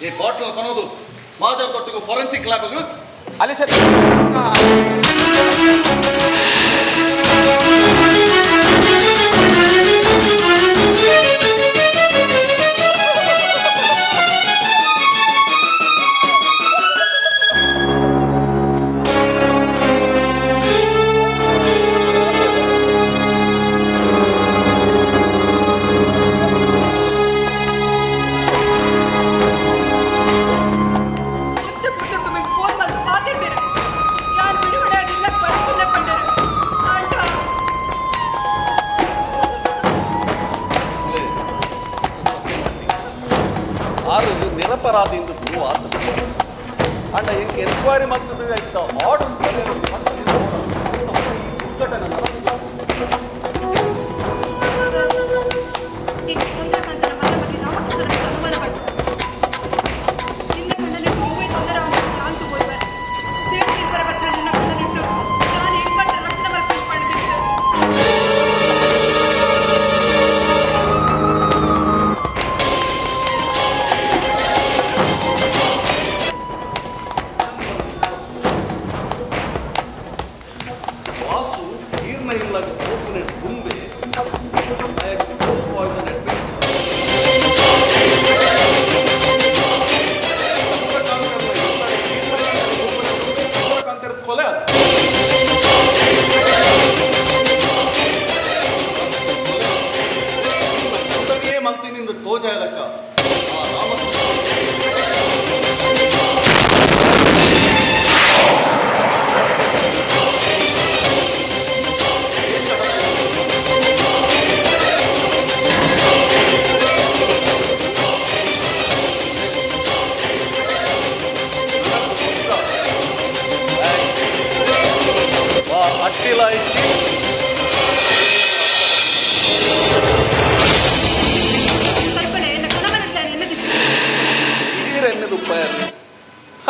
Speaker 14: ಈ ಬಾಟ್ಲ್ ಕೊನೋದು ಮಾಜರ್ ತೊಟ್ಟಿಗೂ ಫೊರೆನ್ಸಿಕ್ ಲ್ಯಾಬ್
Speaker 8: ಅಲ್ಲಿ ಸರ್.
Speaker 3: ನಿರಪರಾಧಿಯಿಂದ ಶುರುವಾದ ಅಣ್ಣ ಎಂಕ್ ಎನ್ಕ್ವೈರಿ ಮಾಡ್ತದೆ ಆಯ್ತಾ ಆರ್ಡರ್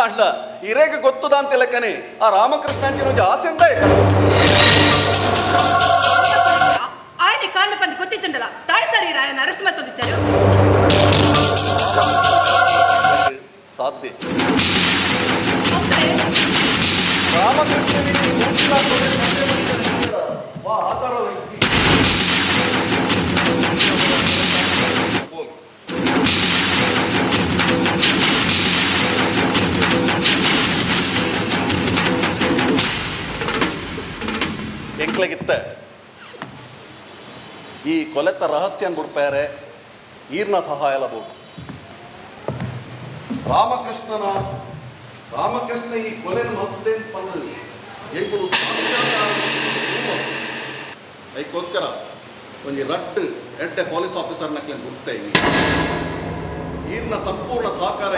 Speaker 3: ಅಣ್ಣ ಇರೇಗ ಗೊತ್ತದ ಅಂತ ಲೆಕ್ಕನೆ ಆ ರಾಮಕೃಷ್ಣ ಅಂಚಿನ ಆಸೆಂದ
Speaker 2: ಆಯ್ನೆ ಕಾರಣ ಬಂದು ಗೊತ್ತಿತ್ತಂಡಲ್ಲ ತಾಯಿ ಸರಿ ರಾಯನ ಅರೆಸ್ಟ್ ಮತ್ತೊಂದು
Speaker 14: ಸಾಧ್ಯ
Speaker 3: ರಾಮಕೃಷ್ಣನಿಗೆ
Speaker 14: ಎಂಕ್ಲಗಿತ್ತ ಈ ಕೊಲೆತ ರಹಸ್ಯ ಬಿಡ್ಪಾರೆ ಈರ್ನ ಸಹಾಯ ಲಬಹುದು.
Speaker 3: ರಾಮಕೃಷ್ಣ ಈ ಕೊಲೆನ ಮಲ್ತದೆ ಅಂತ ಪನ್ನದು
Speaker 14: ಎಂಕುಲು ಅದಕ್ಕೋಸ್ಕರ ಒಂಜಿ ರಟ್ಟು ಎಡ್ಡೆ ಪೊಲೀಸ್ ಆಫೀಸರ್ ನಕ್ಲೆ ಗುರ್ತೆ ಈರ್ನ ಸಂಪೂರ್ಣ ಸಹಕಾರ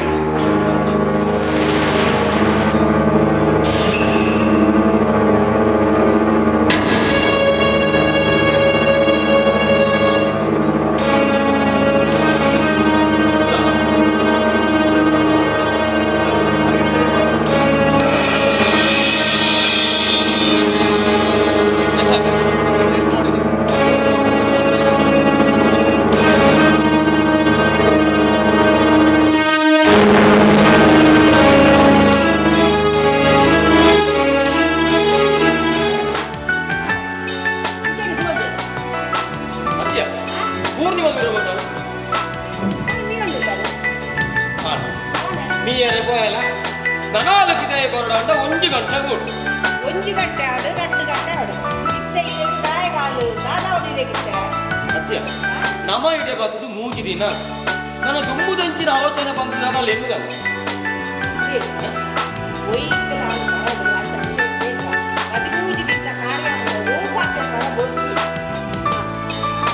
Speaker 2: ಒಂಜಿ ಗಂಟೆ ಆಡು 2 ಗಂಟೆ ಆಡು ಇತ್ತೆ ದಾಯಗಾಲು ದಾದಾ ಹೊಡಿಬೇಕಿತ್ತೆ
Speaker 13: ಸತ್ಯ ನಮ್ಮ ಇದೆ ಬರ್ತದೆ ಮೂಜಿ ದಿನ ನನ್ನ ದುಂಬುದಂಚಿನ ಆಲೋಚನೆ ಬಂದ ನಾನು ಎನ್ನುದಲ್ಲ.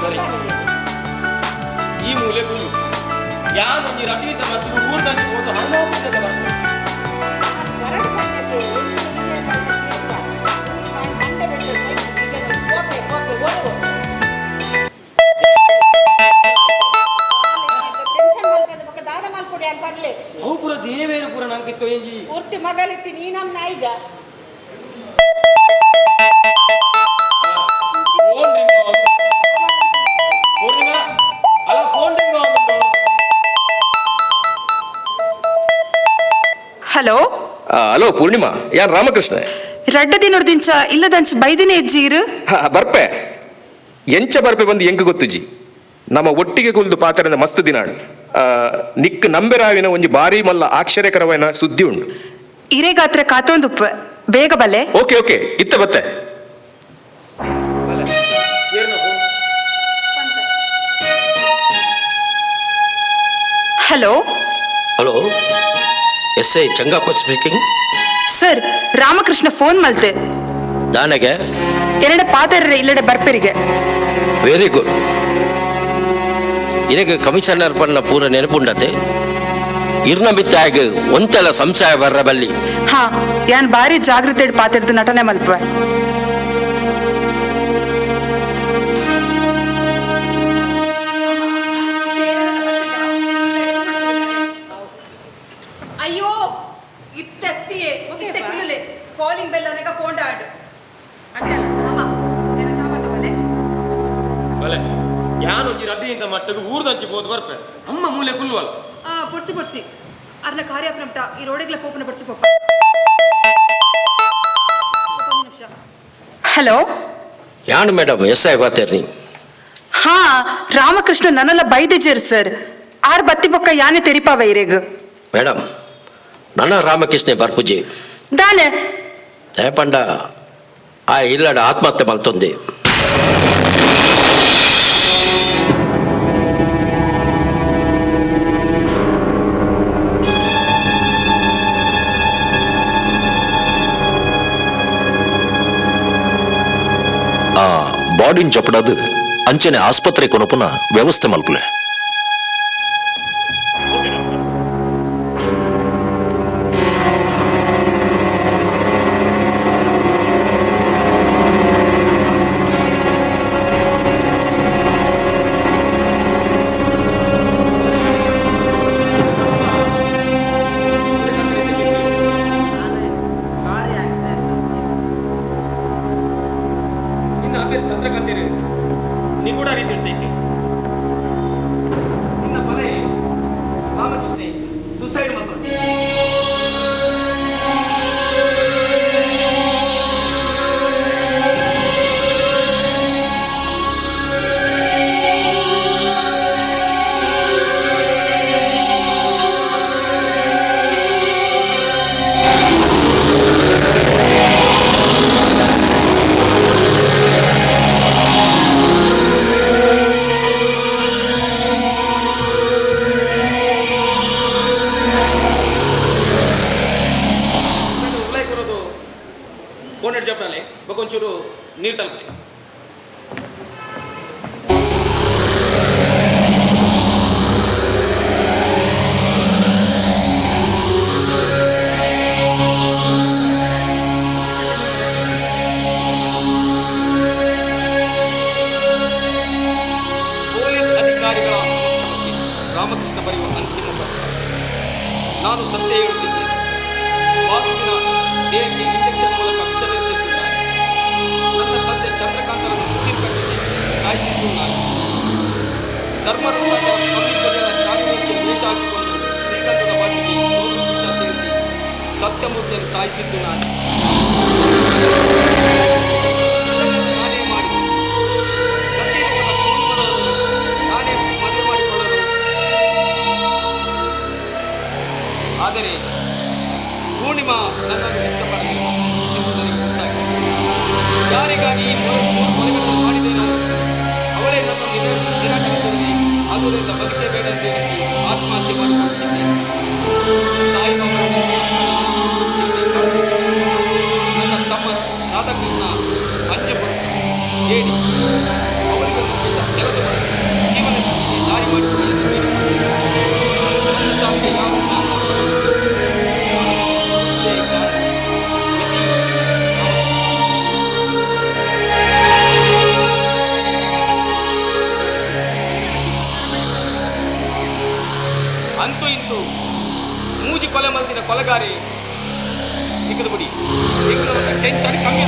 Speaker 8: ಸರಿ ಈ ಮೂಲೆ ಗುರು ಯಾನು ನೀರು ಅಟೀತ ಮತ್ತು ಊರ್ದಂಚಿ ಹೋದ ಹಣ್ಣು ಬರ್ತದೆ. ಅವು ಪೂರ ದೇವೇರು ಪೂರ ನಂಗಿತ್ತು ಎಂಜಿ.
Speaker 15: ಪೂರ್ತಿ ಮಗಳಿತ್ತಿ ನೀ ನಮ್ಮ ನಾಯಿಜ.
Speaker 8: ಫೋನ್ ರಿಂಗ್ ಪೂರ್ಣಿಮಾ ಅಲ್ಲ, ಫೋನ್ ರಿಂಗ್ ಆಗುಂಟು.
Speaker 11: ಹಲೋ.
Speaker 13: ಹಲೋ ಪೂರ್ಣಿಮಾ, ಯಾರು ರಾಮಕೃಷ್ಣ.
Speaker 11: ರಡ್ಡ ದಿನೊರ್ದಿಂಚ ಇಲ್ಲದಂಚ ಬೈದಿನ ಎಜ್ಜೀರು.
Speaker 13: ಹಾ, ಬರ್ಪೆ ಎಂಚ ಬರ್ಪೆ ಬಂದು ಎಂಕ್ ಗೊತ್ತುಜಿ. ನಮ್ಮ ಒಟ್ಟಿಗೆ ಕುಲ್ದು ಪಾತ್ರದ ಮಸ್ತ್ ದಿನ ನಿಕ್ ನಂಬೆರಾವಿನ ಒಂಜಿ ಬಾರಿ ಮಲ್ಲ ಆಶ್ಚರ್ಯಕರವಾಯಿನ ಸುದ್ದಿ ಉಂಡು.
Speaker 11: ಇರೆಗಾತ್ರ ಕಾತೊಂದುಪ್ಪ, ಬೇಗ ಬಲ್ಲೆ.
Speaker 13: ಓಕೆ ಓಕೆ, ಇತ್ತ ಬತ್ತೆ.
Speaker 11: Hello.
Speaker 16: Hello, S I Changappa speaking.
Speaker 11: Sir, Ramakrishna phone ಮಲ್ತೆ.
Speaker 16: ದಾನಗೆ.
Speaker 11: ಎರಡ ಪಾದರ ಇಲ್ಲಡೆ ಬರ್ಪೆರಿಗೆ.
Speaker 16: Very good. ಇದಕ್ಕೆ ಕಮಿಷನರ್ ಪನ್ನ ಪೂರ ನೆನಪುಂಡತೆ ಇರ್ನ ಬಿತ್ತಾಗ ಒಂತೆಲ ಸಂಶಯ ಬರ್ರ ಬಲ್ಲಿ.
Speaker 11: ಹಾ, ಯಾನ್ ಬಾರಿ ಜಾಗೃತೆ ಪಾತೆರ್ದು ನಟನೆ ಮಲ್ಪುವೆ.
Speaker 2: ಅಯ್ಯೋ, ಇತ್ತೆತ್ತಿಯೇ ಇತ್ತೆ ಕುಲ್ಲುಲೆ ಕಾಲಿಂಗ್ ಬೆಲ್ ಅನೇಕ ಪೋಂಡ ಆಡು ಅಮ್ಮ ಏನ ಚಾಮಂತ ಬಲೆ.
Speaker 8: ಬಲೆ ಯಾನು ಒಂಜಿ ರಡ್ಡಿಯಿಂದ ಮಟ್ಟಗೆ ಊರ್ದಂಚಿ ಹೋದ್ ಬರ್ಪೆ, ಅಮ್ಮ ಮೂಲೆ ಕುಲ್ಲುವಲ್ಲ.
Speaker 2: ಆ ಪೊರ್ಚಿ ಪೊರ್ಚಿ ಅರ್ನ ಕಾರ್ಯಾಪ್ರಮಟ ಈ ರೋಡಿಗ್ಲ ಪೋಪನ ಪೊರ್ಚಿ ಪೋಪ ಒಂದು ನಿಮಿಷ.
Speaker 11: ಹಲೋ.
Speaker 16: ಯಾನು ಮೇಡಮ್, ಎಸ್ I ಬಾತೇರ್ನಿ.
Speaker 11: ಹಾ, ರಾಮಕೃಷ್ಣ ನನ್ನಲ್ಲ ಬೈದಿಜೇರ್ ಸರ್. ಆರ್ ಬತ್ತಿ ಬೊಕ್ಕ ಯಾನೆ ತೆರಿಪಾವ ಇರೆಗ್.
Speaker 16: ಮೇಡಮ್, ನನ್ನ ರಾಮಕೃಷ್ಣ ಬರ್ಪುಜಿ.
Speaker 11: ದಾನೆ?
Speaker 16: ದಯಪಂಡ ಆ ಇಲ್ಲಡ ಆತ್ಮಹತ್ಯೆ ಮಲ್ತೊಂದೆ.
Speaker 17: ಆ ಬಾಡಿನ್ ಜಪಡದು ಅಂಚನೆ ಆಸ್ಪತ್ರೆ ಕೊನಪುನ ವ್ಯವಸ್ಥೆ ಮಲ್ಪುಲೆ.
Speaker 8: ನಿನ್ನ ಅಪೇರು ಚಂದ್ರಕಾಂತಿರು ನಿಗೂಢ ರೀತಿ ಸೈತಿ. ನಿನ್ನ ಕೊಲೆ ರಾಮಕೃಷ್ಣ ಸುಸೈಡ್ ಮಾಡ್ಕೊಂಡು. ಉಳ್ಳಾಯಿ ಕೊರೋದು ಕೋನೆಟ್ ಜಪ್ಟಾಲೆ ಬಕೊಂಚೂರು ನೀರು ತಲುಪಲಿ. ಪೊಲೀಸ್ ಅಧಿಕಾರಿಗಳ ಸಮಕ್ಷಮಕ್ಕೆ ರಾಮಕೃಷ್ಣ ಬರೆಯುವ ಅಂತಿಮ ಪತ್ರ. ನಾನು ಸತ್ಯ ಹೇಳುತ್ತಿದ್ದೇನೆ. ವಾಸುವಿನ ದೇಹಕ್ಕೆ ಇಂಜೆಕ್ಷನ್ ಮೂಲಕ ವಿಷ ಬೆರೆಸಿದ್ದು ನಾನು. ನನ್ನ ತಂದೆ ಚಂದ್ರಕಾಂತರನ್ನು ಉಸಿರು ಕಟ್ಟಿಸಿ ಸಾಯಿಸಿದ್ದು ನಾನು. ಧರ್ಮರೂಪದ ಪಮ್ಮಿಕೊಡಿಯರ ಕಾರ್ಯಕ್ಕೆ ದ್ವೇಷ ಹಾಕಿಕೊಂಡು ಶ್ರೀಗಂಧದ ಬಾಟಿಗೆ ಸೋಲು ವಿಷ ಸೇರಿಸಿ ಸತ್ಯಮೂರ್ತಿಯನ್ನು ಸಾಯಿಸಿದ್ದು ನಾನು. ಇದನ್ನೆಲ್ಲ ನಾನೇ ಮಾಡಿದ್ದು. ಸತ್ಯರೂಪದ ಪೂರ್ಣಿಮರನ್ನು ನಾನೇ ಮದುವೆ ಮಾಡಿಕೊಳ್ಳಲು. ಆದರೆ ಪೂರ್ಣಿಮಾ ನನ್ನನ್ನು ಇಷ್ಟಪಡಲಿಲ್ಲ ಎಂದು ನನಗೆ ಗೊತ್ತಾಗಿದೆ. ಯಾರಿಗಾಗಿ ಈ ಮೂರು ಮೂರು ಕೊಲೆಗಳನ್ನು ಮಾಡಿದ್ದೇನೋ ಅವಳೇ ನನ್ನನ್ನು ನಿರಾಕರಿಸಿದರೆ ಆದುದರಿಂದ ಬದುಕೇ ಬೇಡ ಎಂದು ಹೇಳಿ ಆತ್ಮಹತ್ಯೆ ಮಾಡಿಕೊಳ್ಳುತ್ತಿದ್ದೇನೆ. ತಾಯಿ ಮಕ್ಕಳು
Speaker 13: ಮೂಜಿ ಕೊಲೆ ಮಲ್ತಿನ ಕೊಲೆಗಾರಿ ಸಿಕ್ಕದು ಬಿಡಿ. ಟೆನ್ಷನ್ ಕಮ್ಮಿ.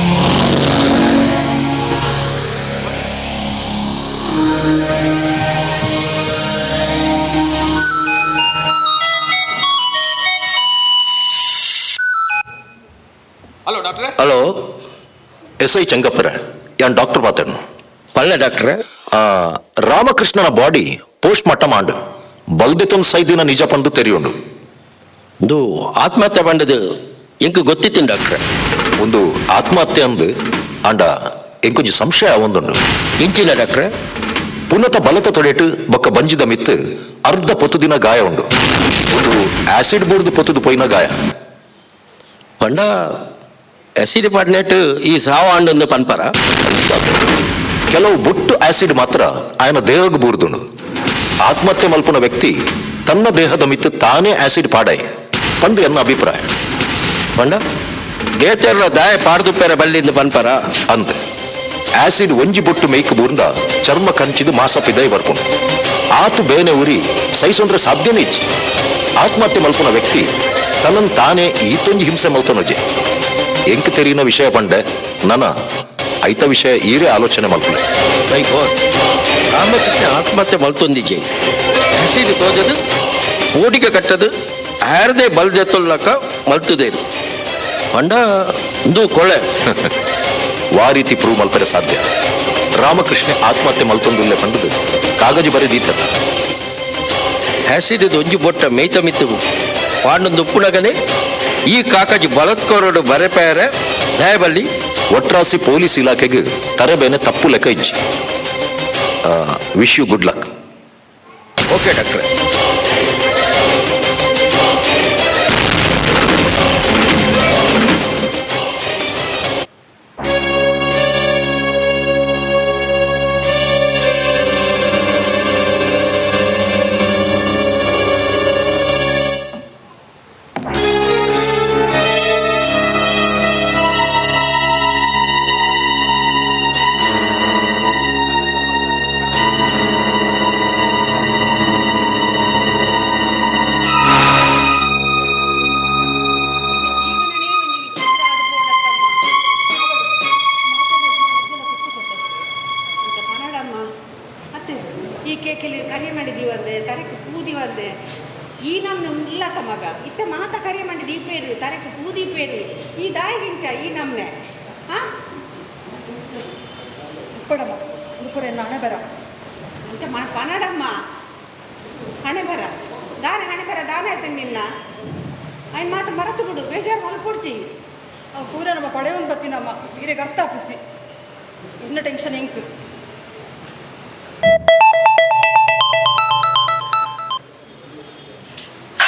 Speaker 13: ಹಲೋ ಡಾಕ್ಟ್ರೆ.
Speaker 16: ಹಲೋ
Speaker 17: ಎಸ್ I ಚಂಗಪ್ಪರ, ಯಾನ್ ಡಾಕ್ಟರ್ ಮಾತಾಡ್ನು.
Speaker 16: ಪಲ್ಲೆ ಡಾಕ್ಟ್ರೆ.
Speaker 17: ರಾಮಕೃಷ್ಣನ ಬಾಡಿ ಪೋಸ್ಟ್ ಮಾರ್ಟಮ್ ಆಂಡು ಬಲ್ದೆತೊಂದು ಸೈದಿನ ನಿಜ ಪಂದು ತೆರಿಯುಂಡು.
Speaker 16: ಒಂದು ಆತ್ಮಹತ್ಯೆ ಪಂಡದು ಎಂಕ್ ಗೊತ್ತಿತ್ತಿನ ಡಾಕ್ಟ್ರೆ.
Speaker 17: ಒಂದು ಆತ್ಮಹತ್ಯೆ ಅಂದು ಆಂಡ ಎಂಕೊಂಜಿ ಸಂಶಯ ಒಂದುಂಡು.
Speaker 16: ಇಂಚಿನ ಡಾಕ್ಟ್ರೆ?
Speaker 17: ಪುನತ ಬಲತ ತೊಡೆಟು ಬೊಕ್ಕ ಬಂಜಿದ ಮಿತ್ತು ಅರ್ಧ ಪೊತ್ತುದಿನ ಗಾಯ ಉಂಡು. ಒಂದು ಆಸಿಡ್ ಬೋರ್ದು ಪೊತ್ತುದು ಪೋಯಿನ ಗಾಯ.
Speaker 16: ಪಂಡ ಆಸಿಡ್ ಪಾಡ್ನೆಟ್ ಈ ಸಾವು ಆಂಡೊಂದು ಪನ್ಪರ.
Speaker 17: ಕೆಲವು ಬೊಟ್ಟು ಆಸಿಡ್ ಮಾತ್ರ ಆಯನ ದೇಹಕ್ಕೆ ಬೂರ್ದುಂಡು. ಆತ್ಮಹತ್ಯೆ ಮಲ್ಪುನ ವ್ಯಕ್ತಿ ತನ್ನ ದೇಹದ ಮಿತ್ತು ತಾನೇ ಆಸಿಡ್ ಪಾಡಾಯಿ ಪಂಡು ಎನ್ನ ಅಭಿಪ್ರಾಯ.
Speaker 16: ಪಂಡ ಬೇತೆರ್ಲ ದಾಯ ಪಾಡ್ದುಪ್ಪೆರ ಬಲ್ಲಿಂದ ಪನ್ಪರ
Speaker 17: ಅಂತೆ. ಆಸಿಡ್ ಒಂಜಿ ಬೊಟ್ಟು ಮೇಯ್ಕ್ ಬೂರ್ದ ಚರ್ಮ ಕಂಚಿದು ಮಾಸ ಪಿದೈ ಬರ್ಪುಂಡು. ಆತು ಬೇನೆ ಉರಿ ಸಹಿಸೊಂಡ್ರೆ ಸಾಧ್ಯನೇ ಇಜ್ಜಿ. ಆತ್ಮಹತ್ಯೆ ಮಲ್ಪುನ ವ್ಯಕ್ತಿ ತನ್ನನ್ ತಾನೇ ಈತೊಂಜಿ ಹಿಂಸೆ ಮಲ್ತೊನೊಜೆ. ಎಂಕ್ ತೆರಿನ ವಿಷಯ ಪಂಡೆ ನನ ಐತ ವಿಷಯ ಈರೇ ಆಲೋಚನೆ ಮಲ್ಪುಲೆ.
Speaker 16: ಬೈ ಗಾಡ್, ರಾಮಕೃಷ್ಣ ಆತ್ಮಹತ್ಯೆ ಮಲ್ತೊಂದಿಜೆ. ಹಸಿರು ತೋಜದು ಕೋಟಿಗೆ ಕಟ್ಟದು ಆರದೆ ಬಲ್ದೆತ್ತೊಲ್ಲಕ ಮಲ್ತದೇರು ಪಂಡ ಇಂದು ಕೊಳೆ.
Speaker 17: ವಾ ರೀತಿ ಪ್ರೂವ್ ಮಲ್ಪರೆ ಸಾಧ್ಯ? ರಾಮಕೃಷ್ಣ ಆತ್ಮಹತ್ಯೆ ಮಲ್ತೊಂದುಲ್ಲೆ ಪಂಡದು ಕಾಗಜಿ ಬರೆದೀತದ.
Speaker 16: ಹಸಿರು ಒಂಜಿ ಬೊಟ್ಟ ಮೇಯ್ತ ಮಿತ್ತು ಪಾಂಡೊಂದು ಉಪ್ಪುನಗನೆ ಈ ಕಾಕಾಜಿ ಬಲತ್ಕೋರಡು ಬರೆಪೇರೆ ದಯಬಲ್ಲಿ.
Speaker 17: ಒಟ್ರಾಸಿ ಪೊಲೀಸ್ ಇಲಾಖೆಗೆ ತರಬೇನೆ ತಪ್ಪು ಲೆಕ್ಕ ಇಜ್ಜಿ. Wish you good luck.
Speaker 16: Okay ಡಾಕ್ಟ್ರೆ.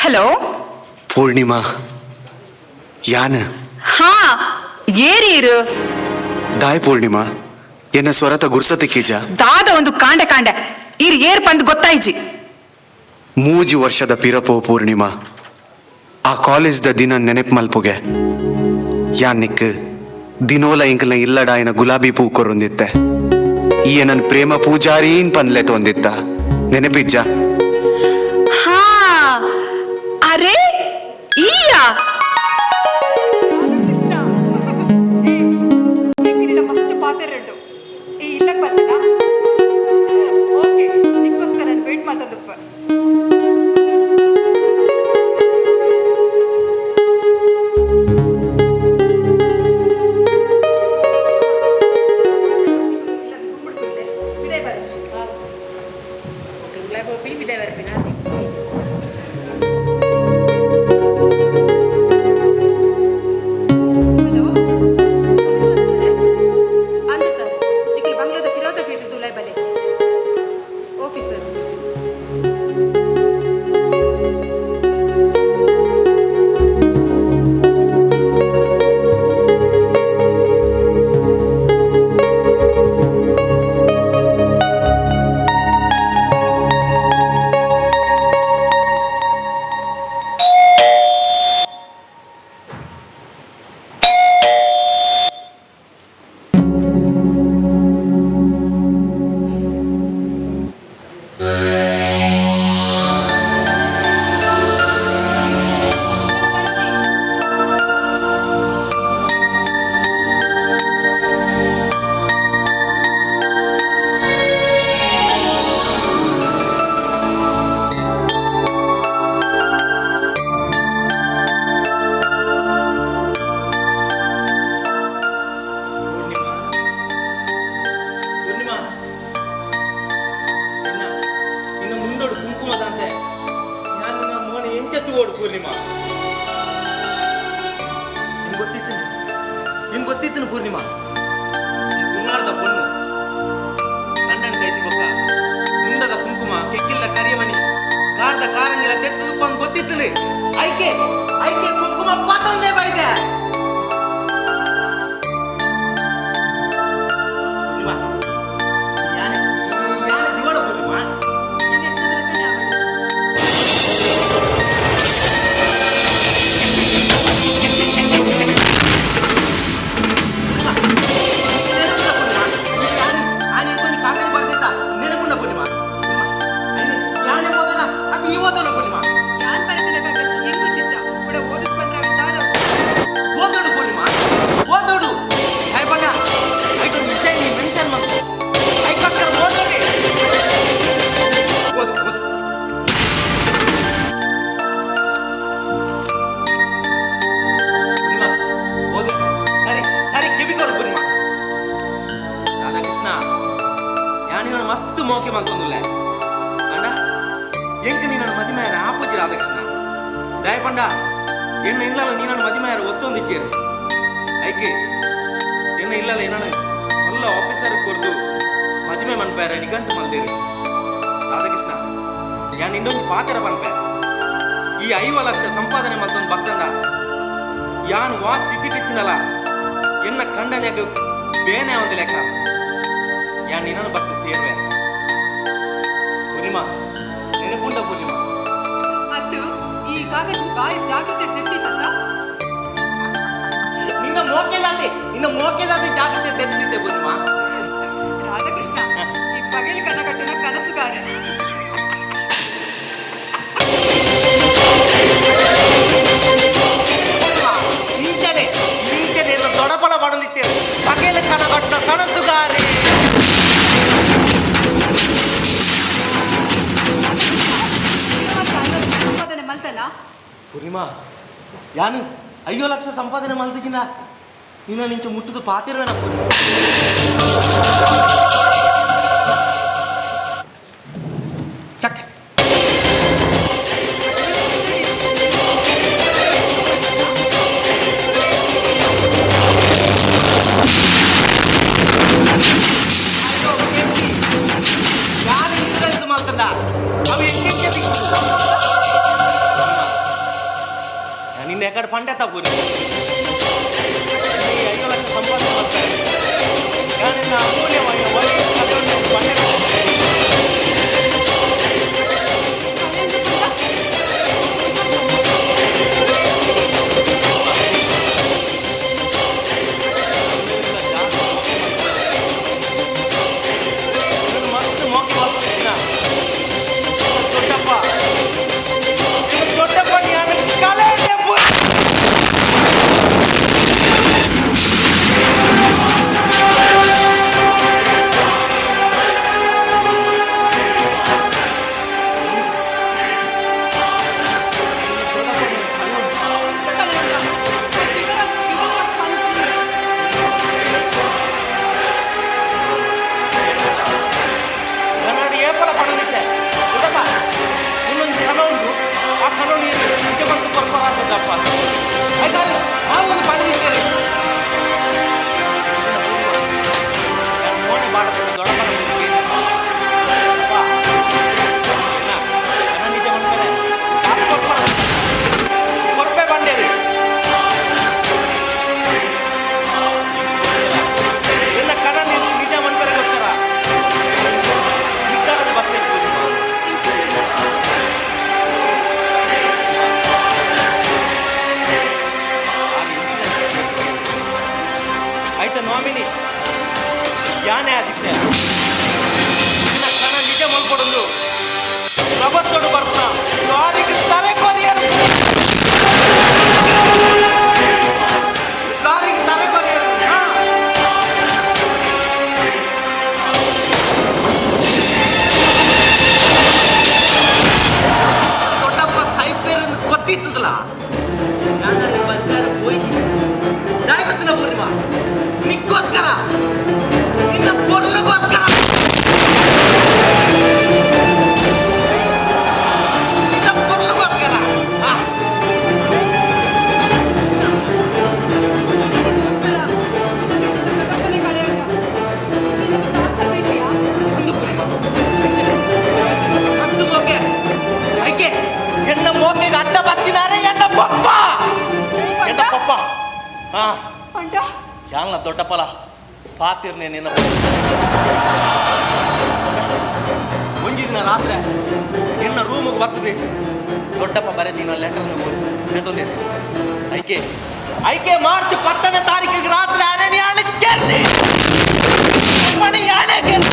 Speaker 11: ಹಲೋ
Speaker 18: ಪೂರ್ಣಿಮಾ, ಯಾನ್
Speaker 11: ಹಾ ಏರಿ
Speaker 18: ದಾಯ್ ಪೂರ್ಣಿಮಾ, ಎನ್ನ ಸ್ವರತ ಗುರ್ಸತೆ ಕೀಜ
Speaker 11: ದಾದ ಒಂದು ಕಾಂಡೆ ಕಾಂಡೆ ಈರ್ ಏರ್ ಪಂದ್ ಗೊತ್ತಾಯ್ಜಿ.
Speaker 18: ಮೂಜಿ ವರ್ಷದ ಪಿರಪೋ ಪೂರ್ಣಿಮಾ, ಆ ಕಾಲೇಜ್ದ ದಿನ ನೆನಪು ಮಲ್ಪುಗೆ ಯಾನ್ ನಿಕ್ ದಿನೋಲ ಇಂಕಲ್ನ ಇಲ್ಲಡಾಯನ ಗುಲಾಬಿ ಪೂ ಕೊರೊಂದಿತ್ತೆ. ಈ ನನ್ ಪ್ರೇಮ ಪೂಜಾರೀನ್ ಪನ್ಲೆ ತೊಂದಿತ್ತ ನೆನಪಿಜ್ಜ?
Speaker 11: ಹಾ ಅರೆ ಈಯಾ ಮಸ್ತ್ ಪಾತೆರಡು ಈ ಇಲ್ಲಕ್ಕೆ ಬರ್ತದ. ಓಕೆ ನಿಕ್ಕೋಸ್ಕರ ನಾನು ವೇಟ್ ಮಾಡ್ತದಪ್ಪ. Okay sir.
Speaker 9: ಪೂರ್ಣಿಮಾ. ನಿಂಗೆ ಗೊತ್ತಿತ್ತು, ನಿಂಗೆ ಗೊತ್ತಿತ್ತು ಪೂರ್ಣಿಮಾ, ತುಳುನಾಡದ ಪೊಣ್ಣು ಕಂಡನ ಕೈತಿ ಬೊಕ್ಕ ಮುಂದದ ಕುಂಕುಮ ಕೆಕ್ಕಿಲ್ಲ ಕರಿಯಮಣಿ ಕಾರದ ಕಾರಂಗಿಲ್ಲ ತೆತ್ತು ಬಂದು ಗೊತ್ತಿತ್ತು. ಐಕೆ ಐಕೆ ಕುಂಕುಮ ಪಾತಂದೇ ಬೈದೆ. ಪೂರ್ಣಿಮಾ, ಯಾನು 5 ಲಕ್ಷ ಸಂಪಾದನೆ ಮಲ್ತಿದ್ದೀನ, ನಿನ್ನ ನಿಂಚೆ ಮುಟ್ಟುದು ಪಾತಿರ್ವೇನ ಪೂರ್ಣಿಮಾ. ಚಕ್ ಯಾರು ಇನ್ಸೂರೆನ್ಸ್ ಮಾಡ್ತಂಡ ಅವು ಎಂಟೆಂಟೆ ನಿನ್ನ ಎಕಡೆ ಪಂಡೆತ ಪೂರಿ 5 ಲಕ್ಷ ಸಂಪಾದನೆ ಮಾಡ್ತಾರೆ. ನಿನ್ನ ಅಮೂಲ್ಯವಾದ ಪಂಡೆತ ಮಸ್ತ್ ಮೋಕೆ ಮಾಡ್ತಿದ್ದೀನ ದೊಡ್ಡಪ್ಪ, ದೊಡ್ಡಪ್ಪ ನಾನು ಕಲೆ. ನಿಕ್ಕೋಸ್ಕರ, ನಿನ್ನ ಪೊರ್ಲುಗೋಸ್ಕರ, ನಿನ್ನ ಪೊರ್ಲುಗೋಸ್ಕರ. ಅಲ್ನ ದೊಡ್ಡಪ್ಪಲ ಪಾತಿರ್ನೆ ನಿನ್ನ ಒಂಜಿ ದಿನ ರಾತ್ರಿ ಎನ್ನ ರೂಮಿಗೆ ಬರ್ತದೆ ದೊಡ್ಡಪ್ಪ ಬರೆದಿನ ಲೆಟರ್ನ ಓದಿ ಐಕೆ ಐಕೆ ಮಾರ್ಚ್ 10ನೇ ತಾರೀಕಿಗೆ ರಾತ್ರಿ ಅರಣ್ಯಾಣ ಕೇಳಿ ಯಾಣೆ ಕೇಳಿ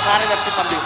Speaker 9: ಕಾರ್ಯದರ್ಶಿ ಪಂದಿ.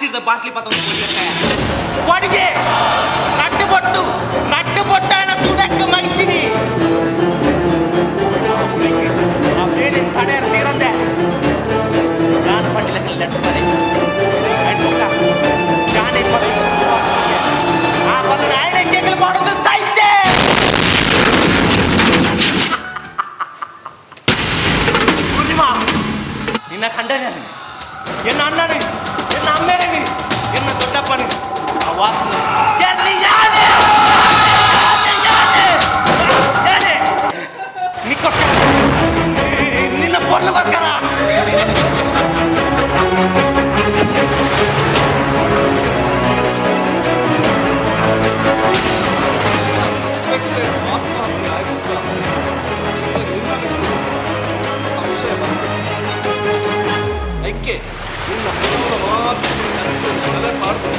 Speaker 9: ಆಸಿಡ್ದ ಬಾಟ್ಲಿ ಪತ್ತೊಂದು ಕೊಡಿಗೆ ನಟ್ಟು ಬೊಟ್ಟು ನಟ್ಟು ಬೊಟ್ಟಾನ ತುಡಕ್ಕೆ ಮೈತೀನಿ ಆ ಬೇರೆ ತಡೆಯರ್ ತೀರಂದೆ ನಾನು ಪಂಡಿಲಕ್ಕೆ ಲೆಟರ್ ಬರೆ ಜಾನೆ ಆ ಬಂದ ನಾಯನ ಮಾಡೋದು ಸಾಹಿತ್ಯ. ಪೂರ್ಣಿಮಾ, ನಿನ್ನ ಖಂಡನೆ ಎನ್ನ ಅಣ್ಣನೇ, ಎನ್ನ ಅಮ್ಮೇರನಿ, ಎನ್ನ ದೊಡ್ಡಪ್ಪನೇ, ಆ ವಾಸನೆ ಎಲ್ಲಿ ಯಾನೆ? ಯಾನೆ? ಯಾನೆ? ನಿಕ್ಕೋಸ್ಕರ, ನಿನ್ನ ಪೊರ್ಲುಗೋಸ್ಕರ.
Speaker 3: ಐಕೆ ನಿನ್ನ ಪೂರ್ಣ ಮಾತ್ರ ತಲೆ ಪಾಡ್ದು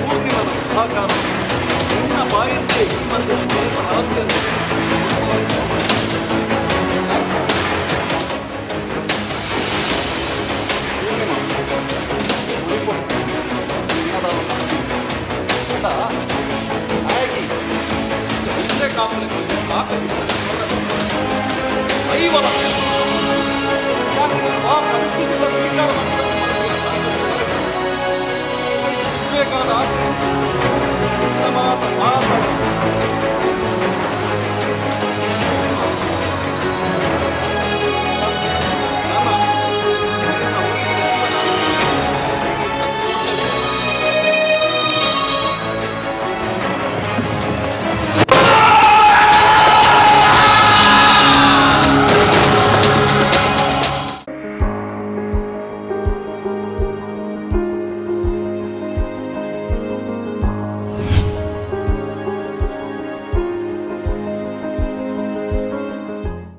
Speaker 3: ಪೂರ್ಣಿಮದ ಸಹಕಾರ ನಿನ್ನ ಬಾಯಿಂದ ಈ ಮಂದಿ ರಹಸ್ಯ.